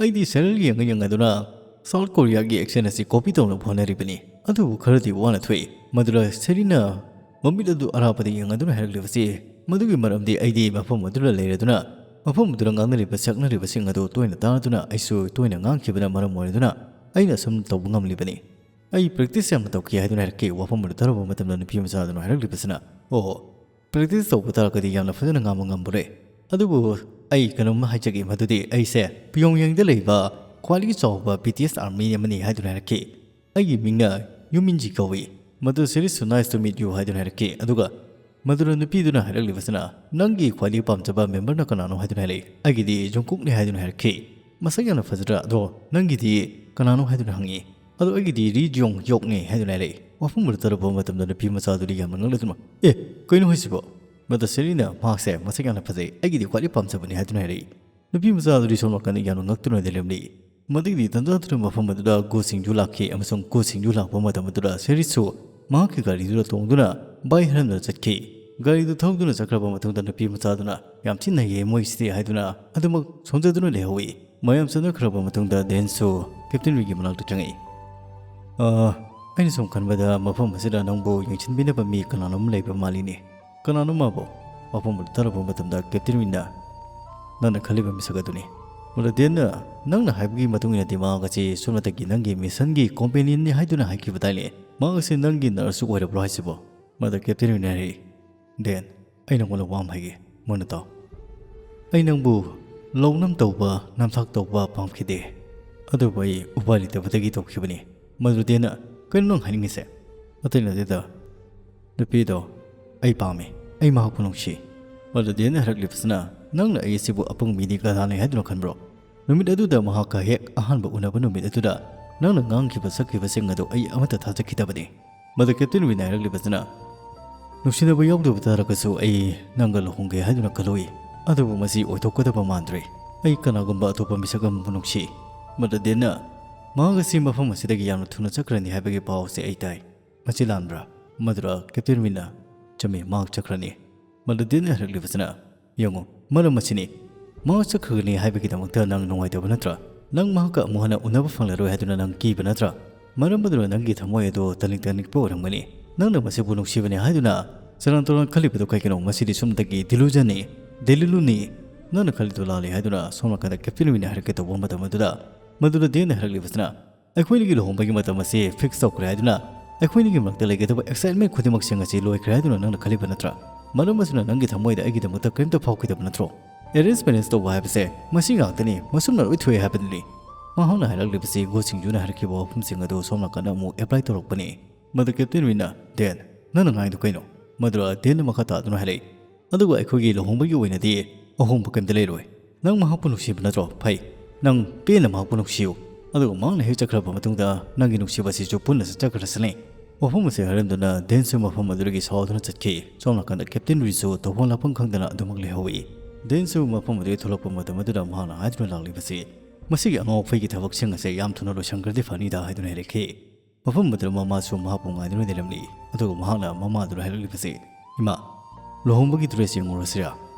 ꯑꯩꯗꯤ ꯁꯦꯔꯤꯜ ꯌꯦꯡꯉ ꯌꯦꯡꯉꯗꯨꯅ ꯁꯥꯎꯠ ꯀꯣꯔꯤꯌꯥꯒꯤ ꯑꯦꯛꯁꯦꯟ ꯑꯁꯤ ꯀꯣꯄꯤ ꯇꯧꯅꯕ ꯍꯣꯠꯅꯔꯤꯕꯅꯤ, ꯑꯗꯨꯕꯨ ꯈꯔꯗꯤ ꯋꯥꯅ ꯊꯣꯛꯏ꯫" ꯃꯗꯨꯗ ꯁꯦꯔꯤꯅ ꯃꯃꯤꯠ ꯑꯗꯨ ꯑꯔꯥꯞꯄꯗ ꯌꯦꯡꯉꯗꯨꯅ ꯍꯥꯏꯔꯛꯂꯤꯕꯁꯤ, "ꯃꯗꯨꯒꯤ ꯃꯔꯝꯗꯤ ꯑꯩꯗꯤ ꯃꯐꯝ ꯑꯗꯨꯗ ꯂꯩꯔꯗꯨꯅ ꯃꯐꯝ ꯑꯗꯨꯗ ꯉꯥꯡꯅꯔꯤꯕ ꯁꯛꯅꯔꯤꯕꯁꯤꯡ ꯑꯗꯨ ꯇꯣꯏꯅ ꯇꯥꯗꯨꯅ ꯑꯩꯁꯨ ꯇꯣꯏꯅ ꯉꯥꯡꯈꯤꯕꯅ ꯃꯔꯝ ꯑꯣꯏꯔꯗꯨꯅ ꯑꯩꯅ ꯑꯁꯨꯝ ꯇꯧꯕ ꯉꯝꯂꯤꯕꯅꯤ꯫ ꯑꯩ ꯄ꯭ꯔꯦꯛꯇꯤꯁ ꯌꯥꯝꯅ ꯇꯧꯈꯤ" ꯍꯥꯏꯗꯨꯅ ꯍꯥꯏꯔꯛꯈꯤ꯫ ꯋꯥꯐꯝ ꯑꯗꯨ ꯇꯥꯔꯨꯕ ꯃꯇꯝꯗ ꯅꯨꯄꯤ ꯃꯆꯥ ꯑꯗꯨꯅ ꯍꯥꯏꯔꯛꯂꯤꯕꯁꯤꯅ, "ꯑꯣ, ꯄ꯭ꯔꯦꯛꯇꯤꯁ ꯇꯧꯕ ꯇꯥꯔꯒꯗꯤ ꯌꯥꯝꯅ ꯐꯖꯅ ꯉꯥꯡꯕ ꯉꯝꯕꯔꯦ꯫ ꯑꯗꯨꯕꯨ ꯑꯩ ꯀꯩꯅꯣꯝꯃ ꯍꯥꯏꯖꯒꯦ, ꯃꯗꯨꯗꯤ ꯑꯩꯁꯦ ꯄꯤꯌꯣꯡꯌꯦꯡꯗ ꯂꯩꯕ ꯈ꯭ꯋꯥꯏꯗꯒꯤ ꯆꯥꯎꯕ ꯕꯤ ꯇꯤ ꯑꯦꯁ ꯑꯥꯔꯃꯤ ꯑꯃꯅꯤ" ꯍꯥꯏꯗꯨꯅ ꯍꯥꯏꯔꯛꯈꯤ꯫ "ꯑꯩꯒꯤ ꯃꯤꯡꯅ ꯌꯨꯃꯤꯟꯖꯤ ꯀꯧꯏ꯫" ꯃꯗꯨ ꯁꯦꯔꯤꯁꯨ "Nice to meet you" ꯍꯥꯏꯗꯨꯅ ꯍꯥꯏꯔꯛꯈꯤ꯫ ꯑꯗꯨꯒ ꯃꯗꯨꯗ ꯅꯨꯄꯤꯗꯨꯅ ꯍꯥꯏꯔꯛꯂꯤꯕꯁꯤꯅ, "ꯅꯪꯒꯤ ꯈ꯭ꯋꯥꯏꯗꯒꯤ ꯄꯥꯝꯖꯕ ꯃꯦꯝꯕꯔꯅ ꯀꯅꯥꯅꯣ?" ꯍꯥꯏꯗꯨꯅ ꯍꯥꯏꯔꯛꯏ꯫ "ꯑꯩꯒꯤꯗꯤ ꯖꯣꯡꯀꯨꯛꯅꯤ" ꯍꯥꯏꯗꯨꯅ ꯍꯥꯏꯔꯛꯈꯤ꯫ "ꯃꯁꯛ ꯌꯥꯝꯅ ꯐꯖꯗ꯭ꯔꯥ? ꯑꯗꯣ ꯅꯪꯒꯤꯗꯤ ꯀꯅꯥꯅꯣ?" ꯍꯥꯏꯗꯨꯅ ꯍꯪꯉꯤ꯫ "ꯑꯗꯣ ꯑꯩꯒꯤꯗꯤ ꯔꯤ ꯖꯣꯡ ꯌꯣꯛꯅꯤ" ꯍꯥꯏꯗꯨꯅ ꯍꯥꯏꯔꯛꯏ꯫ ꯋꯥꯐꯝ ꯑꯗꯨ ꯇꯥꯔꯨꯕ ꯃꯇꯝꯗ ꯅꯨꯄꯤ ꯃꯆꯥ ꯑꯗꯨꯗꯤ ꯌꯥꯝꯅ ꯉꯛꯂꯗꯨꯅ, "ꯑꯦ, ꯀꯩꯅꯣ ꯍꯥꯏꯁꯤꯕꯣ?" ꯃꯗꯨ ꯁꯦꯔꯤꯅ ꯃꯍꯥꯛꯁꯦ ꯃꯁꯛ ꯌꯥꯝꯅ ꯐꯖꯩ, "ꯑꯩꯒꯤꯗꯤ ꯈ꯭ꯋꯥꯏꯗꯒꯤ ꯄꯥꯝꯖꯕꯅꯤ" ꯍꯥꯏꯗꯨꯅ ꯍꯥꯏꯔꯛꯏ꯫ ꯅꯨꯄꯤ ꯃꯆꯥ ꯑꯗꯨꯗꯤ ꯁꯣꯝ ꯅꯥꯀꯟꯗ ꯌꯥꯝꯅ ꯉꯛꯇꯨꯅ ꯂꯩꯔꯝꯂꯤ꯫ ꯃꯗꯨꯒꯤꯗꯤ ꯇꯟꯖꯥ ꯑꯗꯨꯗ ꯃꯐꯝ ꯑꯗꯨꯗ ꯒꯣ ꯁꯤꯡꯖꯨ ꯂꯥꯛꯈꯤ ꯑꯃꯁꯨꯡ ꯒꯣ ꯁꯤꯡꯖꯨ ꯂꯥꯛꯄ ꯃꯇꯝ ꯑꯗꯨꯗ ꯁꯦꯔꯤꯁꯁꯨ ꯃꯍꯥꯛꯀꯤ ꯒꯥꯔꯤꯗꯨꯗ ꯇꯣꯡꯗꯨꯅ ꯕꯥꯏ ꯍꯦꯔꯝꯗ ꯆꯠꯈꯤ꯫ ꯒꯥꯔꯤꯗꯨ ꯊꯧꯗꯨꯅ ꯆꯠꯈ꯭ꯔꯕ ꯃꯇꯨꯡꯗ ꯅꯨꯄꯤ ꯃꯆꯥꯗꯨꯅ, "ꯌꯥꯝ ꯊꯤꯅ ꯅꯩꯌꯦ ꯃꯣꯏꯁꯤꯗꯤ" ꯍꯥꯏꯗꯨꯅ ꯑꯗꯨꯃꯛ ꯁꯣꯟꯖꯗꯨꯅ ꯂꯩꯍꯧꯏ꯫ ꯃꯌꯥꯝ ꯆꯠꯅꯈ꯭ꯔꯕ ꯃꯇꯨꯡꯗ ꯗꯦꯟꯁꯨ ꯀꯦꯞꯇꯦꯟ ꯋꯤꯟꯒꯤ ꯃꯅꯥꯛꯇ ꯆꯪꯉꯛꯏ꯫ "ꯑ, ꯑꯩꯅ ꯁꯨꯝ ꯈꯟꯕꯗ ꯃꯐꯝ ꯑꯁꯤꯗ ꯅꯪꯕꯨ ꯌꯦꯡꯁꯤꯟꯕꯤꯅꯕ ꯃꯤ ꯀꯅꯥꯅꯣꯝ ꯂꯩꯕ ꯃꯥꯜꯂꯤꯅꯦ꯫ ꯀꯅꯥꯅꯣ ꯃꯥꯕꯨ?" ꯋꯥꯐꯝ ꯑꯗꯨ ꯇꯥꯔꯕ ꯃꯇꯝꯗ ꯀꯦꯞꯇꯦꯟ ꯋꯤꯟꯅ, "ꯅꯪꯅ ꯈꯜꯂꯤꯕ ꯃꯤꯁꯛ ꯑꯗꯨꯅꯤ꯫" ꯃꯗꯨ ꯗꯦꯟꯅ, "ꯅꯪꯅ ꯍꯥꯏꯕꯒꯤ ꯃꯇꯨꯡ ꯏꯟꯅꯗꯤ ꯃꯍꯥꯛ ꯑꯁꯤ ꯁꯣꯝꯅꯇꯒꯤ ꯅꯪꯒꯤ ꯃꯤꯁꯟꯒꯤ ꯀꯣꯝꯄꯦꯅꯤꯌꯟꯅꯤ ꯍꯥꯏꯗꯨꯅ ꯍꯥꯏꯈꯤꯕ ꯇꯥꯏꯅꯦ꯫ ꯃꯍꯥꯛ ꯑꯁꯤ ꯅꯪꯒꯤ ꯅꯔꯁꯁꯨ ꯑꯣꯏꯔꯕ꯭ꯔꯣ ꯍꯥꯏꯁꯤꯕꯣ?" ꯃꯗꯨ ꯀꯦꯞꯇꯦꯟ ꯋꯤꯟꯅ ꯍꯥꯏꯔꯛꯏ, "ꯗꯦꯟ, ꯑꯩ ꯅꯪꯉꯣꯟꯗ ꯋꯥ ꯑꯃ ꯍꯥꯏꯒꯦ, ꯃꯨꯟꯅ ꯇꯥꯎ꯫ ꯑꯩ ꯅꯪꯕꯨ ꯂꯧꯅꯝ ꯇꯧꯕ, ꯅꯝꯊꯥꯛ ꯇꯧꯕ ꯄꯥꯝꯈꯤꯗꯦ, ꯑꯗꯨꯕꯨ ꯑꯩ ꯎꯄꯥꯏ ꯂꯩꯇꯕꯗꯒꯤ ꯇꯧꯈꯤꯕꯅꯤ꯫" ꯃꯗꯨ ꯗꯦꯟꯅ, "ꯀꯩꯅꯣ ꯅꯪ ꯍꯥꯏꯅꯤꯡꯉꯤꯁꯦ?" "ꯑꯇꯩ ꯅꯠꯇꯦꯗ, ꯅꯨꯄꯤꯗꯣ ꯑꯩ ꯄꯥꯝꯃꯤ, ꯑꯩ ꯃꯍꯥꯛꯄꯨ ꯅꯨꯡꯁꯤ꯫" ꯃꯗꯨ ꯗꯦꯟꯅ ꯍꯥꯏꯔꯛꯂꯤꯕꯁꯤꯅ, "ꯅꯪꯅ ꯑꯩ ꯑꯁꯤꯕꯨ ꯑꯄꯪꯕ ꯃꯤꯗꯤ ꯀꯅꯥꯅꯤ ꯍꯥꯏꯗꯨꯅ ꯈꯟꯕ꯭ꯔꯣ? ꯅꯨꯃꯤꯠ ꯑꯗꯨꯗ ꯃꯍꯥꯛꯀ ꯍꯦꯛ ꯑꯍꯥꯟꯕ ꯎꯅꯕ ꯅꯨꯃꯤꯠ ꯑꯗꯨꯗ ꯅꯪꯅ ꯉꯥꯡꯈꯤꯕ ꯁꯛꯈꯤꯕꯁꯤꯡ ꯑꯗꯨ ꯑꯩ ꯑꯃꯠꯇ ꯊꯥꯖꯈꯤꯗꯕꯅꯤ꯫" ꯃꯗꯨ ꯀꯦꯞꯇꯦꯟ ꯋꯤꯟꯅ ꯍꯥꯏꯔꯛꯂꯤꯕꯁꯤꯅ, "ꯅꯨꯡꯁꯤꯅꯕ ꯌꯥꯎꯗꯕ ꯇꯥꯔꯒꯁꯨ ꯑꯩ ꯅꯪꯒ ꯂꯨꯍꯣꯡꯒꯦ ꯍꯥꯏꯗꯨꯅ ꯈꯜꯂꯨꯏ꯫ ꯑꯗꯨꯕꯨ ꯃꯁꯤ ꯑꯣꯏꯊꯣꯛꯀꯗꯕ ꯃꯥꯟꯗ꯭ꯔꯦ꯫ ꯑꯩ ꯀꯅꯥꯒꯨꯝꯕ ꯑꯇꯣꯞꯄ ꯃꯤꯁꯛ ꯑꯃꯕꯨ ꯅꯨꯡꯁꯤ꯫ ꯃꯗꯨ ꯗꯦꯟꯅ ꯃꯍꯥꯛ ꯑꯁꯤ ꯃꯐꯝ ꯑꯁꯤꯗꯒꯤ ꯌꯥꯝꯅ ꯊꯨꯅ ꯆꯠꯈ꯭ꯔꯅꯤ ꯍꯥꯏꯕꯒꯤ ꯄꯥꯎ ꯑꯁꯤ ꯑꯩ ꯇꯥꯏ꯫ ꯃꯁꯤ ꯂꯥꯟꯕ꯭ꯔꯥ? ꯃꯗꯨꯔ ꯀꯦꯞꯇꯦꯟ ꯋꯤꯟꯅ? ꯆꯨꯝꯃꯤ, ꯃꯍꯥꯛ ꯆꯠꯈ꯭ꯔꯅꯤ꯫ ꯃꯗꯨ ꯗꯦꯟꯅ ꯍꯥꯏꯔꯛꯂꯤꯕꯁꯤꯅ, ꯌꯦꯡꯉꯨ, ꯃꯔꯝ ꯑꯁꯤꯅꯤ꯫ ꯃꯍꯥꯛ ꯆꯠꯈ꯭ꯔꯒꯅꯤ ꯍꯥꯏꯕꯒꯤꯗꯃꯛꯇ ꯅꯪ ꯅꯨꯡꯉꯥꯏꯇꯕ ꯅꯠꯇ꯭ꯔꯥ? ꯅꯪ ꯃꯍꯥꯛꯀ ꯑꯃꯨꯛ ꯍꯟꯅ ꯎꯅꯕ ꯐꯪꯂꯔꯣꯏ ꯍꯥꯏꯗꯨꯅ ꯅꯪ ꯀꯤꯕ ꯅꯠꯇ꯭ꯔꯥ? ꯃꯔꯝ ꯑꯗꯨꯅ ꯅꯪꯒꯤ ꯊꯃꯣꯏ ꯑꯗꯨ ꯇꯅꯤꯛ ꯇꯅꯤꯛꯄ ꯑꯣꯏꯔꯝꯒꯅꯤ꯫ ꯅꯪꯅ ꯃꯁꯤꯕꯨ ꯅꯨꯡꯁꯤꯕꯅꯤ ꯍꯥꯏꯗꯨꯅ ꯁꯦꯔꯥꯟ ꯇꯨꯔꯥꯟ ꯈꯜꯂꯤꯕꯗꯨ ꯀꯩꯒꯤꯅꯣ? ꯃꯁꯤꯗꯤ ꯁꯨꯝꯗꯒꯤ ꯗꯤꯂꯨꯖꯟꯅꯤ, ꯗꯦꯂꯤꯂꯨꯅꯤ꯫ ꯅꯪꯅ ꯈꯜꯂꯤꯗꯨ ꯂꯥꯜꯂꯤ ꯍꯥꯏꯗꯨꯅ ꯁꯣꯝ ꯅꯥꯀꯟꯗ ꯀꯦꯞꯇꯦꯟ ꯋꯤꯟꯅ ꯍꯥꯏꯔꯛꯀꯦ ꯇꯧꯕ ꯃꯇꯝ ꯑꯗꯨꯗ, ꯃꯗꯨꯗ ꯗꯦꯟꯅ ꯍꯥꯏꯔꯛꯂꯤꯕꯁꯤꯅ, ꯑꯩꯈꯣꯏꯅꯤꯒꯤ ꯂꯨꯍꯣꯡꯕꯒꯤ ꯃꯇꯝ ꯑꯁꯤ ꯐꯤꯛꯁ ꯇꯧꯈ꯭ꯔꯦ ꯍꯥꯏꯗꯨꯅ ꯑꯩꯈꯣꯏꯅꯤꯒꯤ ꯃꯔꯛꯇ ꯂꯩꯒꯗꯕ ꯑꯦꯛꯁꯥꯏꯠꯃꯦꯟ ꯈꯨꯗꯤꯡꯃꯛꯁꯤꯡ ꯑꯁꯤ ꯂꯣꯏꯈ꯭ꯔꯦ ꯍꯥꯏꯗꯨꯅ ꯅꯪꯅ ꯈꯜꯂꯤꯕ ꯅꯠꯇ꯭ꯔꯥ? ꯃꯔꯝ ꯑꯁꯤꯅ ꯅꯪꯒꯤ ꯊꯃꯣꯏꯗ ꯑꯩꯒꯤꯗꯃꯛꯇ ꯀꯔꯤꯝꯇ ꯐꯥꯎꯈꯤꯗꯕ ꯅꯠꯇ꯭ꯔꯣ? ꯑꯦꯔꯦꯟꯖ ꯃꯦꯔꯦꯖ ꯇꯧꯕ ꯍꯥꯏꯕꯁꯦ ꯃꯁꯤ ꯉꯥꯛꯇꯅꯤ, ꯃꯁꯨꯝꯅ ꯂꯣꯏ ꯊꯣꯛꯑꯦ ꯍꯥꯏꯕꯗꯨꯅꯤ꯫ ꯃꯍꯥꯛꯅ ꯍꯥꯏꯔꯛꯂꯤꯕꯁꯤ ꯒꯣ ꯁꯤꯡꯖꯨꯅ ꯍꯥꯏꯔꯛꯈꯤꯕ ꯋꯥꯐꯝꯁꯤꯡ ꯑꯗꯨ ꯁꯣꯝ ꯅꯥꯀꯟꯗ ꯑꯃꯨꯛ ꯑꯦꯄ꯭ꯂꯥꯏ ꯇꯧꯔꯛꯄꯅꯤ꯫ ꯃꯗꯨ ꯀꯦꯞꯇꯦꯟ ꯋꯤꯟꯅ, ꯗꯦꯟ, ꯅꯪꯅ ꯉꯥꯡꯉꯤꯗꯨ ꯀꯩꯅꯣ? ꯃꯗꯨꯗ ꯗꯦꯟꯅ ꯃꯈꯥ ꯇꯥꯗꯨꯅ ꯍꯥꯏꯔꯛꯏ, ꯑꯗꯨꯕꯨ ꯑꯩꯈꯣꯏꯒꯤ ꯂꯨꯍꯣꯡꯕꯒꯤ ꯑꯣꯏꯅꯗꯤ ꯑꯍꯣꯡꯕ ꯀꯔꯤꯝꯇ ꯂꯩꯔꯣꯏ꯫ ꯅꯪ ꯃꯍꯥꯛꯄꯨ ꯅꯨꯡꯁꯤꯕ ꯅꯠꯇ꯭ꯔꯣ? ꯐꯩ, ꯅꯪ ꯄꯦꯟꯅ ꯃꯍꯥꯛꯄꯨ ꯅꯨꯡꯁꯤꯌꯨ꯫ ꯑꯗꯨꯒ ꯃꯍꯥꯛꯅ ꯍꯦꯛ ꯆꯠꯈ꯭ꯔꯕ ꯃꯇꯨꯡꯗ ꯅꯪꯒꯤ ꯅꯨꯡꯁꯤꯕ ꯑꯁꯤꯁꯨ ꯄꯨꯟꯅ ꯆꯠꯆꯈ꯭ꯔꯁꯅꯤ꯫ ꯋꯥꯐꯝ ꯑꯁꯤ ꯍꯥꯏꯔꯝꯗꯨꯅ ꯗꯦꯟꯁꯨ ꯃꯐꯝ ꯑꯗꯨꯗꯒꯤ ꯁꯥꯎꯗꯨꯅ ꯆꯠꯈꯤ꯫ ꯁꯣꯝ ꯅꯥꯀꯟꯗ ꯀꯦꯞꯇꯦꯟ ꯋꯤꯟꯁꯨ ꯇꯧꯐꯝ ꯂꯥꯛꯐꯝ ꯈꯪꯗꯅ ꯑꯗꯨꯃꯛ ꯂꯩꯍꯧꯏ꯫ ꯗꯦꯟꯁꯨ ꯃꯐꯝ ꯑꯗꯨꯗꯒꯤ ꯊꯣꯛꯂꯛꯄ ꯃꯇꯝ ꯑꯗꯨꯗ ꯃꯍꯥꯛꯅ ꯍꯥꯏꯗꯨꯅ ꯂꯥꯛꯂꯤꯕꯁꯤ, ꯃꯁꯤꯒꯤ ꯑꯉꯥꯎ ꯑꯐꯩꯒꯤ ꯊꯕꯛꯁꯤꯡ ꯑꯁꯦ ꯌꯥꯝ ꯊꯨꯅ ꯂꯣꯏꯁꯤꯟꯈ꯭ꯔꯗꯤ ꯐꯅꯤꯗ ꯍꯥꯏꯗꯨꯅ ꯍꯥꯏꯔꯛꯈꯤ꯫ ꯃꯐꯝ ꯑꯗꯨꯗ ꯃꯃꯥꯁꯨ ꯃꯍꯥꯛꯄꯨ ꯉꯥꯏꯗꯨꯅ ꯂꯩꯔꯝꯂꯤ꯫ ꯑꯗꯨꯒ ꯃꯍꯥꯛꯅ ꯃꯃꯥꯗꯨꯗ ꯍꯥꯏꯔꯛꯂꯤꯕꯁꯤ, "ꯏꯃꯥ, ꯂꯨꯍꯣꯡꯕꯒꯤ ꯗ꯭ꯔꯦꯁ ꯌꯦꯡꯉꯨꯔꯁꯤꯔꯥ?"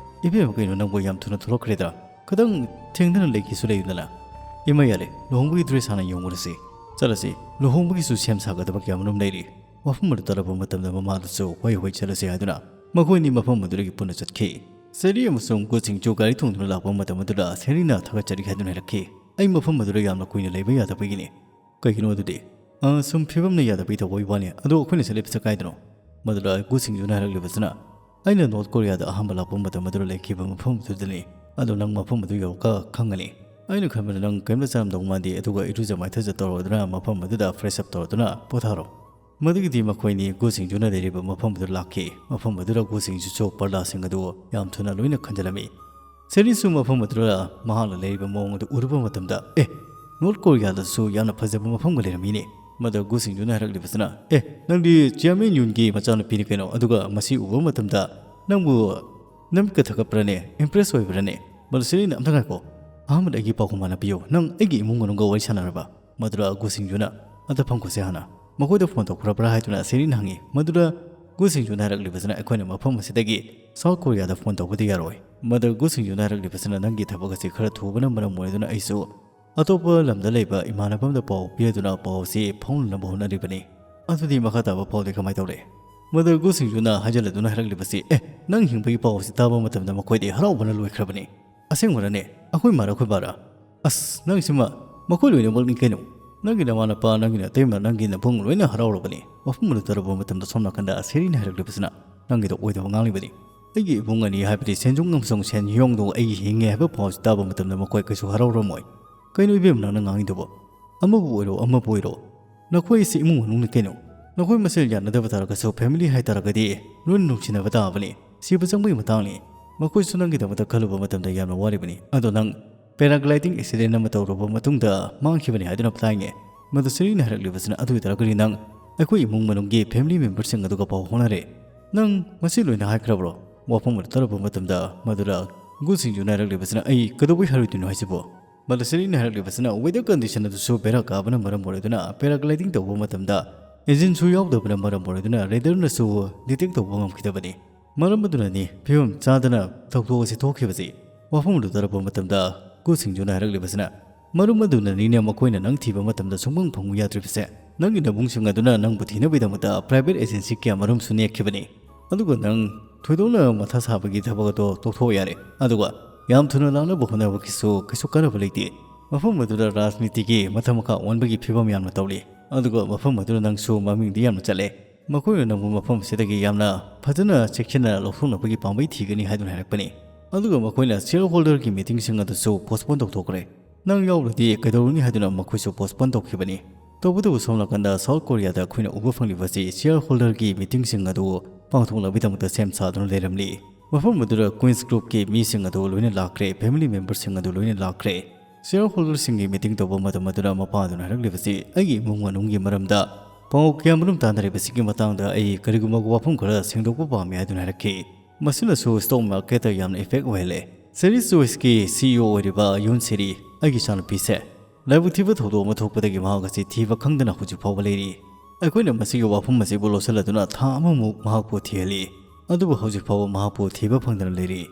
"ꯏꯕꯦꯝꯃ, ꯀꯩꯅꯣ ꯅꯪꯕꯨ ꯌꯥꯝ ꯊꯨꯅ ꯊꯣꯛꯂꯛꯈ꯭ꯔꯦꯗ? ꯈꯤꯇꯪ ꯊꯦꯡꯗꯅ ꯂꯩꯒꯦꯁꯨ ꯂꯩꯌꯨꯗꯅ?" "ꯏꯃꯥ, ꯌꯥꯔꯦ, ꯂꯨꯍꯣꯡꯕꯒꯤ ꯗ꯭ꯔꯦꯁ ꯍꯥꯟꯅ ꯌꯦꯡꯉꯨꯔꯁꯤ꯫ ꯆꯠꯂꯁꯤ, ꯂꯨꯍꯣꯡꯕꯒꯤꯁꯨ ꯁꯦꯝ ꯁꯥꯒꯗꯕ ꯀꯌꯥꯃꯔꯨꯝ ꯂꯩꯔꯤ꯫" ꯋꯥꯐꯝ ꯑꯗꯨ ꯇꯥꯔꯛꯄ ꯃꯇꯝꯗ ꯃꯃꯥꯗꯨꯁꯨ, "ꯍꯣꯏ, ꯍꯣꯏ, ꯆꯠꯂꯁꯤ," ꯍꯥꯏꯗꯨꯅ ꯃꯈꯣꯏ ꯑꯅꯤ ꯃꯐꯝ ꯑꯗꯨꯗꯒꯤ ꯄꯨꯟꯅ ꯆꯠꯈꯤ꯫ ꯁꯦꯔꯤ ꯑꯃꯁꯨꯡ ꯒꯨꯁꯤꯡꯁꯨ ꯒꯥꯔꯤ ꯊꯣꯡꯗꯨꯅ ꯂꯥꯛꯄ ꯃꯇꯝ ꯑꯗꯨꯗ ꯁꯦꯔꯤꯅ ꯊꯥꯒꯠꯆꯔꯤ ꯍꯥꯏꯗꯨꯅ ꯍꯥꯏꯔꯛꯈꯤ꯫ "ꯑꯩ ꯃꯐꯝ ꯑꯗꯨꯗ ꯌꯥꯝꯅ ꯀꯨꯏꯅ ꯂꯩꯕ ꯌꯥꯗꯕꯒꯤꯅꯤ꯫" "ꯀꯩꯒꯤꯅꯣ ꯑꯗꯨꯗꯤ?" "ꯑ, ꯁꯨꯝ ꯐꯤꯕꯝꯅ ꯌꯥꯗꯕꯒꯤ ꯇꯧꯕꯒꯤ ꯋꯥꯅꯤ꯫ ꯑꯗꯣ ꯑꯩꯈꯣꯏꯅ ꯆꯠꯂꯤꯕꯁꯦ ꯀꯥꯏꯗꯅꯣ?" ꯃꯗꯨꯗ ꯒꯨꯁꯤꯡꯖꯨꯅ ꯍꯥꯏꯔꯛꯂꯤꯕꯁꯤꯅ, "ꯑꯩꯅ ꯅꯣꯔꯠ ꯀꯣꯔꯤꯌꯥꯗ ꯑꯍꯥꯟꯕ ꯂꯥꯛꯄ ꯃꯇꯝ ꯑꯗꯨꯗ ꯂꯩꯈꯤꯕ ꯃꯐꯝ ꯑꯗꯨꯗꯅꯤ꯫ ꯑꯗꯣ ꯅꯪ ꯃꯐꯝ ꯑꯗꯨ ꯌꯧꯔꯒ ꯈꯪꯒꯅꯤ꯫ ꯑꯩꯅ ꯈꯟꯕꯗ ꯅꯪ ꯀꯔꯤꯝꯇ ꯆꯥꯔꯝꯗꯧ ꯃꯥꯟꯗꯦ, ꯑꯗꯨꯒ ꯏꯔꯨꯖ ꯃꯥꯏꯊꯖ ꯇꯧꯔꯗꯨꯅ ꯃꯐꯝ ꯑꯗꯨꯗ ꯐ꯭ꯔꯦꯁ ꯑꯞ ꯇꯧꯔꯗꯨꯅ ꯄꯣꯊꯥꯔꯣ꯫" ꯃꯗꯨꯒꯤꯗꯤ ꯃꯈꯣꯏꯅꯤ ꯒꯨꯁꯤꯡꯖꯨꯅ ꯂꯩꯔꯤꯕ ꯃꯐꯝ ꯑꯗꯨ ꯂꯥꯛꯈꯤ꯫ ꯃꯐꯝ ꯑꯗꯨꯗ ꯒꯨꯁꯤꯡꯖꯨꯁꯨ ꯄꯔꯗꯥꯁꯤꯡ ꯑꯗꯨ ꯌꯥꯝ ꯊꯨꯅ ꯂꯣꯏꯅ ꯈꯟꯖꯤꯜꯂꯝꯃꯤ꯫ ꯁꯦꯔꯤꯁꯨ ꯃꯐꯝ ꯑꯗꯨꯗ ꯃꯍꯥꯛꯅ ꯂꯩꯔꯤꯕ ꯃꯑꯣꯡ ꯑꯗꯨ ꯎꯔꯨꯕ ꯃꯇꯝꯗ, "ꯑꯦ, ꯅꯣꯔꯠ ꯀꯣꯔꯤꯌꯥꯗꯁꯨ ꯌꯥꯝꯅ ꯐꯖꯕ ꯃꯐꯝꯒ ꯂꯩꯔꯝꯃꯤꯅꯦ꯫" ꯃꯗꯨ ꯒꯨꯁꯤꯡꯖꯨꯅ ꯍꯥꯏꯔꯛꯂꯤꯕꯁꯤꯅ, "ꯑꯦ, ꯅꯪꯗꯤ ꯆꯤꯌꯥꯃꯦꯟ ꯌꯨꯟꯒꯤ ꯃꯆꯥꯅꯨꯄꯤꯅꯤ ꯀꯩꯅꯣ, ꯑꯗꯨꯒ ꯃꯁꯤ ꯎꯕ ꯃꯇꯝꯗ ꯅꯪꯕꯨ ꯅꯃꯤꯠꯀ ꯊꯛꯀꯠꯄ꯭ꯔꯅꯦ? ꯏꯝꯄ꯭ꯔꯦꯁ ꯑꯣꯏꯕ꯭ꯔꯅꯦ?" ꯃꯗꯨ ꯁꯦꯔꯤꯅ, "ꯑꯝꯇ ꯉꯥꯏꯈꯣ, ꯑꯍꯥꯟꯕꯗ ꯑꯩꯒꯤ ꯄꯥꯎꯈꯨꯝ ꯍꯥꯟꯅ ꯄꯤꯌꯨ꯫ ꯅꯪ ꯑꯩꯒꯤ ꯏꯃꯨꯡ ꯃꯅꯨꯡꯒ ꯋꯥꯔꯤ ꯁꯥꯟꯅꯔꯕ?" ꯃꯗꯨꯗ ꯒꯨ ꯁꯤꯡꯖꯨꯅ, "ꯑꯝꯇ ꯐꯝꯈꯣꯁꯦ ꯍꯥꯟꯅ꯫ ꯃꯈꯣꯏꯗ ꯐꯣꯟ ꯇꯧꯈ꯭ꯔꯕ꯭ꯔꯥ?" ꯍꯥꯏꯗꯨꯅ ꯁꯦꯔꯤꯅ ꯍꯪꯉꯤ꯫ ꯃꯗꯨꯗ ꯒꯨ ꯁꯤꯡꯖꯨꯅ ꯍꯥꯏꯔꯛꯂꯤꯕꯁꯤꯅ, "ꯑꯩꯈꯣꯏꯅ ꯃꯐꯝ ꯑꯁꯤꯗꯒꯤ ꯁꯥꯎꯠ ꯀꯣꯔꯤꯌꯥꯗ ꯐꯣꯟ ꯇꯧꯕꯗꯤ ꯌꯥꯔꯣꯏ꯫" ꯃꯗꯨ ꯒꯨ ꯁꯤꯡꯖꯨꯅ ꯍꯥꯏꯔꯛꯂꯤꯕꯁꯤꯅ, "ꯅꯪꯒꯤ ꯊꯕꯛ ꯑꯁꯤ ꯈꯔ ꯊꯨꯕꯅ ꯃꯔꯝ ꯑꯣꯏꯗꯨꯅ ꯑꯩꯁꯨ ꯑꯇꯣꯞꯄ ꯂꯝꯗ ꯂꯩꯕ ꯏꯃꯥꯟꯅꯕ ꯑꯃꯗ ꯄꯥꯎ ꯄꯤꯔꯗꯨꯅ ꯄꯥꯎ ꯑꯁꯤ ꯐꯥꯎꯅꯅꯕ ꯍꯣꯠꯅꯔꯤꯕꯅꯤ꯫ ꯑꯗꯨꯗꯤ ꯃꯈꯥ ꯇꯥꯕ ꯄꯥꯎꯗꯤ ꯀꯃꯥꯏ ꯇꯧꯔꯦ?" ꯃꯗꯨ ꯒꯨ ꯁꯤꯡꯖꯨꯅ ꯍꯥꯏꯖꯤꯜꯂꯗꯨꯅ ꯍꯥꯏꯔꯛꯂꯤꯕꯁꯤ, "ꯑꯦ, ꯅꯪ ꯍꯤꯡꯕꯒꯤ ꯄꯥꯎ ꯑꯁꯤ ꯇꯥꯕ ꯃꯇꯝꯗ ꯃꯈꯣꯏꯗꯤ ꯍꯔꯥꯎꯕꯅ ꯂꯣꯏꯈ꯭ꯔꯕꯅꯤ꯫" "ꯑꯁꯦꯡꯕꯔꯅꯦ? ꯑꯩꯈꯣꯏ ꯃꯥꯔ, ꯑꯩꯈꯣꯏ ꯕꯥꯔ?" "ꯑꯁ, ꯅꯪꯁꯤꯃ ꯃꯈꯣꯏ ꯂꯣꯏꯅꯃꯛꯅꯤ ꯀꯩꯅꯣ꯫ ꯅꯪꯒꯤ ꯅꯃꯥ ꯅꯄꯥ, ꯅꯪꯒꯤ ꯅꯇꯩꯃ, ꯅꯪꯒꯤ ꯅꯕꯨꯡ ꯂꯣꯏꯅ ꯍꯔꯥꯎꯔꯕꯅꯤ꯫" ꯋꯥꯐꯝ ꯑꯗꯨ ꯇꯥꯔꯕ ꯃꯇꯝꯗ ꯁꯣꯝ ꯅꯥꯀꯟꯗ ꯁꯦꯔꯤꯅ ꯍꯥꯏꯔꯛꯂꯤꯕꯁꯤꯅ, "ꯅꯪꯒꯤꯗꯣ ꯑꯣꯏꯗꯕ ꯉꯥꯡꯂꯤꯕꯅꯤ꯫ ꯑꯩꯒꯤ ꯏꯕꯨꯡ ꯑꯅꯤ ꯍꯥꯏꯕꯗꯤ ꯁꯦꯟꯖꯣꯡ ꯑꯃꯁꯨꯡ ꯁꯦꯟ ꯌꯣꯡꯗꯣ ꯑꯩ ꯍꯤꯡꯉꯦ ꯍꯥꯏꯕ ꯄꯥꯎꯁꯤ ꯇꯥꯕ ꯃꯇꯝꯗ ꯃꯈꯣꯏ ꯀꯩꯁꯨ ꯍꯔꯥꯎꯔꯝꯃꯣꯏ꯫ ꯀꯩꯅꯣ ꯏꯕꯦꯝ ꯅꯪꯅ ꯉꯥꯡꯉꯤꯗꯨꯕꯣ? ꯑꯃꯕꯨ ꯑꯣꯏꯔꯣ, ꯑꯃꯕꯨ ꯑꯣꯏꯔꯣ, ꯅꯈꯣꯏ ꯑꯁꯤ ꯏꯃꯨꯡ ꯃꯅꯨꯡꯅꯤ ꯀꯩꯅꯣ꯫ ꯅꯈꯣꯏ ꯃꯁꯦꯜ ꯌꯥꯅꯗꯕ ꯇꯥꯔꯒꯁꯨ ꯐꯦꯃꯤꯂꯤ ꯍꯥꯏ ꯇꯥꯔꯒꯗꯤ ꯂꯣꯏꯅ ꯅꯨꯡꯁꯤꯅꯕ ꯇꯥꯕꯅꯤ꯫ ꯁꯤꯕ ꯆꯪꯕꯒꯤ ꯃꯇꯥꯡꯅꯤ꯫ ꯃꯈꯣꯏꯁꯨ ꯅꯪꯒꯤꯗꯃꯛꯇ ꯈꯜꯂꯨꯕ ꯃꯇꯝꯗ ꯌꯥꯝꯅ ꯋꯥꯔꯤꯕꯅꯤ꯫ ꯑꯗꯣ ꯅꯪ ꯄꯦꯔꯥꯒ꯭ꯂꯥꯏꯗꯤꯡ ꯑꯦꯛꯁꯤꯗꯦꯟ ꯑꯃ ꯇꯧꯔꯨꯕ ꯃꯇꯨꯡꯗ ꯃꯥꯡꯈꯤꯕꯅꯤ ꯍꯥꯏꯗꯨꯅ ꯇꯥꯏꯅꯦ꯫" ꯃꯗꯨ ꯁꯦꯔꯤꯅ ꯍꯥꯏꯔꯛꯂꯤꯕꯁꯤꯅ, "ꯑꯗꯨ ꯑꯣꯏꯇꯥꯔꯒꯗꯤ ꯅꯪ ꯑꯩꯈꯣꯏ ꯏꯃꯨꯡ ꯃꯅꯨꯡꯒꯤ ꯐꯦꯃꯤꯂꯤ ꯃꯦꯝꯕꯔꯁꯤꯡ ꯑꯗꯨꯒ ꯄꯥꯎ ꯐꯥꯎꯅꯔꯦ꯫ ꯅꯪ ꯃꯁꯤ ꯂꯣꯏꯅ ꯍꯥꯏꯈ꯭ꯔꯕ꯭ꯔꯣ?" ꯋꯥꯐꯝ ꯑꯗꯨ ꯇꯥꯔꯛꯄ ꯃꯇꯝꯗ ꯃꯗꯨꯗ ꯒꯨ ꯁꯤꯡꯖꯨꯅ ꯍꯥꯏꯔꯛꯂꯤꯕꯁꯤꯅ, "ꯑꯩ ꯀꯩꯗꯧꯕꯩ ꯍꯥꯏꯔꯣꯏꯗꯣꯏꯅꯣ ꯍꯥꯏꯁꯤꯕꯣ?" ꯃꯗꯨ ꯁꯦꯔꯤꯅ ꯍꯥꯏꯔꯛꯂꯤꯕꯁꯤꯅ, ꯋꯦꯗꯔ ꯀꯟꯗꯤꯁꯟ ꯑꯗꯨꯁꯨ ꯕꯦꯔꯥ ꯀꯥꯕꯅ ꯃꯔꯝ ꯑꯣꯏꯔꯗꯨꯅ ꯄꯦꯔꯥꯒ꯭ꯂꯥꯏꯗꯤꯡ ꯇꯧꯕ ꯃꯇꯝꯗ ꯏꯟꯖꯤꯟꯁꯨ ꯌꯥꯎꯗꯕꯅ ꯃꯔꯝ ꯑꯣꯏꯔꯗꯨꯅ ꯔꯦꯗꯔꯅꯁꯨ ꯗꯤꯇꯦꯛ ꯇꯧꯕ ꯉꯝꯈꯤꯗꯕꯅꯤ꯫ ꯃꯔꯝ ꯑꯗꯨꯅꯅꯤ ꯐꯤꯕꯝ ꯆꯥꯗꯅ ꯊꯧꯗꯣꯛ ꯑꯁꯤ ꯊꯣꯛꯈꯤꯕꯁꯤ꯫ ꯋꯥꯐꯝ ꯑꯗꯨ ꯇꯥꯔꯛꯄ ꯃꯇꯝꯗ ꯒꯨ ꯁꯤꯡꯖꯨꯅ ꯍꯥꯏꯔꯛꯂꯤꯕꯁꯤꯅ, "ꯃꯔꯝ ꯑꯗꯨꯅꯅꯤꯅꯦ ꯃꯈꯣꯏꯅ ꯅꯪ ꯊꯤꯕ ꯃꯇꯝꯗ ꯁꯨꯡꯐꯪ ꯐꯪꯉꯨ ꯌꯥꯗ꯭ꯔꯤꯕꯁꯦ꯫ ꯅꯪꯒꯤ ꯅꯕꯨꯡꯁꯤꯡ ꯑꯗꯨꯅ ꯅꯪꯕꯨ ꯊꯤꯅꯕꯒꯤꯗꯃꯛꯇ ꯄ꯭ꯔꯥꯏꯚꯦꯠ ꯑꯦꯖꯦꯟꯁꯤ ꯀꯌꯥ ꯃꯔꯨꯝꯁꯨ ꯅꯦꯛꯈꯤꯕꯅꯤ꯫ ꯑꯗꯨꯒ ꯅꯪ ꯊꯣꯏꯗꯣꯛꯅ ꯃꯊꯥ ꯁꯥꯕꯒꯤ ꯊꯕꯛ ꯑꯗꯣ ꯇꯣꯛꯊꯣꯛꯑꯣ ꯌꯥꯔꯦ꯫ ꯑꯗꯨꯒ ꯌꯥꯝ ꯊꯨꯅ ꯂꯥꯛꯅꯕ ꯍꯣꯠꯅꯕꯒꯤꯁꯨ ꯀꯩꯁꯨ ꯀꯥꯟꯅꯕ ꯂꯩꯇꯦ꯫ ꯃꯐꯝ ꯑꯗꯨꯗ ꯔꯥꯖꯅꯤꯇꯤꯒꯤ ꯃꯊꯛ ꯃꯈꯥ ꯑꯣꯟꯕꯒꯤ ꯐꯤꯕꯝ ꯌꯥꯝꯅ ꯇꯧꯔꯤ꯫ ꯑꯗꯨꯒ ꯃꯐꯝ ꯑꯗꯨꯗ ꯅꯪꯁꯨ ꯃꯃꯤꯡꯗꯤ ꯌꯥꯝꯅ ꯆꯠꯂꯦ꯫ ꯃꯈꯣꯏꯅ ꯅꯪꯕꯨ ꯃꯐꯝ ꯑꯁꯤꯗꯒꯤ ꯌꯥꯝꯅ ꯐꯖꯅ ꯆꯦꯛꯁꯤꯟꯅ ꯂꯧꯊꯣꯛꯅꯕꯒꯤ ꯄꯥꯝꯕꯩ ꯊꯤꯒꯅꯤ" ꯍꯥꯏꯗꯨꯅ ꯍꯥꯏꯔꯛꯄꯅꯤ꯫ ꯑꯗꯨꯒ ꯃꯈꯣꯏꯅ ꯁꯤꯌꯔ ꯍꯣꯜꯗꯔꯒꯤ ꯃꯤꯇꯤꯡꯁꯤꯡ ꯑꯗꯨꯁꯨ ꯄꯣꯁꯄꯣꯟ ꯇꯧꯊꯣꯛꯈ꯭ꯔꯦ꯫ ꯅꯪ ꯌꯥꯎꯔꯗꯤ ꯀꯩꯗꯧꯔꯨꯅꯤ ꯍꯥꯏꯗꯨꯅ ꯃꯈꯣꯏꯁꯨ ꯄꯣꯁꯄꯣꯟ ꯇꯧꯈꯤꯕꯅꯤ꯫ ꯇꯧꯕꯇꯕꯨ ꯁꯣꯝ ꯅꯥꯀꯟꯗ ꯁꯥꯎꯠ ꯀꯣꯔꯤꯌꯥꯗ ꯑꯩꯈꯣꯏꯅ ꯎꯕ ꯐꯪꯂꯤꯕꯁꯤ ꯁꯤꯌꯔ ꯍꯣꯜꯗꯔꯒꯤ ꯃꯤꯇꯤꯡꯁꯤꯡ ꯑꯗꯨ ꯄꯥꯡꯊꯣꯛꯅꯕꯒꯤꯗꯃꯛꯇ ꯁꯦꯝ ꯁꯥꯗꯨꯅ ꯂꯩꯔꯝꯂꯤ꯫ ꯃꯐꯝ ꯑꯗꯨꯗ ꯀ꯭ꯋꯤꯟꯁ ꯒ꯭ꯔꯨꯞꯀꯤ ꯃꯤꯁꯤꯡ ꯑꯗꯨ ꯂꯣꯏꯅ ꯂꯥꯛꯈ꯭ꯔꯦ, ꯐꯦꯃꯤꯂꯤ ꯃꯦꯝꯕꯔꯁꯤꯡ ꯑꯗꯨ ꯂꯣꯏꯅ ꯂꯥꯛꯈ꯭ꯔꯦ꯫ ꯁꯤꯌꯔ ꯍꯣꯜꯗꯔꯁꯤꯡꯒꯤ ꯃꯤꯇꯤꯡ ꯇꯧꯕ ꯃꯇꯝ ꯑꯗꯨꯗ ꯃꯄꯥ ꯑꯗꯨꯅ ꯍꯥꯏꯔꯛꯂꯤꯕꯁꯤ, "ꯑꯩꯒꯤ ꯏꯃꯨꯡ ꯃꯅꯨꯡꯒꯤ ꯃꯔꯝꯗ ꯄꯥꯎ ꯀꯌꯥꯃꯔꯨꯝ ꯇꯥꯟꯅꯔꯤꯕꯁꯤꯒꯤ ꯃꯇꯥꯡꯗ ꯑꯩ ꯀꯔꯤꯒꯨꯝꯕ ꯋꯥꯐꯝ ꯈꯔ ꯁꯦꯡꯗꯣꯛꯄ ꯄꯥꯝꯃꯤ" ꯍꯥꯏꯗꯨꯅ ꯍꯥꯏꯔꯛꯈꯤ꯫ ꯃꯁꯤꯅꯁꯨ stock market ꯇ ꯌꯥꯝꯅ effect ꯑꯣꯏꯍꯜꯂꯦ꯫ Series Choice ꯀꯤ C E O ꯑꯣꯏꯔꯤꯕ ꯌꯨꯟ ꯁꯦꯔꯤ, "ꯑꯩꯒꯤ ꯏꯆꯥꯅꯨꯄꯤꯁꯦ ꯂꯥꯏꯕꯛ ꯊꯤꯕ ꯊꯧꯗꯣꯛ ꯑꯃ ꯊꯣꯛꯄꯗꯒꯤ ꯃꯍꯥꯛ ꯑꯁꯤ ꯊꯤꯕ ꯈꯪꯗꯅ ꯍꯧꯖꯤꯛ ꯐꯥꯎꯕ ꯂꯩꯔꯤ꯫ ꯑꯩꯈꯣꯏꯅ ꯃꯁꯤꯒꯤ ꯋꯥꯐꯝ ꯑꯁꯤꯕꯨ ꯂꯧꯁꯤꯜꯂꯗꯨꯅ ꯊꯥ ꯑꯃꯃꯨꯛ ꯃꯍꯥꯛꯄꯨ ꯊꯤꯍꯜꯂꯤ, ꯑꯗꯨꯕꯨ ꯍꯧꯖꯤꯛ ꯐꯥꯎꯕ ꯃꯍꯥꯛꯄꯨ ꯊꯤꯕ ꯐꯪꯗꯅ ꯂꯩꯔꯤ꯫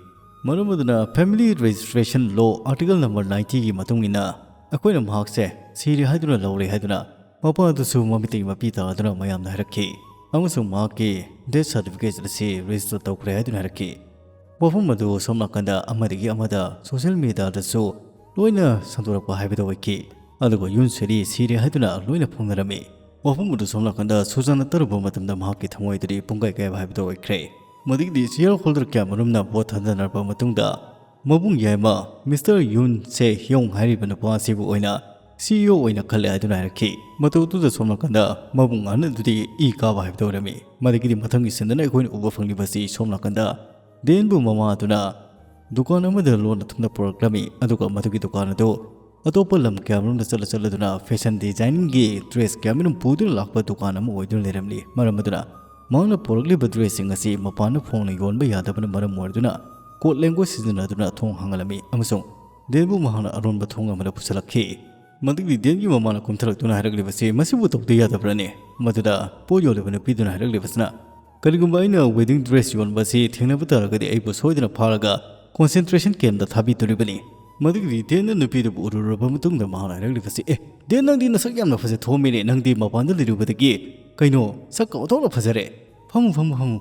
ꯃꯔꯝ ꯑꯗꯨꯅ Family Registration Law Article number ninety ꯒꯤ ꯃꯇꯨꯡ ꯏꯟꯅ ꯑꯩꯈꯣꯏꯅ ꯃꯍꯥꯛꯁꯦ ꯁꯤꯔꯦ ꯍꯥꯏꯗꯨꯅ ꯂꯧꯔꯦ" ꯍꯥꯏꯗꯨꯅ ꯃꯄꯥ ꯑꯗꯨꯁꯨ ꯃꯃꯤꯠꯇꯒꯤ ꯃꯄꯤ ꯇꯥꯗꯨꯅ ꯃꯌꯥꯝꯗ ꯍꯥꯏꯔꯛꯈꯤ꯫ ꯑꯃꯁꯨꯡ ꯃꯍꯥꯛꯀꯤ death certificate ꯑꯁꯤ register ꯇꯧꯈ꯭ꯔꯦ ꯍꯥꯏꯗꯨꯅ ꯍꯥꯏꯔꯛꯈꯤ꯫ ꯋꯥꯐꯝ ꯑꯗꯨ ꯁꯣꯝ ꯅꯥꯀꯟꯗ ꯑꯃꯗꯒꯤ ꯑꯃꯗ social media ꯗꯁꯨ ꯂꯣꯏꯅ ꯁꯟꯗꯣꯔꯛꯄ ꯍꯥꯏꯕꯗꯨ ꯑꯣꯏꯈꯤ꯫ ꯑꯗꯨꯒ ꯌꯨꯟ ꯁꯦꯔꯤ ꯁꯤꯔꯦ ꯍꯥꯏꯗꯨꯅ ꯂꯣꯏꯅ ꯐꯣꯡꯅꯔꯝꯃꯤ꯫ ꯋꯥꯐꯝ ꯑꯗꯨ ꯁꯣꯝ ꯅꯥꯀꯟꯗ ꯁꯨꯖꯥꯅ ꯇꯥꯔꯨꯕ ꯃꯇꯝꯗ ꯃꯍꯥꯛꯀꯤ ꯊꯃꯣꯏ ꯑꯗꯨꯗꯤ ꯄꯨꯡꯀꯥꯏ ꯀꯥꯏꯕ ꯍꯥꯏꯕꯗꯨ ꯑꯣꯏꯈ꯭ꯔꯦ꯫ ꯃꯗꯨꯒꯤꯗꯤ share holder ꯀꯌꯥ ꯃꯔꯨꯝꯅ vote ꯊꯥꯗꯅꯔꯕ ꯃꯇꯨꯡꯗ ꯃꯕꯨꯡ ꯌꯥꯏꯃ Mister Yun Se Hyung ꯍꯥꯏꯔꯤꯕ ꯅꯨꯄꯥ ꯑꯁꯤꯕꯨ ꯑꯣꯏꯅ C E O ꯑꯣꯏꯅ ꯈꯜꯂꯦ ꯍꯥꯏꯗꯨꯅ ꯍꯥꯏꯔꯛꯈꯤ꯫ ꯃꯇꯧ ꯑꯗꯨꯗ ꯁꯣꯝ ꯅꯥꯀꯟꯗ ꯃꯕꯨꯡ ꯑꯍꯟ ꯑꯗꯨꯗꯤ ꯏ ꯀꯥꯕ ꯍꯥꯏꯕꯗꯨ ꯑꯣꯏꯔꯝꯃꯤ꯫ ꯃꯗꯨꯒꯤꯗꯤ ꯃꯊꯪꯒꯤ scene ꯗꯅ ꯑꯩꯈꯣꯏꯅ ꯎꯕ ꯐꯪꯂꯤꯕꯁꯤ ꯁꯣꯝ ꯅꯥꯀꯟꯗ ꯗꯦꯟꯕꯨ ꯃꯃꯥ ꯑꯗꯨꯅ ꯗꯨꯀꯥꯟ ꯑꯃꯗ ꯂꯣꯟꯅ ꯊꯨꯡꯅ ꯄꯨꯔꯛꯂꯝꯃꯤ, ꯑꯗꯨꯒ ꯃꯗꯨꯒꯤ ꯗꯨꯀꯥꯟ ꯑꯗꯨ ꯑꯇꯣꯞꯄ ꯂꯝ ꯀꯌꯥꯃꯔꯨꯝꯗ ꯆꯠꯂ ꯆꯠꯂꯗꯨꯅ fashion designing ꯒꯤ dress ꯀꯌꯥꯃꯔꯨꯝ ꯄꯨꯗꯨꯅ ꯂꯥꯛꯄ ꯗꯨꯀꯥꯟ ꯑꯃ ꯑꯣꯏꯗꯨꯅ ꯂꯩꯔꯝꯂꯤ꯫ ꯃꯔꯝ ꯑꯗꯨꯅ ꯃꯍꯥꯛꯅ ꯄꯨꯔꯛꯂꯤꯕ dress ꯁꯤꯡ ꯑꯁꯤ ꯃꯄꯥꯟꯗ ꯐꯣꯡꯅ ꯌꯣꯟꯕ ꯌꯥꯗꯕꯅ ꯃꯔꯝ ꯑꯣꯏꯗꯨꯅ code language ꯁꯤꯖꯤꯟꯅꯗꯨꯅ ꯊꯣꯡ ꯍꯥꯡꯍꯜꯂꯝꯃꯤ ꯑꯃꯁꯨꯡ ꯗꯦꯟꯕꯨ ꯃꯍꯥꯛꯅ ꯑꯔꯣꯟꯕ ꯊꯣꯡ ꯑꯃꯗ ꯄꯨꯁꯤꯜꯂꯛꯈꯤ꯫ ꯃꯗꯨꯒꯤ ꯗꯦꯟꯒꯤ ꯃꯃꯥꯅ ꯀꯨꯝꯊꯔꯛꯇꯨꯅ ꯍꯥꯏꯔꯛꯂꯤꯕꯁꯤ ꯃꯁꯤꯕꯨ ꯇꯧꯗ ꯌꯥꯗꯕ꯭ꯔꯅꯦ? ꯃꯗꯨꯗ ꯄꯣꯠ ꯌꯣꯜꯂꯤꯕ ꯅꯨꯄꯤꯗꯨꯅ ꯍꯥꯏꯔꯛꯂꯤꯕꯁꯤꯅ, "ꯀꯔꯤꯒꯨꯝꯕ ꯑꯩꯅ wedding dress ꯌꯣꯟꯕ ꯑꯁꯤ ꯊꯦꯡꯅꯕ ꯇꯥꯔꯒꯗꯤ ꯑꯩꯕꯨ ꯁꯣꯏꯗꯅ ꯐꯥꯔꯒ concentration camp ꯇ ꯊꯥꯕꯤꯗꯣꯔꯤꯕꯅꯤ"꯫ ꯃꯗꯨꯒꯤꯗꯤ ꯗꯦꯟꯅ ꯅꯨꯄꯤꯗꯨꯕꯨ ꯎꯔꯨꯔꯕ ꯃꯇꯨꯡꯗ ꯃꯍꯥꯛꯅ ꯍꯥꯏꯔꯛꯂꯤꯕꯁꯤ, "ꯑꯦ, ꯗꯦꯟ, ꯅꯪꯗꯤ ꯅꯁꯛ ꯌꯥꯝꯅ ꯐꯖ ꯊꯣꯛꯑꯝꯃꯤꯅꯦ, ꯅꯪꯗꯤ ꯃꯄꯥꯟꯗ ꯂꯩꯔꯨꯕꯗꯒꯤ ꯀꯩꯅꯣ ꯁꯛꯀ ꯑꯣꯟꯊꯣꯛꯅ ꯐꯖꯔꯦ꯫ ꯐꯝꯃꯨ, ꯐꯝꯃꯨ, ꯐꯝꯃꯨ"꯫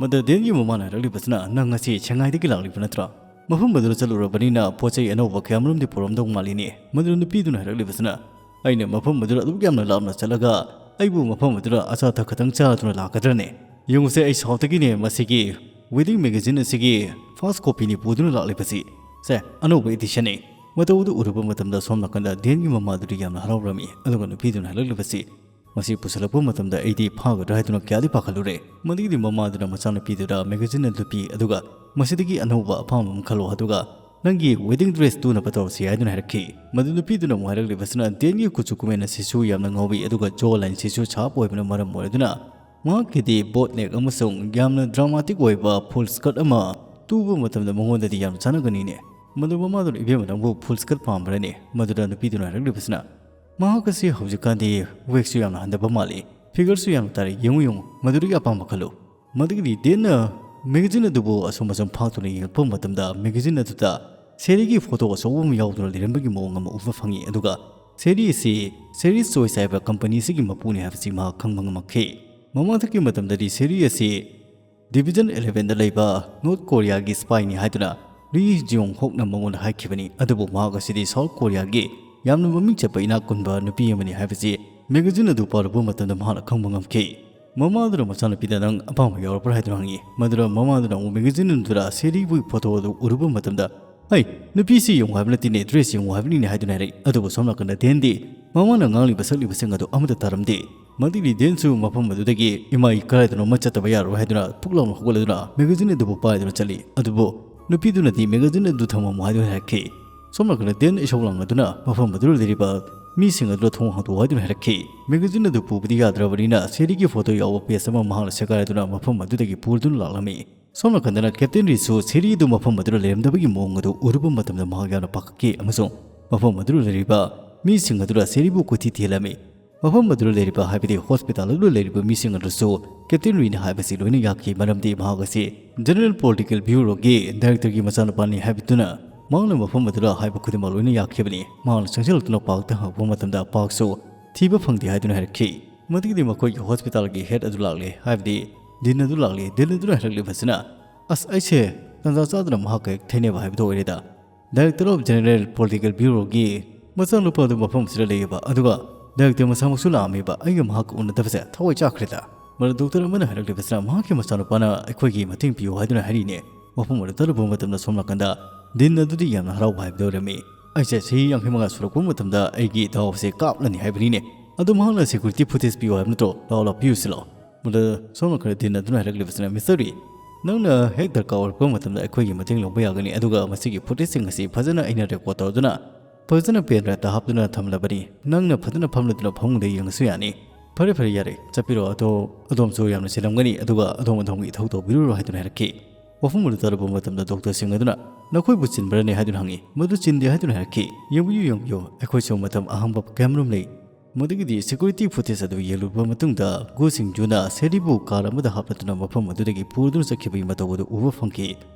ꯃꯗꯨ ꯗꯦꯟꯒꯤ ꯃꯃꯥꯅ ꯍꯥꯏꯔꯛꯂꯤꯕꯁꯤꯅ, "ꯅꯪ ꯉꯁꯤ ꯁꯦꯡꯉꯥꯏꯗꯒꯤ ꯂꯥꯛꯂꯤꯕ ꯅꯠꯇ꯭ꯔꯥ? ꯃꯐꯝ ꯑꯗꯨꯗ ꯆꯠꯂꯨꯔꯕꯅꯤꯅ ꯄꯣꯠ ꯆꯩ ꯑꯅꯧꯕ ꯀꯌꯥꯃꯔꯨꯝꯗꯤ ꯄꯨꯔꯝꯗꯧ ꯃꯥꯜꯂꯤꯅꯦ"꯫ ꯃꯗꯨ ꯅꯨꯄꯤꯗꯨꯅ ꯍꯥꯏꯔꯛꯂꯤꯕꯁꯤꯅ, "ꯑꯩꯅ ꯃꯐꯝ ꯑꯗꯨꯗ ꯑꯗꯨꯛ ꯌꯥꯝꯅ ꯂꯥꯞꯅ ꯆꯠꯂꯒ ꯑꯩꯕꯨ ꯃꯐꯝ ꯑꯗꯨꯗ ꯑꯆꯥ ꯑꯊꯛ ꯈꯛꯇꯪ ꯆꯥꯗꯨꯅ ꯂꯥꯛꯀꯗ꯭ꯔꯅꯦ? ꯌꯦꯡꯉꯨꯁꯦ, ꯑꯩ South ꯇꯒꯤꯅꯦ ꯃꯁꯤꯒꯤ wedding magazine ꯑꯁꯤꯒꯤ first copy ꯅꯤ ꯄꯨꯗꯨꯅ ꯂꯥꯛꯂꯤꯕꯁꯤ꯫ ꯁꯦ, ꯑꯅꯧꯕ edition ꯅꯤ"꯫ ꯃꯇꯧ ꯑꯗꯨ ꯎꯔꯨꯕ ꯃꯇꯝꯗ ꯁꯣꯝ ꯅꯥꯀꯟꯗ ꯗꯦꯟꯒꯤ ꯃꯃꯥꯗꯨꯗꯤ ꯌꯥꯝꯅ ꯍꯔꯥꯎꯔꯝꯃꯤ, ꯑꯗꯨꯒ ꯅꯨꯄꯤꯗꯨꯅ ꯍꯥꯏꯔꯛꯂꯤꯕꯁꯤ, "ꯃꯁꯤ ꯄꯨꯁꯤꯜꯂꯛꯄ ꯃꯇꯝꯗ ꯑꯩꯗꯤ ꯐꯥꯒꯗ꯭ꯔꯥ ꯍꯥꯏꯗꯨꯅ ꯀꯌꯥꯗꯤ ꯄꯥꯈꯠꯂꯨꯔꯦ"꯫ ꯃꯗꯨꯒꯤꯗꯤ ꯃꯃꯥꯗꯨꯅ ꯃꯆꯥꯅꯨꯄꯤꯗꯨꯗ magazine ꯑꯗꯨ ꯄꯤ, ꯑꯗꯨꯒ "ꯃꯁꯤꯗꯒꯤ ꯑꯅꯧꯕ ꯑꯄꯥꯝꯕ ꯑꯃ ꯈꯜꯂꯣ, ꯑꯗꯨꯒ ꯅꯪꯒꯤ wedding dress ꯇꯨꯅꯕ ꯇꯧꯔꯁꯤ" ꯍꯥꯏꯗꯨꯅ ꯍꯥꯏꯔꯛꯈꯤ꯫ ꯃꯗꯨ ꯅꯨꯄꯤꯗꯨꯅ ꯑꯃꯨꯛ ꯍꯥꯏꯔꯛꯂꯤꯕꯁꯤꯅ, "ꯗꯦꯟꯒꯤ ꯀꯨꯆꯨ ꯀꯨꯃꯦꯟ ꯑꯁꯤꯁꯨ ꯌꯥꯝꯅ ꯉꯧꯏ, ꯑꯗꯨꯒ jaw line ꯁꯤꯁꯨ sharp ꯑꯣꯏꯕꯅ ꯃꯔꯝ ꯑꯣꯏꯔꯗꯨꯅ ꯃꯍꯥꯛꯀꯤꯗꯤ ꯕꯣꯠ ꯅꯦꯛ ꯑꯃꯁꯨꯡ ꯌꯥꯝꯅ ꯗ꯭ꯔꯥꯃꯥꯇꯤꯛ ꯑꯣꯏꯕ ꯐꯨꯜ ꯁ꯭ꯀꯔꯠ ꯑꯃ ꯇꯨꯕ ꯃꯇꯝꯗ ꯃꯉꯣꯟꯗꯗꯤ ꯌꯥꯝꯅ ꯆꯥꯟꯅꯒꯅꯤꯅꯦ꯫ ꯃꯗꯨ ꯃꯃꯥꯗꯨꯅ, "ꯏꯕꯦꯝꯃ, ꯅꯪꯕꯨ ꯐꯨꯜ ꯁ꯭ꯀꯔꯠ ꯄꯥꯝꯕ꯭ꯔꯅꯦ?" ꯃꯗꯨꯗ ꯅꯨꯄꯤꯗꯨꯅ ꯍꯥꯏꯔꯛꯂꯤꯕꯁꯤꯅ, "ꯃꯍꯥꯛ ꯑꯁꯤ ꯍꯧꯖꯤꯛꯀꯥꯟꯗꯤ ꯋꯦꯠꯁꯨ ꯌꯥꯝꯅ ꯍꯟꯊꯕ ꯃꯥꯜꯂꯤ, ꯐꯤꯒꯔꯁꯨ ꯌꯥꯝꯅ ꯇꯥꯔꯦ, ꯌꯦꯡꯉꯨ ꯌꯦꯡꯉꯨ, ꯃꯗꯨꯗꯒꯤ ꯑꯄꯥꯝꯕ ꯈꯜꯂꯨ"꯫ ꯃꯗꯨꯒꯤꯗꯤ ꯗꯦꯟꯅ ꯃꯦꯒꯥꯖꯤꯟ ꯑꯗꯨꯕꯨ ꯑꯁꯨꯝ ꯑꯁꯨꯝ ꯐꯥꯛꯇꯨꯅ ꯌꯦꯡꯂꯛꯄ ꯃꯇꯝꯗ ꯃꯦꯒꯥꯖꯤꯟ ꯑꯗꯨꯗ ꯁꯦꯔꯤꯒꯤ ꯐꯣꯇꯣ ꯑꯆꯧꯕ ꯑꯃ ꯌꯥꯎꯗꯨꯅ ꯂꯩꯔꯝꯕꯒꯤ ꯃꯑꯣꯡ ꯑꯃ ꯎꯕ ꯐꯪꯉꯤ꯫ ꯑꯗꯨꯒ ꯁꯦꯔꯤ ꯑꯁꯤ ꯁꯦꯔꯤ ꯆꯣꯏꯁ ꯍꯥꯏꯕ ꯀꯝꯄꯅꯤ ꯑꯁꯤꯒꯤ ꯃꯄꯨꯅꯤ ꯍꯥꯏꯕꯁꯤ ꯃꯍꯥꯛ ꯈꯪꯕ ꯉꯝꯃꯛꯈꯤ꯫ ꯃꯃꯥꯡꯊꯛꯀꯤ ꯃꯇꯝꯗꯗꯤ ꯁꯦꯔꯤ ꯑꯁꯤ ꯗꯤꯕꯤꯖꯟ ꯏꯂꯦꯚꯦꯟꯗ ꯂꯩꯕ ꯅꯣꯔꯠ ꯀꯣꯔꯤꯌꯥꯒꯤ ꯁ꯭ꯄꯥꯏꯅꯤ ꯍꯥꯏꯗꯨꯅ ꯔꯤ ꯖꯤꯌꯣꯡ ꯍꯣꯛꯅ ꯃꯉꯣꯟꯗ ꯍꯥꯏꯈꯤꯕꯅꯤ꯫ ꯑꯗꯨꯕꯨ ꯃꯍꯥꯛ ꯑꯁꯤꯗꯤ ꯁꯥꯎꯠ ꯀꯣꯔꯤꯌꯥꯒꯤ ꯌꯥꯝꯅ ꯃꯃꯤꯡ ꯆꯠꯄ ꯏꯅꯥꯛ ꯈꯨꯟꯕ ꯅꯨꯄꯤ ꯑꯃꯅꯤ ꯍꯥꯏꯕꯁꯤ ꯃꯦꯒꯥꯖꯤꯟ ꯑꯗꯨ ꯄꯥꯔꯨꯕ ꯃꯇꯝꯗ ꯃꯍꯥꯛꯅ ꯈꯪꯕ ꯉꯝꯈꯤ꯫ ꯃꯃꯥꯗꯨꯅ ꯃꯆꯥꯅꯨꯄꯤꯗ "ꯅꯪ ꯑꯄꯥꯝꯕ ꯌꯥꯎꯔꯛꯄ꯭ꯔꯥ?" ꯍꯥꯏꯗꯨꯅ ꯍꯪꯉꯤ꯫ ꯃꯗꯨꯗ ꯃꯃꯥꯗꯨꯅ ꯑꯃꯨꯛ ꯃꯦꯒꯥꯖꯤꯟ ꯑꯗꯨꯗ ꯁꯦꯔꯤꯕꯨꯒꯤ ꯐꯣꯇꯣ ꯑꯗꯨ ꯎꯔꯨꯕ ꯃꯇꯝꯗ, "ꯍꯩ, ꯅꯨꯄꯤꯁꯤ ꯌꯦꯡꯉꯨ ꯍꯥꯏꯕ ꯅꯠꯇꯦꯅꯦ, ꯗ꯭ꯔꯦꯁ ꯌꯦꯡꯉꯨ ꯍꯥꯏꯕꯅꯤꯅꯦ" ꯍꯥꯏꯗꯨꯅ ꯍꯥꯏꯔꯛꯏ꯫ ꯑꯗꯨꯕꯨ ꯁꯣꯝ ꯅꯥꯀꯟꯗ ꯗꯦꯟꯗꯤ ꯃꯃꯥꯅ ꯉꯥꯡꯂꯤꯕ ꯁꯛꯂꯤꯕꯁꯤꯡ ꯑꯗꯨ ꯑꯃꯠꯇ ꯇꯥꯔꯝꯗꯦ꯫ ꯃꯗꯨꯒꯤ ꯗꯦꯟꯁꯨ ꯃꯐꯝ ꯑꯗꯨꯗꯒꯤ "ꯏꯃꯥꯏ, ꯀꯗꯥꯏꯗꯅꯣ ꯑꯃ ꯆꯠꯇꯕ ꯌꯥꯔꯣꯏ" ꯍꯥꯏꯗꯨꯅ ꯐꯨꯛ ꯂꯥꯎꯅ ꯍꯧꯒꯠꯂꯗꯨꯅ ꯃꯦꯒꯥꯖꯤꯟ ꯑꯗꯨꯕꯨ ꯄꯥꯏꯗꯨꯅ ꯆꯠꯂꯤ꯫ ꯑꯗꯨꯕꯨ ꯅꯨꯄꯤꯗꯨꯅꯗꯤ "ꯃꯦꯒꯥꯖꯤꯟ ꯑꯗꯨ ꯊꯝꯃꯝꯃꯨ" ꯍꯥꯏꯗꯨꯅ ꯍꯥꯏꯔꯛꯈꯤ꯫ ꯁꯣꯝ ꯅꯥꯀꯟꯗ ꯗꯦꯟ ꯏꯁꯧ ꯂꯥꯡꯂꯗꯨꯅ ꯃꯐꯝ ꯑꯗꯨꯗ ꯂꯩꯔꯤꯕ ꯃꯤꯁꯤꯡ ꯑꯗꯨꯗ "ꯊꯣꯡ ꯍꯥꯡꯗꯣꯛꯎ" ꯍꯥꯏꯗꯨꯅ ꯍꯥꯏꯔꯛꯈꯤ꯫ ꯃꯦꯒꯥꯖꯤꯟ ꯑꯗꯨ ꯄꯨꯕꯗꯤ ꯌꯥꯗ꯭ꯔꯕꯅꯤꯅ ꯁꯦꯔꯤꯒꯤ ꯐꯣꯇꯣ ꯌꯥꯎꯕ ꯄꯦꯖ ꯑꯃ ꯃꯍꯥꯛꯅ ꯁꯦꯒꯥꯏꯗꯨꯅ ꯃꯐꯝ ꯑꯗꯨꯗꯒꯤ ꯄꯨꯗꯨꯅ ꯂꯥꯛꯂꯝꯃꯤ꯫ ꯁꯣꯝ ꯅꯥꯀꯟꯗꯅ ꯀꯦꯞꯇꯦꯟ ꯔꯤꯁꯨ ꯁꯦꯔꯤ ꯑꯗꯨ ꯃꯐꯝ ꯑꯗꯨꯗ ꯂꯩꯔꯝꯗꯕꯒꯤ ꯃꯑꯣꯡ ꯑꯗꯨ ꯎꯔꯨꯕ ꯃꯇꯝꯗ ꯃꯍꯥꯛ ꯌꯥꯝꯅ ꯄꯥꯈꯠꯈꯤ ꯑꯃꯁꯨꯡ ꯃꯐꯝ ꯑꯗꯨꯗ ꯂꯩꯔꯤꯕ ꯃꯤꯁꯤꯡ ꯑꯗꯨꯗ ꯁꯦꯔꯤꯕꯨ ꯀꯣꯏꯊꯤ ꯊꯤꯍꯜꯂꯝꯃꯤ꯫ ꯃꯐꯝ ꯑꯗꯨꯗ ꯂꯩꯔꯤꯕ, ꯍꯥꯏꯕꯗꯤ ꯍꯣꯁꯄꯤꯇꯥꯜ ꯑꯗꯨꯗ ꯂꯩꯔꯤꯕ ꯃꯤꯁꯤꯡ ꯑꯗꯨꯁꯨ ꯀꯦꯞꯇꯦꯟ ꯔꯤꯅ ꯍꯥꯏꯕꯁꯤ ꯂꯣꯏꯅ ꯌꯥꯈꯤ, ꯃꯔꯝꯗꯤ ꯃꯍꯥꯛ ꯑꯁꯤ ꯖꯦꯅꯔꯦꯜ ꯄꯣꯂꯤꯇꯤꯀꯦꯜ ꯕ꯭ꯌꯨꯔꯣꯒꯤ ꯗꯥꯏꯔꯦꯛꯇꯔꯒꯤ ꯃꯆꯥꯅꯨꯄꯥꯅꯤ ꯍꯥꯏꯕꯗꯨꯅ ꯃꯍꯥꯛꯅ ꯃꯐꯝ ꯑꯗꯨꯗ ꯍꯥꯏꯕ ꯈꯨꯗꯤꯡꯃꯛ ꯂꯣꯏꯅ ꯌꯥꯈꯤꯕꯅꯤ꯫ ꯃꯍꯥꯛꯅ ꯆꯪꯁꯤꯜꯂꯛꯇꯨꯅ ꯄꯥꯔꯛꯇ ꯍꯪꯉꯛꯄ ꯃꯇꯝꯗ ꯄꯥꯔꯛꯁꯨ ꯊꯤꯕ ꯐꯪꯗꯦ ꯍꯥꯏꯗꯨꯅ ꯍꯥꯏꯔꯛꯈꯤ꯫ ꯃꯗꯨꯒꯤꯗꯤ ꯃꯈꯣꯏꯒꯤ ꯍꯣꯁꯄꯤꯇꯥꯜꯒꯤ ꯍꯦꯗ ꯑꯗꯨ ꯂꯥꯛꯂꯦ, ꯍꯥꯏꯕꯗꯤ ꯗꯤꯟ ꯑꯗꯨ ꯂꯥꯛꯂꯦ꯫ ꯗꯤꯟ ꯑꯗꯨꯅ ꯍꯥꯏꯔꯛꯂꯤꯕꯁꯤꯅ, "ꯑꯁ, ꯑꯩꯁꯦ ꯇꯟꯖꯥ ꯆꯥꯗꯅ ꯃꯍꯥꯛꯀ ꯍꯦꯛ ꯊꯦꯡꯅꯕ ꯍꯥꯏꯕꯗꯨ ꯑꯣꯏꯔꯦꯗ꯫ ꯗꯥꯏꯔꯦꯛꯇꯔ ꯑꯣꯐ ꯖꯦꯅꯔꯦꯜ ꯄꯣꯂꯤꯇꯤꯀꯦꯜ ꯕ꯭ꯌꯨꯔꯣꯒꯤ ꯃꯆꯥꯅꯨꯄꯥ ꯑꯗꯨ ꯃꯐꯝ ꯑꯁꯤꯗ ꯂꯩꯌꯦꯕ, ꯑꯗꯨꯒ ꯗꯥꯏꯔꯦꯛꯇꯔ ꯃꯁꯥꯃꯛꯁꯨ ꯂꯥꯛꯑꯝꯃꯦꯕ꯫ ꯑꯩꯒ ꯃꯍꯥꯛꯀ ꯎꯅꯗꯕꯁꯦ ꯊꯋꯥꯏ ꯆꯥꯈ꯭ꯔꯦꯗ"꯫ ꯃꯗꯨ ꯗꯣꯛꯇꯔ ꯑꯃꯅ ꯍꯥꯏꯔꯛꯂꯤꯕꯁꯤꯅ ꯃꯍꯥꯛꯀꯤ ꯃꯆꯥꯅꯨꯄꯥꯅ ꯑꯩꯈꯣꯏꯒꯤ ꯃꯇꯦꯡ ꯄꯤꯌꯨ ꯍꯥꯏꯗꯨꯅ ꯍꯥꯏꯔꯤꯅꯦ꯫ ꯃꯐꯝ ꯑꯗꯨ ꯆꯠꯂꯨꯕ ꯃꯇꯝꯗ ꯁꯣꯝ ꯅꯥꯀꯟꯗ ꯗꯤꯟ ꯑꯗꯨꯗꯤ ꯌꯥꯝꯅ ꯍꯔꯥꯎꯕ ꯍꯥꯏꯕꯗꯨ ꯑꯣꯏꯔꯝꯃꯤ꯫ ꯑꯩꯁꯦ ꯆꯍꯤ ꯌꯥꯡꯈꯩ ꯃꯉꯥ ꯁꯨꯔꯛꯄ ꯃꯇꯝꯗ ꯑꯩꯒꯤ ꯗꯥꯎꯁꯦ ꯀꯥꯞꯂꯅꯤ ꯍꯥꯏꯕꯅꯤꯅꯦ꯫ ꯑꯗꯣ ꯃꯍꯥꯛꯅ ꯁꯦꯀ꯭ꯌꯨꯔꯤꯇꯤ ꯐꯨꯇꯦꯖ ꯄꯤꯌꯨ ꯍꯥꯏꯕ ꯅꯠꯇ꯭ꯔꯣ? ꯂꯥꯛꯑꯣ, ꯂꯥꯛꯑꯣ, ꯄꯤꯌꯨꯁꯤ ꯂꯥꯛꯑꯣ꯫ ꯃꯗꯨ ꯁꯣꯝ ꯅꯥꯀꯟꯗ ꯗꯤꯟ ꯑꯗꯨꯅ ꯍꯥꯏꯔꯛꯂꯤꯕꯁꯤꯅ, "ꯃꯤꯁꯇꯔ ꯔꯤ, ꯅꯪꯅ ꯍꯦꯛ ꯗꯔꯀꯥꯔ ꯑꯣꯏꯔꯛꯄ ꯃꯇꯝꯗ ꯑꯩꯈꯣꯏꯒꯤ ꯃꯇꯦꯡ ꯂꯧꯕ ꯌꯥꯒꯅꯤ, ꯑꯗꯨꯒ ꯃꯁꯤꯒꯤ ꯐꯨꯇꯦꯖꯁꯤꯡ ꯑꯁꯤ ꯐꯖꯅ ꯑꯩꯅ ꯔꯦꯀꯣꯔꯗ ꯇꯧꯗꯨꯅ ꯐꯖꯅ ꯄꯦꯟ ꯗ꯭ꯔꯥꯏꯚꯇ ꯍꯥꯞꯇꯨꯅ ꯊꯝꯂꯕꯅꯤ꯫ ꯅꯪꯅ ꯐꯖꯅ ꯐꯝꯂꯗꯨꯅ ꯐꯃꯨꯡꯗ ꯌꯦꯡꯉꯁꯨ ꯌꯥꯅꯤ"꯫ "ꯐꯔꯦ, ꯐꯔꯦ, ꯌꯥꯔꯦ, ꯆꯠꯄꯤꯔꯣ꯫ ꯑꯗꯣ ꯑꯗꯣꯝꯁꯨ ꯌꯥꯝꯅ ꯆꯤꯜꯂꯝꯒꯅꯤ, ꯑꯗꯨꯒ ꯑꯗꯣꯝ ꯑꯗꯣꯝꯒꯤ ꯏꯊꯧ ꯇꯧꯕꯤꯔꯨꯔꯣ" ꯍꯥꯏꯗꯨꯅ ꯍꯥꯏꯔꯛꯈꯤ꯫ ꯋꯥꯐꯝ ꯑꯗꯨ ꯇꯥꯔꯨꯕ ꯃꯇꯝꯗ ꯗꯣꯛꯇꯔꯁꯤꯡ ꯑꯗꯨꯅ "ꯅꯈꯣꯏꯕꯨ ꯆꯤꯟꯕ꯭ꯔꯅꯦ?" ꯍꯥꯏꯗꯨꯅ ꯍꯪꯉꯤ꯫ "ꯃꯗꯨ ꯆꯤꯟꯗꯦ" ꯍꯥꯏꯗꯨꯅ ꯍꯥꯏꯔꯛꯈꯤ꯫ "ꯌꯦꯡꯕꯤꯌꯨ, ꯌꯦꯡꯕꯤꯌꯨ, ꯑꯩꯈꯣꯏꯁꯨ ꯃꯇꯝ ꯑꯍꯥꯡꯕ ꯀꯦꯝ ꯔꯨꯝ ꯂꯩ"꯫ ꯃꯗꯨꯒꯤꯗꯤ ꯁꯦꯀ꯭ꯌꯨꯔꯤꯇꯤ ꯐꯨꯇꯦꯖ ꯑꯗꯨ ꯌꯦꯡꯂꯨꯕ ꯃꯇꯨꯡꯗ ꯒꯨ ꯁꯤꯡꯖꯨꯅ ꯁꯦꯔꯤꯕꯨ ꯀꯥꯔ ꯑꯃꯗ ꯍꯥꯞꯂꯗꯨꯅ ꯃꯐꯝ ꯑꯗꯨꯗꯒꯤ ꯄꯨꯗꯨꯅ ꯆꯠꯈꯤꯕꯒꯤ ꯃꯇꯧ ꯑꯗꯨ ꯎꯕ ꯐꯪꯈꯤ꯫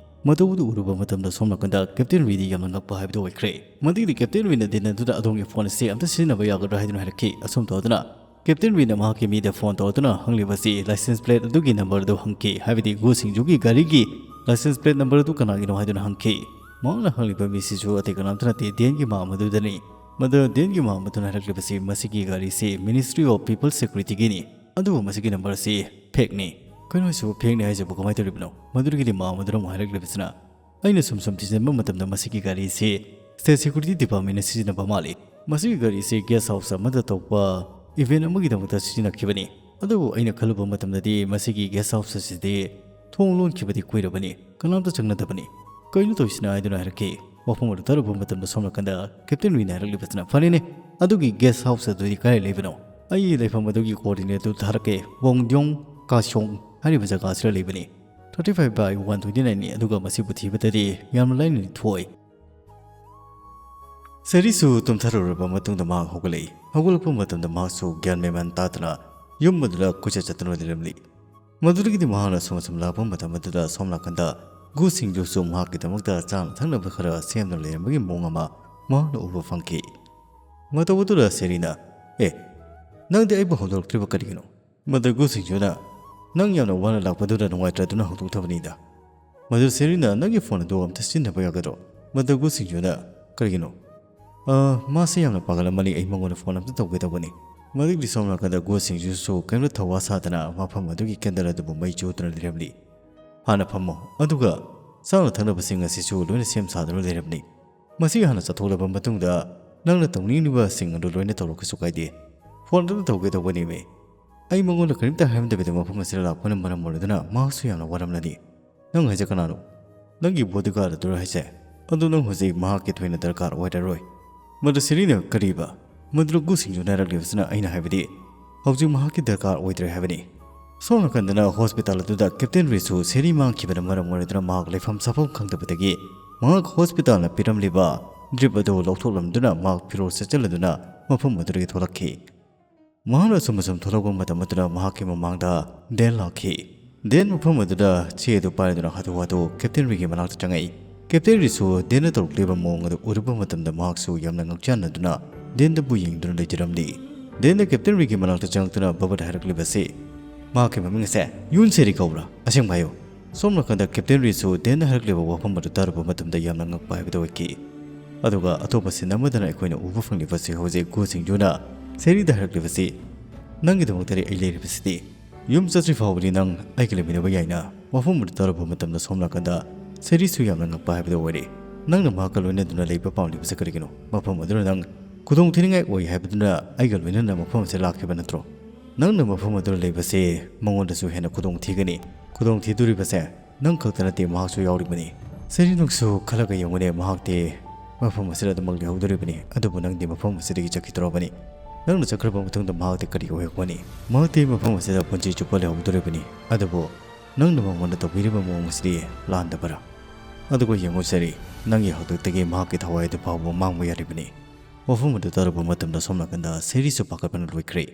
ꯃꯇꯧ ꯑꯗꯨ ꯎꯔꯨꯕ ꯃꯇꯝꯗ ꯁꯣꯝ ꯅꯥꯀꯟꯗ ꯀꯦꯞꯇꯦꯟ ꯔꯤꯗꯤ ꯌꯥꯝꯅ ꯉꯛꯄ ꯍꯥꯏꯕꯗꯨ ꯑꯣꯏꯈ꯭ꯔꯦ꯫ ꯃꯗꯨꯒꯤꯗꯤ ꯀꯦꯞꯇꯦꯟ ꯔꯤꯅ ꯗꯤꯟ ꯑꯗꯨꯗ "ꯑꯗꯣꯝꯒꯤ ꯐꯣꯟ ꯑꯁꯤ ꯑꯝꯇ ꯁꯤꯖꯤꯟꯅꯕ ꯌꯥꯒꯗ꯭ꯔꯥ?" ꯍꯥꯏꯗꯨꯅ ꯍꯥꯏꯔꯛꯈꯤ꯫ ꯑꯁꯨꯝ ꯇꯧꯗꯨꯅ ꯀꯦꯞꯇꯦꯟ ꯔꯤꯅ ꯃꯍꯥꯛꯀꯤ ꯃꯤꯗ ꯐꯣꯟ ꯇꯧꯗꯨꯅ ꯍꯪꯂꯤꯕꯁꯤ ꯂꯥꯏꯁꯦꯟꯁ ꯄ꯭ꯂꯦꯠ ꯑꯗꯨꯒꯤ ꯅꯝꯕꯔ ꯑꯗꯨ ꯍꯪꯈꯤ, ꯍꯥꯏꯕꯗꯤ ꯒꯨ ꯁꯤꯡꯖꯨꯒꯤ ꯒꯥꯔꯤꯒꯤ ꯂꯥꯏꯁꯦꯟꯁ ꯄ꯭ꯂꯦꯠ ꯅꯝꯕꯔ ꯑꯗꯨ ꯀꯅꯥꯒꯤꯅꯣ ꯍꯥꯏꯗꯨꯅ ꯍꯪꯈꯤ꯫ ꯃꯍꯥꯛꯅ ꯍꯪꯂꯤꯕ ꯃꯤꯁꯤꯁꯨ ꯑꯇꯩ ꯀꯅꯥꯝꯇ ꯅꯠꯇꯦ, ꯗꯦꯟꯒꯤ ꯃꯥꯝ ꯑꯗꯨꯗꯅꯤ꯫ ꯃꯗꯨ ꯗꯦꯟꯒꯤ ꯃꯥꯝ ꯑꯗꯨꯅ ꯍꯥꯏꯔꯛꯂꯤꯕꯁꯤ ꯃꯁꯤꯒꯤ ꯒꯥꯔꯤꯁꯤ ꯃꯤꯅꯤꯁꯇ꯭ꯔꯤ ꯑꯣꯐ ꯄꯤꯄꯜ ꯁꯦꯀ꯭ꯌꯨꯔꯤꯇꯤꯒꯤꯅꯤ, ꯑꯗꯨꯕꯨ ꯃꯁꯤꯒꯤ ꯅꯝꯕꯔ ꯑꯁꯤ ꯐꯦꯛꯅꯤ꯫ "ꯀꯩꯅꯣ ꯍꯥꯏꯁꯤꯕꯨ, ꯐꯦꯛꯅꯤ ꯍꯥꯏꯁꯤꯕꯨ ꯀꯃꯥꯏꯅ ꯇꯧꯔꯤꯕꯅꯣ? ꯃꯗꯨꯗꯒꯤꯗꯤ ꯃꯥꯝ ꯑꯗꯨꯅ ꯑꯃꯨꯛ ꯍꯥꯏꯔꯛꯂꯤꯕꯁꯤꯅ, ꯑꯩꯅ ꯁꯨꯝ ꯁꯨꯝ ꯊꯤꯖꯤꯟꯕ ꯃꯇꯝꯗ ꯃꯁꯤꯒꯤ ꯒꯥꯔꯤꯁꯤ ꯁ꯭ꯇꯦꯠ ꯁꯦꯀ꯭ꯌꯨꯔꯤꯇꯤ ꯗꯤꯄꯥꯔꯠꯃꯦꯟꯅ ꯁꯤꯖꯤꯟꯅꯕ ꯃꯥꯜꯂꯤ꯫ ꯃꯁꯤꯒꯤ ꯒꯥꯔꯤꯁꯤ ꯒꯦꯁ ꯍꯥꯎꯁ ꯑꯃꯗ ꯇꯧꯕ ꯏꯚꯦꯟꯠ ꯑꯃꯒꯤꯗꯃꯛꯇ ꯁꯤꯖꯤꯟꯅꯈꯤꯕꯅꯤ꯫ ꯑꯗꯨꯕꯨ ꯑꯩꯅ ꯈꯜꯂꯨꯕ ꯃꯇꯝꯗꯗꯤ ꯃꯁꯤꯒꯤ ꯒꯦꯁ ꯍꯥꯎꯁ ꯑꯁꯤꯗꯤ ꯊꯣꯡ ꯂꯣꯟꯈꯤꯕꯗꯤ ꯀꯨꯏꯔꯕꯅꯤ, ꯀꯅꯥꯝꯇ ꯆꯪꯅꯗꯕꯅꯤ꯫ ꯀꯩꯅꯣ ꯇꯧꯔꯤꯁꯤꯅ?" ꯍꯥꯏꯗꯨꯅ ꯍꯥꯏꯔꯛꯈꯤ꯫ ꯋꯥꯐꯝ ꯑꯗꯨ ꯇꯥꯔꯨꯕ ꯃꯇꯝꯗ ꯁꯣꯝ ꯅꯥꯀꯟꯗ ꯀꯦꯞꯇꯦꯟ ꯔꯤꯅ ꯍꯥꯏꯔꯛꯂꯤꯕꯁꯤꯅ, "ꯐꯔꯦꯅꯦ, ꯑꯗꯨꯒꯤ ꯒꯦꯁ ꯍꯥꯎꯁ ꯑꯗꯨꯗꯤ ꯀꯗꯥꯏ ꯂꯩꯕꯅꯣ? ꯑꯩ ꯂꯩꯐꯝ ꯑꯗꯨꯒꯤ ꯀꯣꯑꯣꯔꯗꯤꯅꯦꯠ ꯑꯗꯨ ꯊꯥꯔꯛꯀꯦ꯫ ꯋꯣꯡꯗ꯭ꯌꯣꯡ ꯀꯥꯁꯣꯡ ꯍꯥꯏꯔꯤꯕ ꯖꯒꯥꯁꯤꯗ ꯂꯩꯕꯅꯤ꯫ Thirty five by one twenty nine ꯅꯤ, ꯑꯗꯨꯒ ꯃꯁꯤꯕꯨ ꯊꯤꯕꯗꯗꯤ ꯌꯥꯝꯅ ꯂꯥꯏꯅꯗꯤ ꯊꯣꯛꯑꯣꯏ"꯫ ꯁꯦꯔꯤꯁꯨ ꯇꯨꯝꯊꯔꯨꯔꯕ ꯃꯇꯨꯡꯗ ꯃꯍꯥꯛ ꯍꯧꯒꯠꯂꯛꯏ꯫ ꯍꯧꯒꯠꯂꯛꯄ ꯃꯇꯝꯗ ꯃꯍꯥꯛꯁꯨ ꯒ꯭ꯌꯥꯟ ꯃꯦꯃꯥꯟ ꯇꯥꯗꯅ ꯌꯨꯝ ꯑꯗꯨꯗ ꯀꯣꯏꯆꯠ ꯆꯠꯇꯨꯅ ꯂꯩꯔꯝꯂꯤ꯫ ꯃꯗꯨꯗꯒꯤꯗꯤ ꯃꯍꯥꯛꯅ ꯑꯁꯨꯝ ꯑꯁꯨꯝ ꯂꯥꯛꯄ ꯃꯇꯝ ꯑꯗꯨꯗ ꯁꯣꯝ ꯅꯥꯀꯟꯗ ꯒꯨ ꯁꯤꯡꯖꯨꯁꯨ ꯃꯍꯥꯛꯀꯤꯗꯃꯛꯇ ꯆꯥꯅ ꯊꯛꯅꯕ ꯈꯔ ꯁꯦꯝꯗꯨꯅ ꯂꯩꯔꯝꯕꯒꯤ ꯃꯑꯣꯡ ꯑꯃ ꯃꯍꯥꯛꯅ ꯎꯕ ꯐꯪꯈꯤ꯫ ꯃꯇꯧ ꯑꯗꯨꯗ ꯁꯦꯔꯤꯅ, "ꯑꯦ, ꯅꯪꯗꯤ ꯑꯩꯕꯨ ꯍꯧꯗꯣꯔꯛꯇ꯭ꯔꯤꯕ ꯀꯔꯤꯒꯤꯅꯣ?" ꯃꯗꯨ ꯒꯨ ꯁꯤꯡꯖꯨꯅ, "ꯅꯪ ꯌꯥꯝꯅ ꯋꯥꯅ ꯂꯥꯛꯄꯗꯨꯗ ꯅꯨꯡꯉꯥꯏꯇ꯭ꯔꯗꯨꯅ ꯍꯧꯗꯣꯛꯊꯕꯅꯤꯗ"꯫ ꯃꯗꯨ ꯁꯦꯔꯤꯅ, "ꯅꯪꯒꯤ ꯐꯣꯟ ꯑꯗꯨ ꯑꯝꯇ ꯁꯤꯖꯤꯟꯅꯕ ꯌꯥꯒꯗ꯭ꯔꯣ?" ꯃꯗꯨ ꯒꯨ ꯁꯤꯡꯖꯨꯅ, "ꯀꯔꯤꯒꯤꯅꯣ?" "ꯑ, ꯃꯥꯁꯦ ꯌꯥꯝꯅ ꯄꯥꯒꯜꯂꯝꯃꯅꯤ, ꯑꯩ ꯃꯉꯣꯟꯗ ꯐꯣꯟ ꯑꯝꯇ ꯇꯧꯒꯦ ꯇꯧꯕꯅꯤ"꯫ ꯃꯗꯨꯒꯤ ꯁꯣꯝ ꯅꯥꯀꯟꯗ ꯒꯨ ꯁꯤꯡꯖꯨꯁꯨ ꯀꯔꯤꯝꯇ ꯊꯧꯋꯥ ꯁꯥꯗꯅ ꯃꯐꯝ ꯑꯗꯨꯒꯤ ꯀꯦꯟꯗꯜ ꯑꯗꯨꯕꯨ ꯃꯩ ꯆꯨꯗꯨꯅ ꯂꯩꯔꯝꯂꯤ꯫ "ꯍꯥꯟꯅ ꯐꯝꯃꯣ, ꯑꯗꯨꯒ ꯆꯥꯅ ꯊꯛꯅꯕꯁꯤꯡ ꯑꯁꯤꯁꯨ ꯂꯣꯏꯅ ꯁꯦꯝ ꯁꯥꯗꯨꯅ ꯂꯩꯔꯕꯅꯤ꯫ ꯃꯁꯤ ꯍꯥꯟꯅ ꯆꯠꯊꯣꯛꯂꯕ ꯃꯇꯨꯡꯗ ꯅꯪꯅ ꯇꯧꯅꯤꯡꯂꯤꯕꯁꯤꯡ ꯑꯗꯨ ꯂꯣꯏꯅ ꯇꯧꯔꯣ, ꯀꯩꯁꯨ ꯀꯥꯏꯗꯦ꯫ ꯐꯣꯟ ꯑꯗꯨ ꯇꯧꯒꯦ ꯇꯧꯕꯅꯦꯃꯤ꯫ ꯑꯩ ꯃꯉꯣꯟꯗ ꯀꯔꯤꯝꯇ ꯍꯥꯏꯔꯝꯗꯕꯤꯗ ꯃꯐꯝ ꯑꯁꯤꯗ ꯂꯥꯛꯄꯅ ꯃꯔꯝ ꯑꯣꯏꯔꯗꯨꯅ ꯃꯍꯥꯛꯁꯨ ꯌꯥꯝꯅ ꯋꯥꯔꯝꯂꯅꯤ꯫ ꯅꯪ ꯍꯥꯏꯁꯦ ꯀꯅꯥꯅꯣ? ꯅꯪꯒꯤ ꯕꯣꯗꯤꯒꯥꯔꯗ ꯑꯗꯨꯔ ꯍꯥꯏꯁꯦ? ꯑꯗꯨ ꯅꯪ ꯍꯧꯖꯤꯛ ꯃꯍꯥꯛꯀꯤ ꯊꯣꯏꯅ ꯗꯔꯀꯥꯔ ꯑꯣꯏꯔꯔꯣꯏ"꯫ ꯃꯗꯨ ꯁꯤꯔꯤꯅ, "ꯀꯔꯤꯕ?" ꯃꯗꯨ ꯒꯨ ꯁꯤꯡꯖꯨꯅ ꯍꯥꯏꯔꯛꯂꯤꯕꯁꯤꯅ, ꯑꯩꯅ ꯍꯥꯏꯕꯗꯤ, ꯍꯧꯖꯤꯛ ꯃꯍꯥꯛꯀꯤ ꯗꯔꯀꯥꯔ ꯑꯣꯏꯗ꯭ꯔꯦ ꯍꯥꯏꯕꯅꯤ꯫ ꯁꯣꯝ ꯅꯥꯀꯟꯗꯅ ꯍꯣꯁꯄꯤꯇꯥꯜ ꯑꯗꯨꯗ ꯀꯦꯞꯇꯦꯟ ꯔꯤꯁꯨ ꯁꯦꯔꯤ ꯃꯥꯡꯈꯤꯕꯅ ꯃꯔꯝ ꯑꯣꯏꯔꯗꯨꯅ ꯃꯍꯥꯛ ꯂꯩꯐꯝ ꯁꯥꯐꯝ ꯈꯪꯗꯕꯗꯒꯤ ꯃꯍꯥꯛ ꯍꯣꯁꯄꯤꯇꯥꯜꯅ ꯄꯤꯔꯝꯂꯤꯕ ꯗ꯭ꯔꯤꯞ ꯑꯗꯨ ꯂꯧꯊꯣꯛꯂꯝꯗꯨꯅ ꯃꯍꯥꯛ ꯐꯤꯔꯣꯜ ꯁꯦꯠꯆꯜꯂꯗꯨꯅ ꯃꯐꯝ ꯑꯗꯨꯗꯒꯤ ꯊꯣꯛꯂꯛꯈꯤ꯫ ꯃꯍꯥꯛꯅ ꯑꯁꯨꯝ ꯑꯁꯨꯝ ꯊꯣꯛꯂꯛꯄ ꯃꯇꯝ ꯑꯗꯨꯗ ꯃꯍꯥꯛꯀꯤ ꯃꯃꯥꯡꯗ ꯗꯦꯟ ꯂꯥꯛꯈꯤ꯫ ꯗꯦꯟ ꯃꯐꯝ ꯑꯗꯨꯗ ꯆꯦ ꯑꯗꯨ ꯄꯥꯏꯗꯨꯅ ꯍꯥꯊꯨ ꯍꯥꯊꯨ ꯀꯦꯞꯇꯦꯟ ꯔꯤꯒꯤ ꯃꯅꯥꯛꯇ ꯆꯪꯉꯛꯏ꯫ ꯀꯦꯞꯇꯦꯟ ꯔꯤꯁꯨ ꯗꯦꯟꯅ ꯇꯧꯔꯛꯂꯤꯕ ꯃꯑꯣꯡ ꯑꯗꯨ ꯎꯔꯨꯕ ꯃꯇꯝꯗ ꯃꯍꯥꯛꯁꯨ ꯌꯥꯝꯅ ꯉꯛꯆꯥꯟꯅꯗꯨꯅ ꯗꯦꯟꯗꯕꯨ ꯌꯦꯡꯗꯨꯅ ꯂꯩꯖꯔꯝꯂꯤ꯫ ꯗꯦꯟꯅ ꯀꯦꯞꯇꯦꯟ ꯔꯤꯒꯤ ꯃꯅꯥꯛꯇ ꯆꯪꯂꯛꯇꯨꯅ ꯕꯕꯠ ꯍꯥꯏꯔꯛꯂꯤꯕꯁꯤ ꯃꯍꯥꯛꯀꯤ ꯃꯃꯤꯡ ꯑꯁꯦ ꯌꯨꯟ ꯁꯦꯔꯤ ꯀꯧꯕ꯭ꯔꯥ? ꯑꯁꯦꯡꯕ ꯍꯥꯏꯌꯨ꯫ ꯁꯣꯝ ꯅꯥꯀꯟꯗ ꯀꯦꯞꯇꯦꯟ ꯔꯤꯁꯨ ꯗꯦꯟꯅ ꯍꯥꯏꯔꯛꯂꯤꯕ ꯋꯥꯐꯝ ꯑꯗꯨ ꯇꯥꯔꯨꯕ ꯃꯇꯝꯗ ꯌꯥꯝꯅ ꯉꯛꯄ ꯍꯥꯏꯕꯗꯨ ꯑꯣꯏꯈꯤ꯫ ꯑꯗꯨꯒ ꯑꯇꯣꯞꯄ ꯁꯤꯟ ꯑꯃꯗꯅ ꯑꯩꯈꯣꯏꯅ ꯎꯕ ꯐꯪꯂꯤꯕꯁꯤ ꯍꯧꯖꯤꯛ ꯒꯨ ꯁꯤꯡꯖꯨꯅ ꯁꯦꯔꯤꯗ ꯍꯥꯏꯔꯛꯂꯤꯕꯁꯤ, "ꯅꯪꯒꯤꯗꯃꯛꯇꯗꯤ ꯑꯩ ꯂꯩꯔꯤꯕꯁꯤꯗꯤ꯫ ꯌꯨꯝ ꯆꯠꯇ꯭ꯔꯤ ꯐꯥꯎꯕꯗꯤ ꯅꯪ ꯑꯩꯒ ꯂꯩꯃꯤꯟꯅꯕ ꯌꯥꯏꯅ?" ꯋꯥꯐꯝ ꯑꯗꯨ ꯇꯥꯔꯨꯕ ꯃꯇꯝꯗ ꯁꯣꯝ ꯅꯥꯀꯟꯗ ꯁꯦꯔꯤꯁꯨ ꯌꯥꯝꯅ ꯉꯛꯄ ꯍꯥꯏꯕꯗꯨ ꯑꯣꯏꯔꯦ꯫ "ꯅꯪꯅ ꯃꯍꯥꯛꯀ ꯂꯣꯏꯅꯗꯨꯅ ꯂꯩꯕ ꯄꯥꯝꯂꯤꯕꯁꯤ ꯀꯔꯤꯒꯤꯅꯣ? ꯃꯐꯝ ꯑꯗꯨꯗ ꯅꯪ ꯈꯨꯗꯣꯡ ꯊꯤꯅꯤꯡꯉꯥꯏ ꯑꯣꯏ ꯍꯥꯏꯕꯗꯨꯅ ꯑꯩꯒ ꯂꯣꯏꯅꯅ ꯃꯐꯝ ꯑꯁꯤꯗ ꯂꯥꯛꯈꯤꯕ ꯅꯠꯇ꯭ꯔꯣ? ꯅꯪꯅ ꯃꯐꯝ ꯑꯗꯨꯗ ꯂꯩꯕꯁꯦ ꯃꯉꯣꯟꯗꯁꯨ ꯍꯦꯟꯅ ꯈꯨꯗꯣꯡ ꯊꯤꯒꯅꯤ꯫ ꯈꯨꯗꯣꯡ ꯊꯤꯗꯣꯔꯤꯕꯁꯦ ꯅꯪ ꯈꯛꯇ ꯅꯠꯇꯦ, ꯃꯍꯥꯛꯁꯨ ꯌꯥꯎꯔꯤꯕꯅꯤ꯫ ꯁꯦꯔꯤ, ꯅꯪꯁꯨ ꯈꯜꯂꯒ ꯌꯦꯡꯉꯨꯅꯦ, ꯃꯍꯥꯛꯇꯤ ꯃꯐꯝ ꯑꯁꯤꯗ ꯑꯗꯨꯃꯛ ꯂꯩꯍꯧꯗꯣꯔꯤꯕꯅꯤ, ꯑꯗꯨꯕꯨ ꯅꯪꯗꯤ ꯃꯐꯝ ꯑꯁꯤꯗꯒꯤ ꯆꯠꯈꯤꯗꯧꯔꯕꯅꯤ꯫ ꯅꯪꯅ ꯆꯠꯈ꯭ꯔꯕ ꯃꯇꯨꯡꯗ ꯃꯍꯥꯛꯇꯤ ꯀꯔꯤ ꯑꯣꯏꯍꯧꯒꯅꯤ? ꯃꯍꯥꯛꯇꯤ ꯃꯐꯝ ꯑꯁꯤꯗ ꯄꯨꯟꯁꯤ ꯆꯨꯞꯄ ꯂꯩꯍꯧꯗꯣꯔꯤꯕꯅꯤ꯫ ꯑꯗꯨꯕꯨ ꯅꯪꯅ ꯃꯉꯣꯟꯗ ꯇꯧꯕꯤꯔꯤꯕ ꯃꯑꯣꯡ ꯑꯁꯤꯗꯤ ꯂꯥꯟꯗꯕꯔꯥ? ꯑꯗꯨꯒ ꯌꯦꯡꯉꯨ ꯁꯦꯔꯤ, ꯅꯪꯒꯤ ꯍꯥꯛꯇꯛꯇꯒꯤ ꯃꯍꯥꯛꯀꯤ ꯊꯋꯥꯏ ꯑꯗꯨ ꯐꯥꯎꯕ ꯃꯥꯡꯕ ꯌꯥꯔꯤꯕꯅꯤ꯫ ꯋꯥꯐꯝ ꯑꯗꯨ ꯇꯥꯔꯨꯕ ꯃꯇꯝꯗ ꯁꯣꯝ ꯅꯥꯀꯟꯗ ꯁꯦꯔꯤꯁꯨ ꯄꯥꯈꯠꯄꯅ ꯂꯣꯏꯈ꯭ꯔꯦ꯫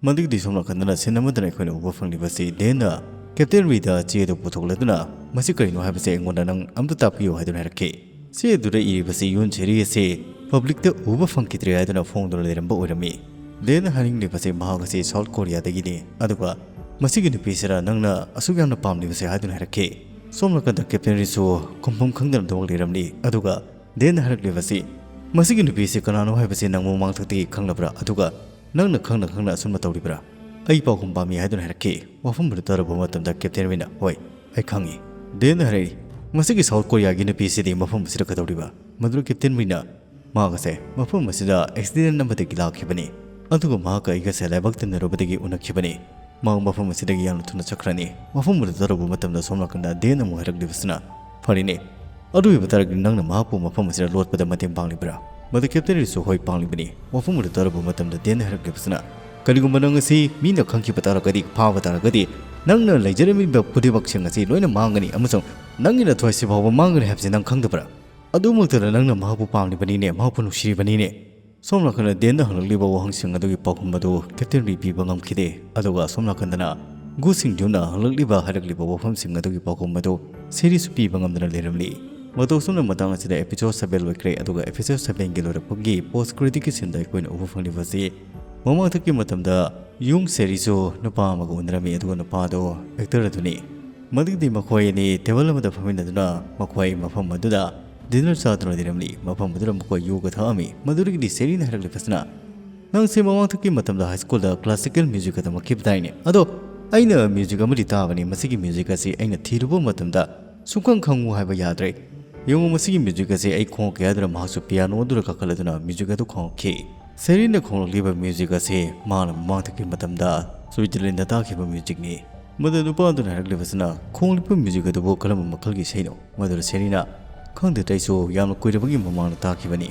ꯃꯗꯨꯒꯤꯗꯤ ꯁꯣꯝ ꯅꯥꯀꯟꯗꯅ ꯁꯤꯟ ꯑꯃꯗꯅ ꯑꯩꯈꯣꯏꯅ ꯎꯕ ꯐꯪꯂꯤꯕꯁꯤ ꯗꯦꯟꯅ ꯀꯦꯞꯇꯦꯟ ꯔꯤꯗ ꯆꯦ ꯑꯗꯨ ꯄꯨꯊꯣꯛꯂꯗꯨꯅ, "ꯃꯁꯤ ꯀꯔꯤꯅꯣ ꯍꯥꯏꯕꯁꯦ ꯑꯩꯉꯣꯟꯗ ꯅꯪ ꯑꯝꯇ ꯇꯥꯛꯄꯤꯌꯨ" ꯍꯥꯏꯗꯨꯅ ꯍꯥꯏꯔꯛꯈꯤ꯫ ꯆꯦ ꯑꯗꯨꯗ ꯏꯔꯤꯕꯁꯤ ꯌꯨꯟ ꯁꯦꯔꯤ ꯑꯁꯤ ꯄꯕ꯭ꯂꯤꯛꯇ ꯎꯕ ꯐꯪꯈꯤꯗ꯭ꯔꯦ ꯍꯥꯏꯗꯨꯅ ꯐꯣꯡꯗꯨꯅ ꯂꯩꯔꯝꯕ ꯑꯣꯏꯔꯝꯃꯤ꯫ ꯗꯦꯟꯅ ꯍꯥꯏꯅꯤꯡꯂꯤꯕꯁꯤ ꯃꯍꯥꯛ ꯑꯁꯤ ꯁꯥꯎꯠ ꯀꯣꯔꯤꯌꯥꯗꯒꯤꯅꯤ, ꯑꯗꯨꯒ ꯃꯁꯤꯒꯤ ꯅꯨꯄꯤꯁꯤꯔ ꯅꯪꯅ ꯑꯁꯨꯛ ꯌꯥꯝꯅ ꯄꯥꯝꯂꯤꯕꯁꯦ ꯍꯥꯏꯗꯨꯅ ꯍꯥꯏꯔꯛꯈꯤ꯫ ꯁꯣꯝ ꯅꯥꯀꯟꯗ ꯀꯦꯞꯇꯦꯟ ꯔꯤꯁꯨ ꯈꯨꯝꯐꯝ ꯈꯪꯗꯅ ꯑꯗꯨꯃꯛ ꯂꯩꯔꯝꯂꯤ꯫ ꯑꯗꯨꯒ ꯗꯦꯟꯅ ꯍꯥꯏꯔꯛꯂꯤꯕꯁꯤ, "ꯃꯁꯤꯒꯤ ꯅꯨꯄꯤꯁꯤ ꯀꯅꯥꯅꯣ ꯍꯥꯏꯕꯁꯤ ꯅꯪ ꯃꯃꯥꯡꯊꯛꯇꯒꯤ ꯈꯪꯂꯕ꯭ꯔꯥ? ꯑꯗꯨꯒ ꯅꯪꯅ ꯈꯪꯅ ꯈꯪꯅ ꯑꯁꯨꯝꯅ ꯇꯧꯔꯤꯕ꯭ꯔꯥ? ꯑꯩ ꯄꯥꯎꯈꯨꯝ ꯄꯥꯝꯃꯤ" ꯍꯥꯏꯗꯨꯅ ꯍꯥꯏꯔꯛꯈꯤ꯫ ꯋꯥꯐꯝ ꯑꯗꯨ ꯇꯥꯔꯨꯕ ꯃꯇꯝꯗ ꯀꯦꯞꯇꯦꯟ ꯔꯤꯅ, "ꯍꯣꯏ, ꯑꯩ ꯈꯪꯏ"꯫ ꯗꯦꯟꯅ ꯍꯥꯏꯔꯛꯏ, "ꯃꯁꯤꯒꯤ ꯁꯥꯎꯠ ꯀꯣꯔꯤꯌꯥꯒꯤ ꯅꯨꯄꯤꯁꯤꯗꯤ ꯃꯐꯝ ꯑꯁꯤꯗ ꯀꯩꯗꯧꯔꯤꯕ?" ꯃꯗꯨꯗ ꯀꯦꯞꯇꯦꯟ ꯔꯤꯅ, "ꯃꯍꯥꯛ ꯑꯁꯦ ꯃꯐꯝ ꯑꯁꯤꯗ ꯑꯦꯛꯁꯤꯗꯦꯟ ꯑꯃꯗꯒꯤ ꯂꯥꯛꯈꯤꯕꯅꯤ, ꯑꯗꯨꯒ ꯃꯍꯥꯛꯀ ꯑꯩꯒꯁꯦ ꯂꯥꯏꯕꯛ ꯇꯤꯟꯅꯔꯨꯕꯗꯒꯤ ꯎꯅꯈꯤꯕꯅꯤ꯫ ꯃꯍꯥꯛ ꯃꯐꯝ ꯑꯁꯤꯗꯒꯤ ꯌꯥꯝꯅ ꯊꯨꯅ ꯆꯠꯈ꯭ꯔꯅꯤ"꯫ ꯋꯥꯐꯝ ꯑꯗꯨ ꯇꯥꯔꯨꯕ ꯃꯇꯝꯗ ꯁꯣꯝ ꯅꯥꯀꯟꯗ ꯗꯦꯟꯅ ꯑꯃꯨꯛ ꯍꯥꯏꯔꯛꯂꯤꯕꯁꯤꯅ, "ꯐꯔꯦꯅꯦ, ꯑꯗꯨ ꯑꯣꯏꯕ ꯇꯥꯔꯒꯗꯤ ꯅꯪꯅ ꯃꯍꯥꯛꯄꯨ ꯃꯐꯝ ꯑꯁꯤꯗ ꯂꯣꯠꯄꯗ ꯃꯇꯦꯡ ꯄꯥꯡꯂꯤꯕ꯭ꯔꯥ?" ꯃꯗꯨ ꯀꯦꯞꯇꯦꯟ ꯔꯤꯁꯨ, "ꯍꯣꯏ, ꯄꯥꯡꯂꯤꯕꯅꯤ"꯫ ꯋꯥꯐꯝ ꯑꯗꯨ ꯇꯥꯔꯨꯕ ꯃꯇꯝꯗ ꯗꯦꯟꯅ ꯍꯥꯏꯔꯛꯂꯤꯕꯁꯤꯅ, ꯀꯔꯤꯒꯨꯝꯕ ꯅꯪ ꯑꯁꯤ ꯃꯤꯅ ꯈꯪꯈꯤꯕ ꯇꯥꯔꯒꯗꯤ, ꯐꯥꯕ ꯇꯥꯔꯒꯗꯤ, ꯅꯪꯅ ꯂꯩꯖꯔꯝꯃꯤꯕ ꯈꯨꯗꯤꯡꯃꯛꯁꯤꯡ ꯑꯁꯤ ꯂꯣꯏꯅ ꯃꯥꯡꯒꯅꯤ ꯑꯃꯁꯨꯡ ꯅꯪꯒꯤ ꯅꯊ꯭ꯋꯥꯏꯁꯤ ꯐꯥꯎꯕ ꯃꯥꯡꯒꯅꯤ ꯍꯥꯏꯕꯁꯤ ꯅꯪ ꯈꯪꯗꯕ꯭ꯔꯥ? ꯑꯗꯨꯃꯛꯇꯗ ꯅꯪꯅ ꯃꯍꯥꯛꯄꯨ ꯄꯥꯝꯂꯤꯕꯅꯤꯅꯦ, ꯃꯍꯥꯛꯄꯨ ꯅꯨꯡꯁꯤꯔꯤꯕꯅꯤꯅꯦ꯫ ꯁꯣꯝ ꯅꯥꯀꯟꯗ ꯗꯦꯟꯗ ꯍꯪꯂꯛꯂꯤꯕ ꯋꯥꯍꯪꯁꯤꯡ ꯑꯗꯨꯒꯤ ꯄꯥꯎꯈꯨꯝ ꯑꯗꯨ ꯀꯦꯞꯇꯦꯟ ꯔꯤ ꯄꯤꯕ ꯉꯝꯈꯤꯗꯦ꯫ ꯑꯗꯨꯒ ꯑꯁꯣꯝ ꯅꯥꯀꯟꯗꯅ ꯒꯨ ꯁꯤꯡ ꯖꯨꯟꯅ ꯍꯪꯂꯛꯂꯤꯕ, ꯍꯥꯏꯔꯛꯂꯤꯕ ꯋꯥꯐꯝꯁꯤꯡ ꯑꯗꯨꯒꯤ ꯄꯥꯎꯈꯨꯝ ꯑꯗꯨ ꯁꯦꯔꯤꯁꯨ ꯄꯤꯕ ꯉꯝꯗꯅ ꯂꯩꯔꯝꯂꯤ꯫ ꯃꯇꯧ ꯑꯁꯨꯝꯅ ꯃꯇꯥꯡ ꯑꯁꯤꯗ episode seven ꯂꯣꯏꯈ꯭ꯔꯦ, ꯑꯗꯨꯒ episode sevenꯒꯤ ꯂꯣꯏꯔꯛꯄꯒꯤ post creditꯀꯤ sceneꯗ ꯑꯩꯈꯣꯏꯅ ꯎꯕ ꯐꯪꯂꯤꯕꯁꯤ ꯃꯃꯥꯡꯊꯛꯀꯤ ꯃꯇꯝꯗ ꯌꯨꯡ ꯁꯦꯔꯤꯁꯨ ꯅꯨꯄꯥ ꯑꯃꯒ ꯎꯅꯔꯝꯃꯤ, ꯑꯗꯨꯒ ꯅꯨꯄꯥ ꯑꯗꯨ actor ꯑꯗꯨꯅꯤ꯫ ꯃꯗꯨꯗꯤ ꯃꯈꯣꯏ ꯑꯅꯤ table ꯑꯃꯗ ꯐꯝꯃꯤꯟꯅꯗꯨꯅ ꯃꯈꯣꯏ ꯃꯐꯝ ꯑꯗꯨꯗ dinner ꯆꯥꯗꯨꯅ ꯂꯩꯔꯝꯂꯤ꯫ ꯃꯐꯝ ꯑꯗꯨꯗ ꯃꯈꯣꯏ ꯌꯨꯒ ꯊꯛꯑꯝꯃꯤ꯫ ꯃꯗꯨꯗꯒꯤꯗꯤ ꯁꯦꯔꯤꯅ ꯍꯥꯏꯔꯛꯂꯤꯕꯁꯤꯅ, "ꯅꯪꯁꯦ ꯃꯃꯥꯡꯊꯛꯀꯤ ꯃꯇꯝꯗ high schoolꯗ classical music ꯇꯝꯃꯛꯈꯤꯕꯗꯥꯏꯅꯦ? ꯑꯗꯣ ꯑꯩꯅ music ꯑꯃꯗꯤ ꯇꯥꯕꯅꯤ, ꯃꯁꯤꯒꯤ music ꯑꯁꯤ ꯑꯩꯅ ꯊꯤꯔꯨꯕ ꯃꯇꯝꯗ ꯁꯨꯡꯈꯪ ꯈꯪꯉꯨ ꯍꯥꯏꯕ ꯌꯥꯗ꯭ꯔꯦ꯫ ꯌꯦꯡꯉꯨ, ꯃꯁꯤꯒꯤ music ꯑꯁꯤ ꯑꯩ ꯈꯣꯡꯉꯛꯀꯦ" ꯍꯥꯏꯗꯨꯅ ꯃꯍꯥꯛꯁꯨ piano ꯑꯗꯨꯗ ꯀꯥꯈꯠꯂꯗꯨꯅ music ꯑꯗꯨ ꯈꯣꯡꯉꯛꯈꯤ꯫ ꯁꯦꯔꯤꯟꯅ ꯈꯣꯡꯂꯛꯂꯤꯕ music ꯑꯁꯤ ꯃꯥꯅ ꯃꯃꯥꯡꯗꯒꯤ ꯃꯇꯝꯗ ꯁ꯭ꯋꯤꯖꯔꯂꯦꯟꯗ ꯇꯥꯈꯤꯕ musicꯅꯤ꯫ ꯃꯗꯨ ꯅꯨꯄꯥ ꯑꯗꯨꯅ ꯍꯥꯏꯔꯛꯂꯤꯕꯁꯤꯅ, "ꯈꯣꯡꯂꯤꯕ music ꯑꯗꯨꯕꯨ ꯀꯔꯝꯕ ꯃꯈꯜꯒꯤ ꯏꯁꯩꯅꯣ?" ꯃꯗꯨꯗ ꯁꯦꯔꯤꯅ, "ꯈꯪꯗꯦꯗ, ꯑꯩꯁꯨ ꯌꯥꯝꯅ ꯀꯨꯏꯔꯕꯒꯤ ꯃꯃꯥꯡꯗ ꯇꯥꯈꯤꯕꯅꯤ꯫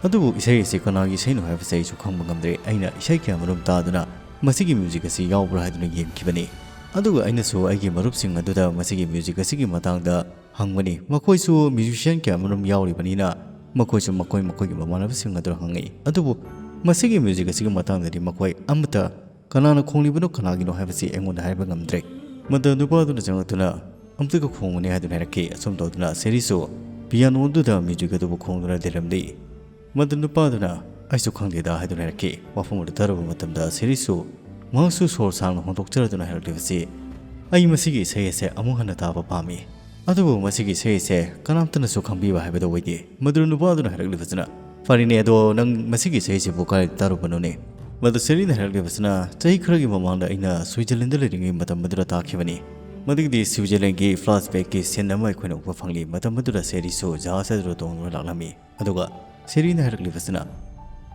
ꯑꯗꯨꯕꯨ ꯏꯁꯩ ꯑꯁꯤ ꯀꯅꯥꯒꯤ ꯏꯁꯩꯅꯣ ꯍꯥꯏꯕꯁꯤ ꯑꯩꯁꯨ ꯈꯪꯕ ꯉꯝꯗ꯭ꯔꯦ꯫ ꯑꯩꯅ ꯏꯁꯩ ꯀꯌꯥꯃꯔꯨꯝ ꯇꯥꯗꯨꯅ ꯃꯁꯤꯒꯤ music ꯑꯁꯤ ꯌꯥꯎꯕ꯭ꯔꯥ ꯍꯥꯏꯗꯨꯅ ꯌꯦꯡꯈꯤꯕꯅꯤ꯫ ꯑꯗꯨꯒ ꯑꯩꯅꯁꯨ ꯑꯩꯒꯤ ꯃꯔꯨꯞꯁꯤꯡ ꯑꯗꯨꯗ ꯃꯁꯤꯒꯤ music ꯑꯁꯤꯒꯤ ꯃꯇꯥꯡꯗ ꯍꯪꯕꯅꯤ꯫ ꯃꯈꯣꯏꯁꯨ musician ꯀꯌꯥꯃꯔꯨꯝ ꯌꯥꯎꯔꯤꯕꯅꯤꯅ ꯃꯈꯣꯏꯁꯨ ꯃꯈꯣꯏ ꯃꯈꯣꯏꯒꯤ ꯃꯃꯥꯟꯅꯕꯁꯤꯡ ꯑꯗꯨꯗ ꯍꯪꯉꯤ꯫ ꯑꯗꯨꯕꯨ ꯃꯁꯤꯒꯤ music ꯑꯁꯤꯒꯤ ꯃꯇꯥꯡꯗꯗꯤ ꯃꯈꯣꯏ ꯑꯃꯠꯇ ꯀꯅꯥꯅ ꯈꯣꯡꯂꯤꯕꯅꯣ, ꯀꯅꯥꯒꯤꯅꯣ ꯍꯥꯏꯕꯁꯤ ꯑꯩꯉꯣꯟꯗ ꯍꯥꯏꯕ ꯉꯝꯗ꯭ꯔꯦ꯫" ꯃꯗꯨ ꯅꯨꯄꯥ ꯑꯗꯨꯅ ꯆꯪꯂꯛꯇꯨꯅ ꯑꯃꯨꯛꯇꯒ ꯈꯣꯡꯉꯨꯅꯦ ꯍꯥꯏꯗꯨꯅ ꯍꯥꯏꯔꯛꯈꯤ꯫ ꯑꯁꯨꯝ ꯇꯧꯗꯨꯅ ꯁꯦꯔꯤꯁꯨ piano ꯑꯗꯨꯗ music ꯑꯗꯨꯕꯨ ꯈꯣꯡꯗꯨꯅ ꯂꯩꯔꯝꯂꯤ꯫ ꯃꯗꯨ ꯅꯨꯄꯥ ꯑꯗꯨꯅ, "ꯑꯩꯁꯨ ꯈꯪꯗꯦꯗ" ꯍꯥꯏꯗꯨꯅ ꯍꯥꯏꯔꯛꯈꯤ꯫ ꯋꯥꯐꯝ ꯑꯗꯨ ꯇꯥꯔꯨꯕ ꯃꯇꯝꯗ ꯁꯦꯔꯤꯁꯨ ꯃꯍꯥꯛꯁꯨ ꯁꯣꯔ ꯁꯥꯡꯅ ꯍꯣꯟꯗꯣꯛꯆꯔꯗꯨꯅ ꯍꯥꯏꯔꯛꯂꯤꯕꯁꯤ, "ꯑꯩ ꯃꯁꯤꯒꯤ ꯏꯁꯩ ꯑꯁꯦ ꯑꯃꯨꯛ ꯍꯟꯅ ꯇꯥꯕ ꯄꯥꯝꯃꯤ꯫ ꯑꯗꯨꯕꯨ ꯃꯁꯤꯒꯤ ꯏꯁꯩ ꯑꯁꯦ ꯀꯅꯥꯝꯇꯅꯁꯨ ꯈꯪꯕꯤꯕ ꯍꯥꯏꯕꯗꯨ ꯑꯣꯏꯗꯦ꯫" ꯃꯗꯨ ꯅꯨꯄꯥ ꯑꯗꯨꯅ ꯍꯥꯏꯔꯛꯂꯤꯕꯁꯤꯅ, "ꯐꯔꯦꯅꯦ, ꯑꯗꯣ ꯅꯪ ꯃꯁꯤꯒꯤ ꯏꯁꯩꯁꯤꯕꯨ ꯀꯗꯥꯏꯗ ꯇꯥꯔꯨꯕꯅꯣꯅꯦ?" ꯃꯗꯨ ꯁꯦꯔꯤꯅ ꯍꯥꯏꯔꯛꯂꯤꯕꯁꯤꯅ, "ꯆꯍꯤ ꯈꯔꯒꯤ ꯃꯃꯥꯡꯗ ꯑꯩꯅ ꯁ꯭ꯋꯤꯖꯔꯂꯦꯟꯗ ꯂꯩꯔꯤꯉꯩ ꯃꯇꯝ ꯑꯗꯨꯗ ꯇꯥꯈꯤꯕꯅꯤ꯫" ꯃꯗꯨꯒꯤꯗꯤ ꯁ꯭ꯋꯤꯖꯔꯂꯦꯟꯒꯤ flashbackꯀꯤ scene ꯑꯃ ꯑꯩꯈꯣꯏꯅ ꯎꯕ ꯐꯪꯂꯤ꯫ ꯃꯇꯝ ꯑꯗꯨꯗ ꯁꯦꯔꯤꯁꯨ ꯖꯍꯥꯖ ꯑꯗꯨꯗ ꯇꯣꯡꯗꯨꯅ ꯂꯥꯛꯂꯝꯃꯤ꯫ ꯑꯗꯨꯒ ꯁꯦꯔꯤꯅ ꯍꯥꯏꯔꯛꯂꯤꯕꯁꯤꯅ,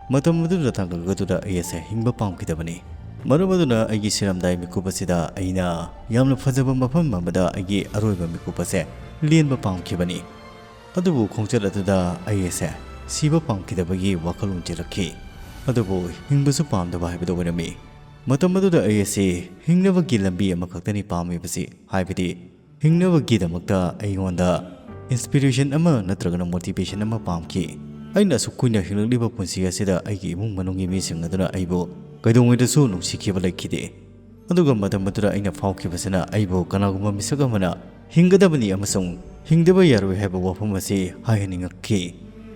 "ꯃꯇꯝ ꯑꯗꯨꯗ ꯇꯥꯡꯀꯛ ꯑꯗꯨꯗ ꯑꯩ ꯑꯁꯦ ꯍꯤꯡꯕ ꯄꯥꯝꯈꯤꯗꯕꯅꯤ꯫ ꯃꯔꯝ ꯑꯗꯨꯅ ꯑꯩꯒꯤ ꯁꯤꯔꯝꯗꯥꯏ ꯃꯤꯀꯨꯞ ꯑꯁꯤꯗ ꯑꯩꯅ ꯌꯥꯝꯅ ꯐꯖꯕ ꯃꯐꯝ ꯑꯃꯗ ꯑꯩꯒꯤ ꯑꯔꯣꯏꯕ ꯃꯤꯀꯨꯞ ꯑꯁꯦ ꯂꯦꯟꯕ ꯄꯥꯝꯈꯤꯕꯅꯤ꯫ ꯑꯗꯨꯕꯨ ꯈꯣꯡꯆꯠ ꯑꯗꯨꯗ ꯑꯩ ꯑꯁꯦ ꯁꯤꯕ ꯄꯥꯝꯈꯤꯗꯕꯒꯤ ꯋꯥꯈꯜꯂꯣꯟ ꯆꯦꯜꯂꯛꯈꯤ꯫" ꯑꯗꯨꯕꯨ ꯍꯤꯡꯕꯁꯨ ꯄꯥꯝꯗꯕ ꯍꯥꯏꯕꯗꯨ ꯑꯣꯏꯔꯝꯃꯤ꯫ ꯃꯇꯝ ꯑꯗꯨꯗ ꯑꯩ ꯑꯁꯤ ꯍꯤꯡꯅꯕꯒꯤ ꯂꯝꯕꯤ ꯑꯃꯈꯛꯇꯅꯤ ꯄꯥꯝꯃꯤꯕꯁꯤ, ꯍꯥꯏꯕꯗꯤ ꯍꯤꯡꯅꯕꯒꯤꯗꯃꯛꯇ ꯑꯩꯉꯣꯟꯗ inspiration ꯑꯃ ꯅꯠꯇ꯭ꯔꯒꯅ motivation ꯑꯃ ꯄꯥꯝꯈꯤ꯫ ꯑꯩꯅ ꯑꯁꯨꯛ ꯀꯨꯏꯅ ꯍꯤꯡꯂꯛꯂꯤꯕ ꯄꯨꯟꯁꯤ ꯑꯁꯤꯗ ꯑꯩꯒꯤ ꯏꯃꯨꯡ ꯃꯅꯨꯡꯒꯤ ꯃꯤꯁꯤꯡ ꯑꯗꯨꯅ ꯑꯩꯕꯨ ꯀꯩꯗꯧꯉꯩꯗꯁꯨ ꯅꯨꯡꯁꯤꯈꯤꯕ ꯂꯩꯈꯤꯗꯦ꯫ ꯑꯗꯨꯒ ꯃꯇꯝ ꯑꯗꯨꯗ ꯑꯩꯅ ꯐꯥꯎꯈꯤꯕꯁꯤꯅ ꯑꯩꯕꯨ ꯀꯅꯥꯒꯨꯝꯕ ꯃꯤꯁꯛ ꯑꯃꯅ ꯍꯤꯡꯒꯗꯕꯅꯤ ꯑꯃꯁꯨꯡ ꯍꯤꯡꯗꯕ ꯌꯥꯔꯣꯏ ꯍꯥꯏꯕ ꯋꯥꯐꯝ ꯑꯁꯤ ꯍꯥꯏꯍꯟꯅꯤꯡꯉꯛꯈꯤ꯫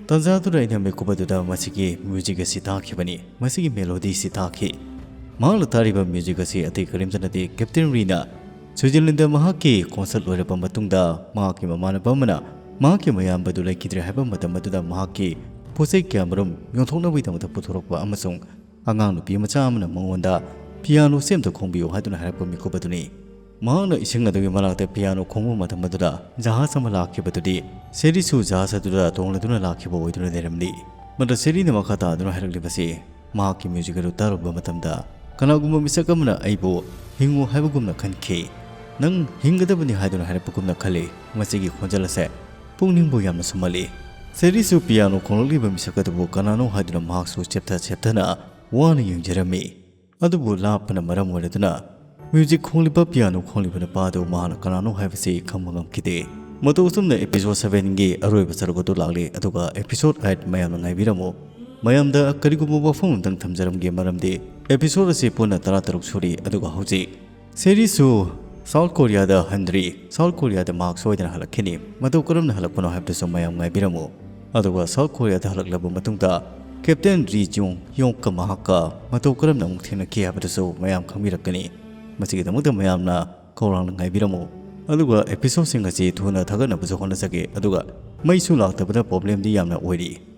ꯇꯥꯟꯖꯥ ꯑꯗꯨꯗ ꯑꯩꯅ ꯃꯤꯀꯨꯞ ꯑꯗꯨꯗ ꯃꯁꯤꯒꯤ music ꯑꯁꯤ ꯇꯥꯈꯤꯕꯅꯤ꯫ ꯃꯁꯤꯒꯤ melody ꯑꯁꯤ ꯇꯥꯈꯤ꯫ ꯃꯍꯥꯛꯅ ꯇꯥꯔꯤꯕ music ꯑꯁꯤ ꯑꯇꯩ ꯀꯔꯤꯝꯇ ꯅꯠꯇꯦ, Captain ꯔꯤꯅ ꯁ꯭ꯋꯤꯖꯔꯂꯦꯟꯗ ꯃꯍꯥꯛꯀꯤ concert ꯂꯣꯏꯔꯕ ꯃꯇꯨꯡꯗ ꯃꯍꯥꯛꯀꯤ ꯃꯃꯥꯟꯅꯕ ꯑꯃꯅ ꯃꯍꯥꯛꯀꯤ ꯃꯌꯥꯝꯕꯗꯨ ꯂꯩꯈꯤꯗ꯭ꯔꯦ ꯍꯥꯏꯕ ꯃꯇꯝ ꯑꯗꯨꯗ ꯃꯍꯥꯛꯀꯤ ꯄꯣꯠꯆꯩ ꯀꯌꯥꯃꯔꯨꯝ ꯌꯣꯟꯊꯣꯛꯅꯕꯒꯤꯗꯃꯛꯇ ꯄꯨꯊꯣꯔꯛꯄ ꯑꯃꯁꯨꯡ ꯑꯉꯥꯡ ꯅꯨꯄꯤ ꯃꯆꯥ ꯑꯃꯅ ꯃꯉꯣꯟꯗ piano ꯁꯦ ꯑꯝꯇ ꯈꯣꯡꯕꯤꯌꯨ ꯍꯥꯏꯗꯨꯅ ꯍꯥꯏꯔꯛꯄ ꯃꯤꯀꯨꯞ ꯑꯗꯨꯅꯤ꯫ ꯃꯍꯥꯛꯅ ꯏꯁꯤꯡ ꯑꯗꯨꯒꯤ ꯃꯅꯥꯛꯇ piano ꯈꯣꯡꯕ ꯃꯇꯝ ꯑꯗꯨꯗ ꯖꯍꯥꯖ ꯑꯃ ꯂꯥꯛꯈꯤꯕꯗꯨꯗꯤ ꯁꯦꯔꯤꯁꯨ ꯖꯍꯥꯖ ꯑꯗꯨꯗ ꯇꯣꯡꯂꯗꯨꯅ ꯂꯥꯛꯈꯤꯕ ꯑꯣꯏꯗꯨꯅ ꯂꯩꯔꯝꯂꯤ꯫ ꯃꯗꯨ ꯁꯦꯔꯤꯅ ꯃꯈꯥ ꯇꯥꯗꯨꯅ ꯍꯥꯏꯔꯛꯂꯤꯕꯁꯤ, ꯃꯍꯥꯛꯀꯤ music ꯑꯗꯨ ꯇꯥꯔꯨꯕ ꯃꯇꯝꯗ ꯀꯅꯥꯒꯨꯝꯕ ꯃꯤꯁꯛ ꯑꯃꯅ ꯑꯩꯕꯨ ꯍꯤꯡꯉꯨ ꯍꯥꯏꯕꯒꯨꯝꯅ ꯈꯟꯈꯤ꯫ ꯅꯪ ꯍꯤꯡꯒꯗꯕꯅꯤ ꯍꯥꯏꯗꯨꯅ ꯍꯥꯏꯔꯛꯄꯒꯨꯝꯅ ꯈꯜꯂꯤ꯫ ꯃꯁꯤꯒꯤ ꯈꯣꯟꯖꯦꯜ ꯑꯁꯦ ꯄꯨꯛꯅꯤꯡꯕꯨ ꯌꯥꯝꯅ ꯁꯨꯝꯍꯜꯂꯤ꯫ ꯁꯦꯔꯤꯁꯨ piano ꯈꯣꯡꯂꯛꯂꯤꯕ ꯃꯤꯁꯛ ꯑꯗꯨꯕꯨ ꯀꯅꯥꯅꯣ ꯍꯥꯏꯗꯨꯅ ꯃꯍꯥꯛꯁꯨ ꯆꯦꯞꯊ ꯆꯦꯞꯊꯅ ꯋꯥꯅ ꯌꯦꯡꯖꯔꯝꯃꯤ꯫ ꯑꯗꯨꯕꯨ ꯂꯥꯞꯄꯅ ꯃꯔꯝ ꯑꯣꯏꯔꯗꯨꯅ music ꯈꯣꯡꯂꯤꯕ piano ꯈꯣꯡꯂꯤꯕ ꯅꯨꯄꯥ ꯑꯗꯨ ꯃꯍꯥꯛꯅ ꯀꯅꯥꯅꯣ ꯍꯥꯏꯕꯁꯤ ꯈꯪꯕ ꯉꯝꯈꯤꯗꯦ꯫ ꯃꯇꯧ ꯑꯁꯨꯝꯅ episode seven ꯒꯤ ꯑꯔꯣꯏꯕ ꯁꯔꯨꯛ ꯑꯗꯨ ꯂꯥꯛꯂꯤ, ꯑꯗꯨꯒ episode eight ꯃꯌꯥꯝꯅ ꯉꯥꯏꯕꯤꯔꯝꯃꯨ꯫ ꯃꯌꯥꯝꯗ ꯀꯔꯤꯒꯨꯝꯕ ꯋꯥꯐꯝ ꯑꯃꯇꯪ ꯊꯝꯖꯔꯝꯒꯦ, ꯃꯔꯝꯗꯤ episode ꯑꯁꯤ ꯄꯨꯟꯅ ꯇꯔꯥꯇꯔꯨꯛ ꯁꯨꯔꯤ, ꯑꯗꯨꯒ ꯍꯧꯖꯤꯛ ꯁꯦꯔꯤꯁꯨ South Korea ꯗ ꯍꯟꯗ꯭ꯔꯤ꯫ South Korea ꯗ ꯃꯍꯥꯛ ꯁꯣꯏꯗꯅ ꯍꯜꯂꯛꯈꯤꯅꯤ꯫ ꯃꯇꯧ ꯀꯔꯝꯅ ꯍꯜꯂꯛꯄꯅꯣ ꯍꯥꯏꯕꯗꯨꯁꯨ ꯃꯌꯥꯝ ꯉꯥꯏꯕꯤꯔꯝꯃꯨ꯫ ꯑꯗꯨꯒ South Korea ꯗ ꯍꯜꯂꯛꯂꯕ ꯃꯇꯨꯡꯗ Captain Ri Jung Hyuk ꯀ ꯃꯍꯥꯛꯀ ꯃꯇꯧ ꯀꯔꯝꯅ ꯑꯃꯨꯛ ꯊꯦꯡꯅꯈꯤ ꯍꯥꯏꯕꯗꯨꯁꯨ ꯃꯌꯥꯝ ꯈꯪꯕꯤꯔꯛꯀꯅꯤ꯫ ꯃꯁꯤꯒꯤꯗꯃꯛꯇ ꯃꯌꯥꯝꯅ ꯈꯧꯔꯥꯡꯅ ꯉꯥꯏꯕꯤꯔꯝꯃꯨ꯫ ꯑꯗꯨꯒ episode ꯁꯤꯡ ꯑꯁꯤ ꯊꯨꯅ ꯊꯥꯒꯠꯅꯕꯁꯨ ꯍꯣꯠꯅꯖꯒꯦ꯫ ꯑꯗꯨꯒ ꯃꯩꯁꯨ ꯂꯥꯛꯇꯕꯅ problem ꯗꯤ ꯌꯥꯝꯅ ꯑꯣꯏꯔꯤ꯫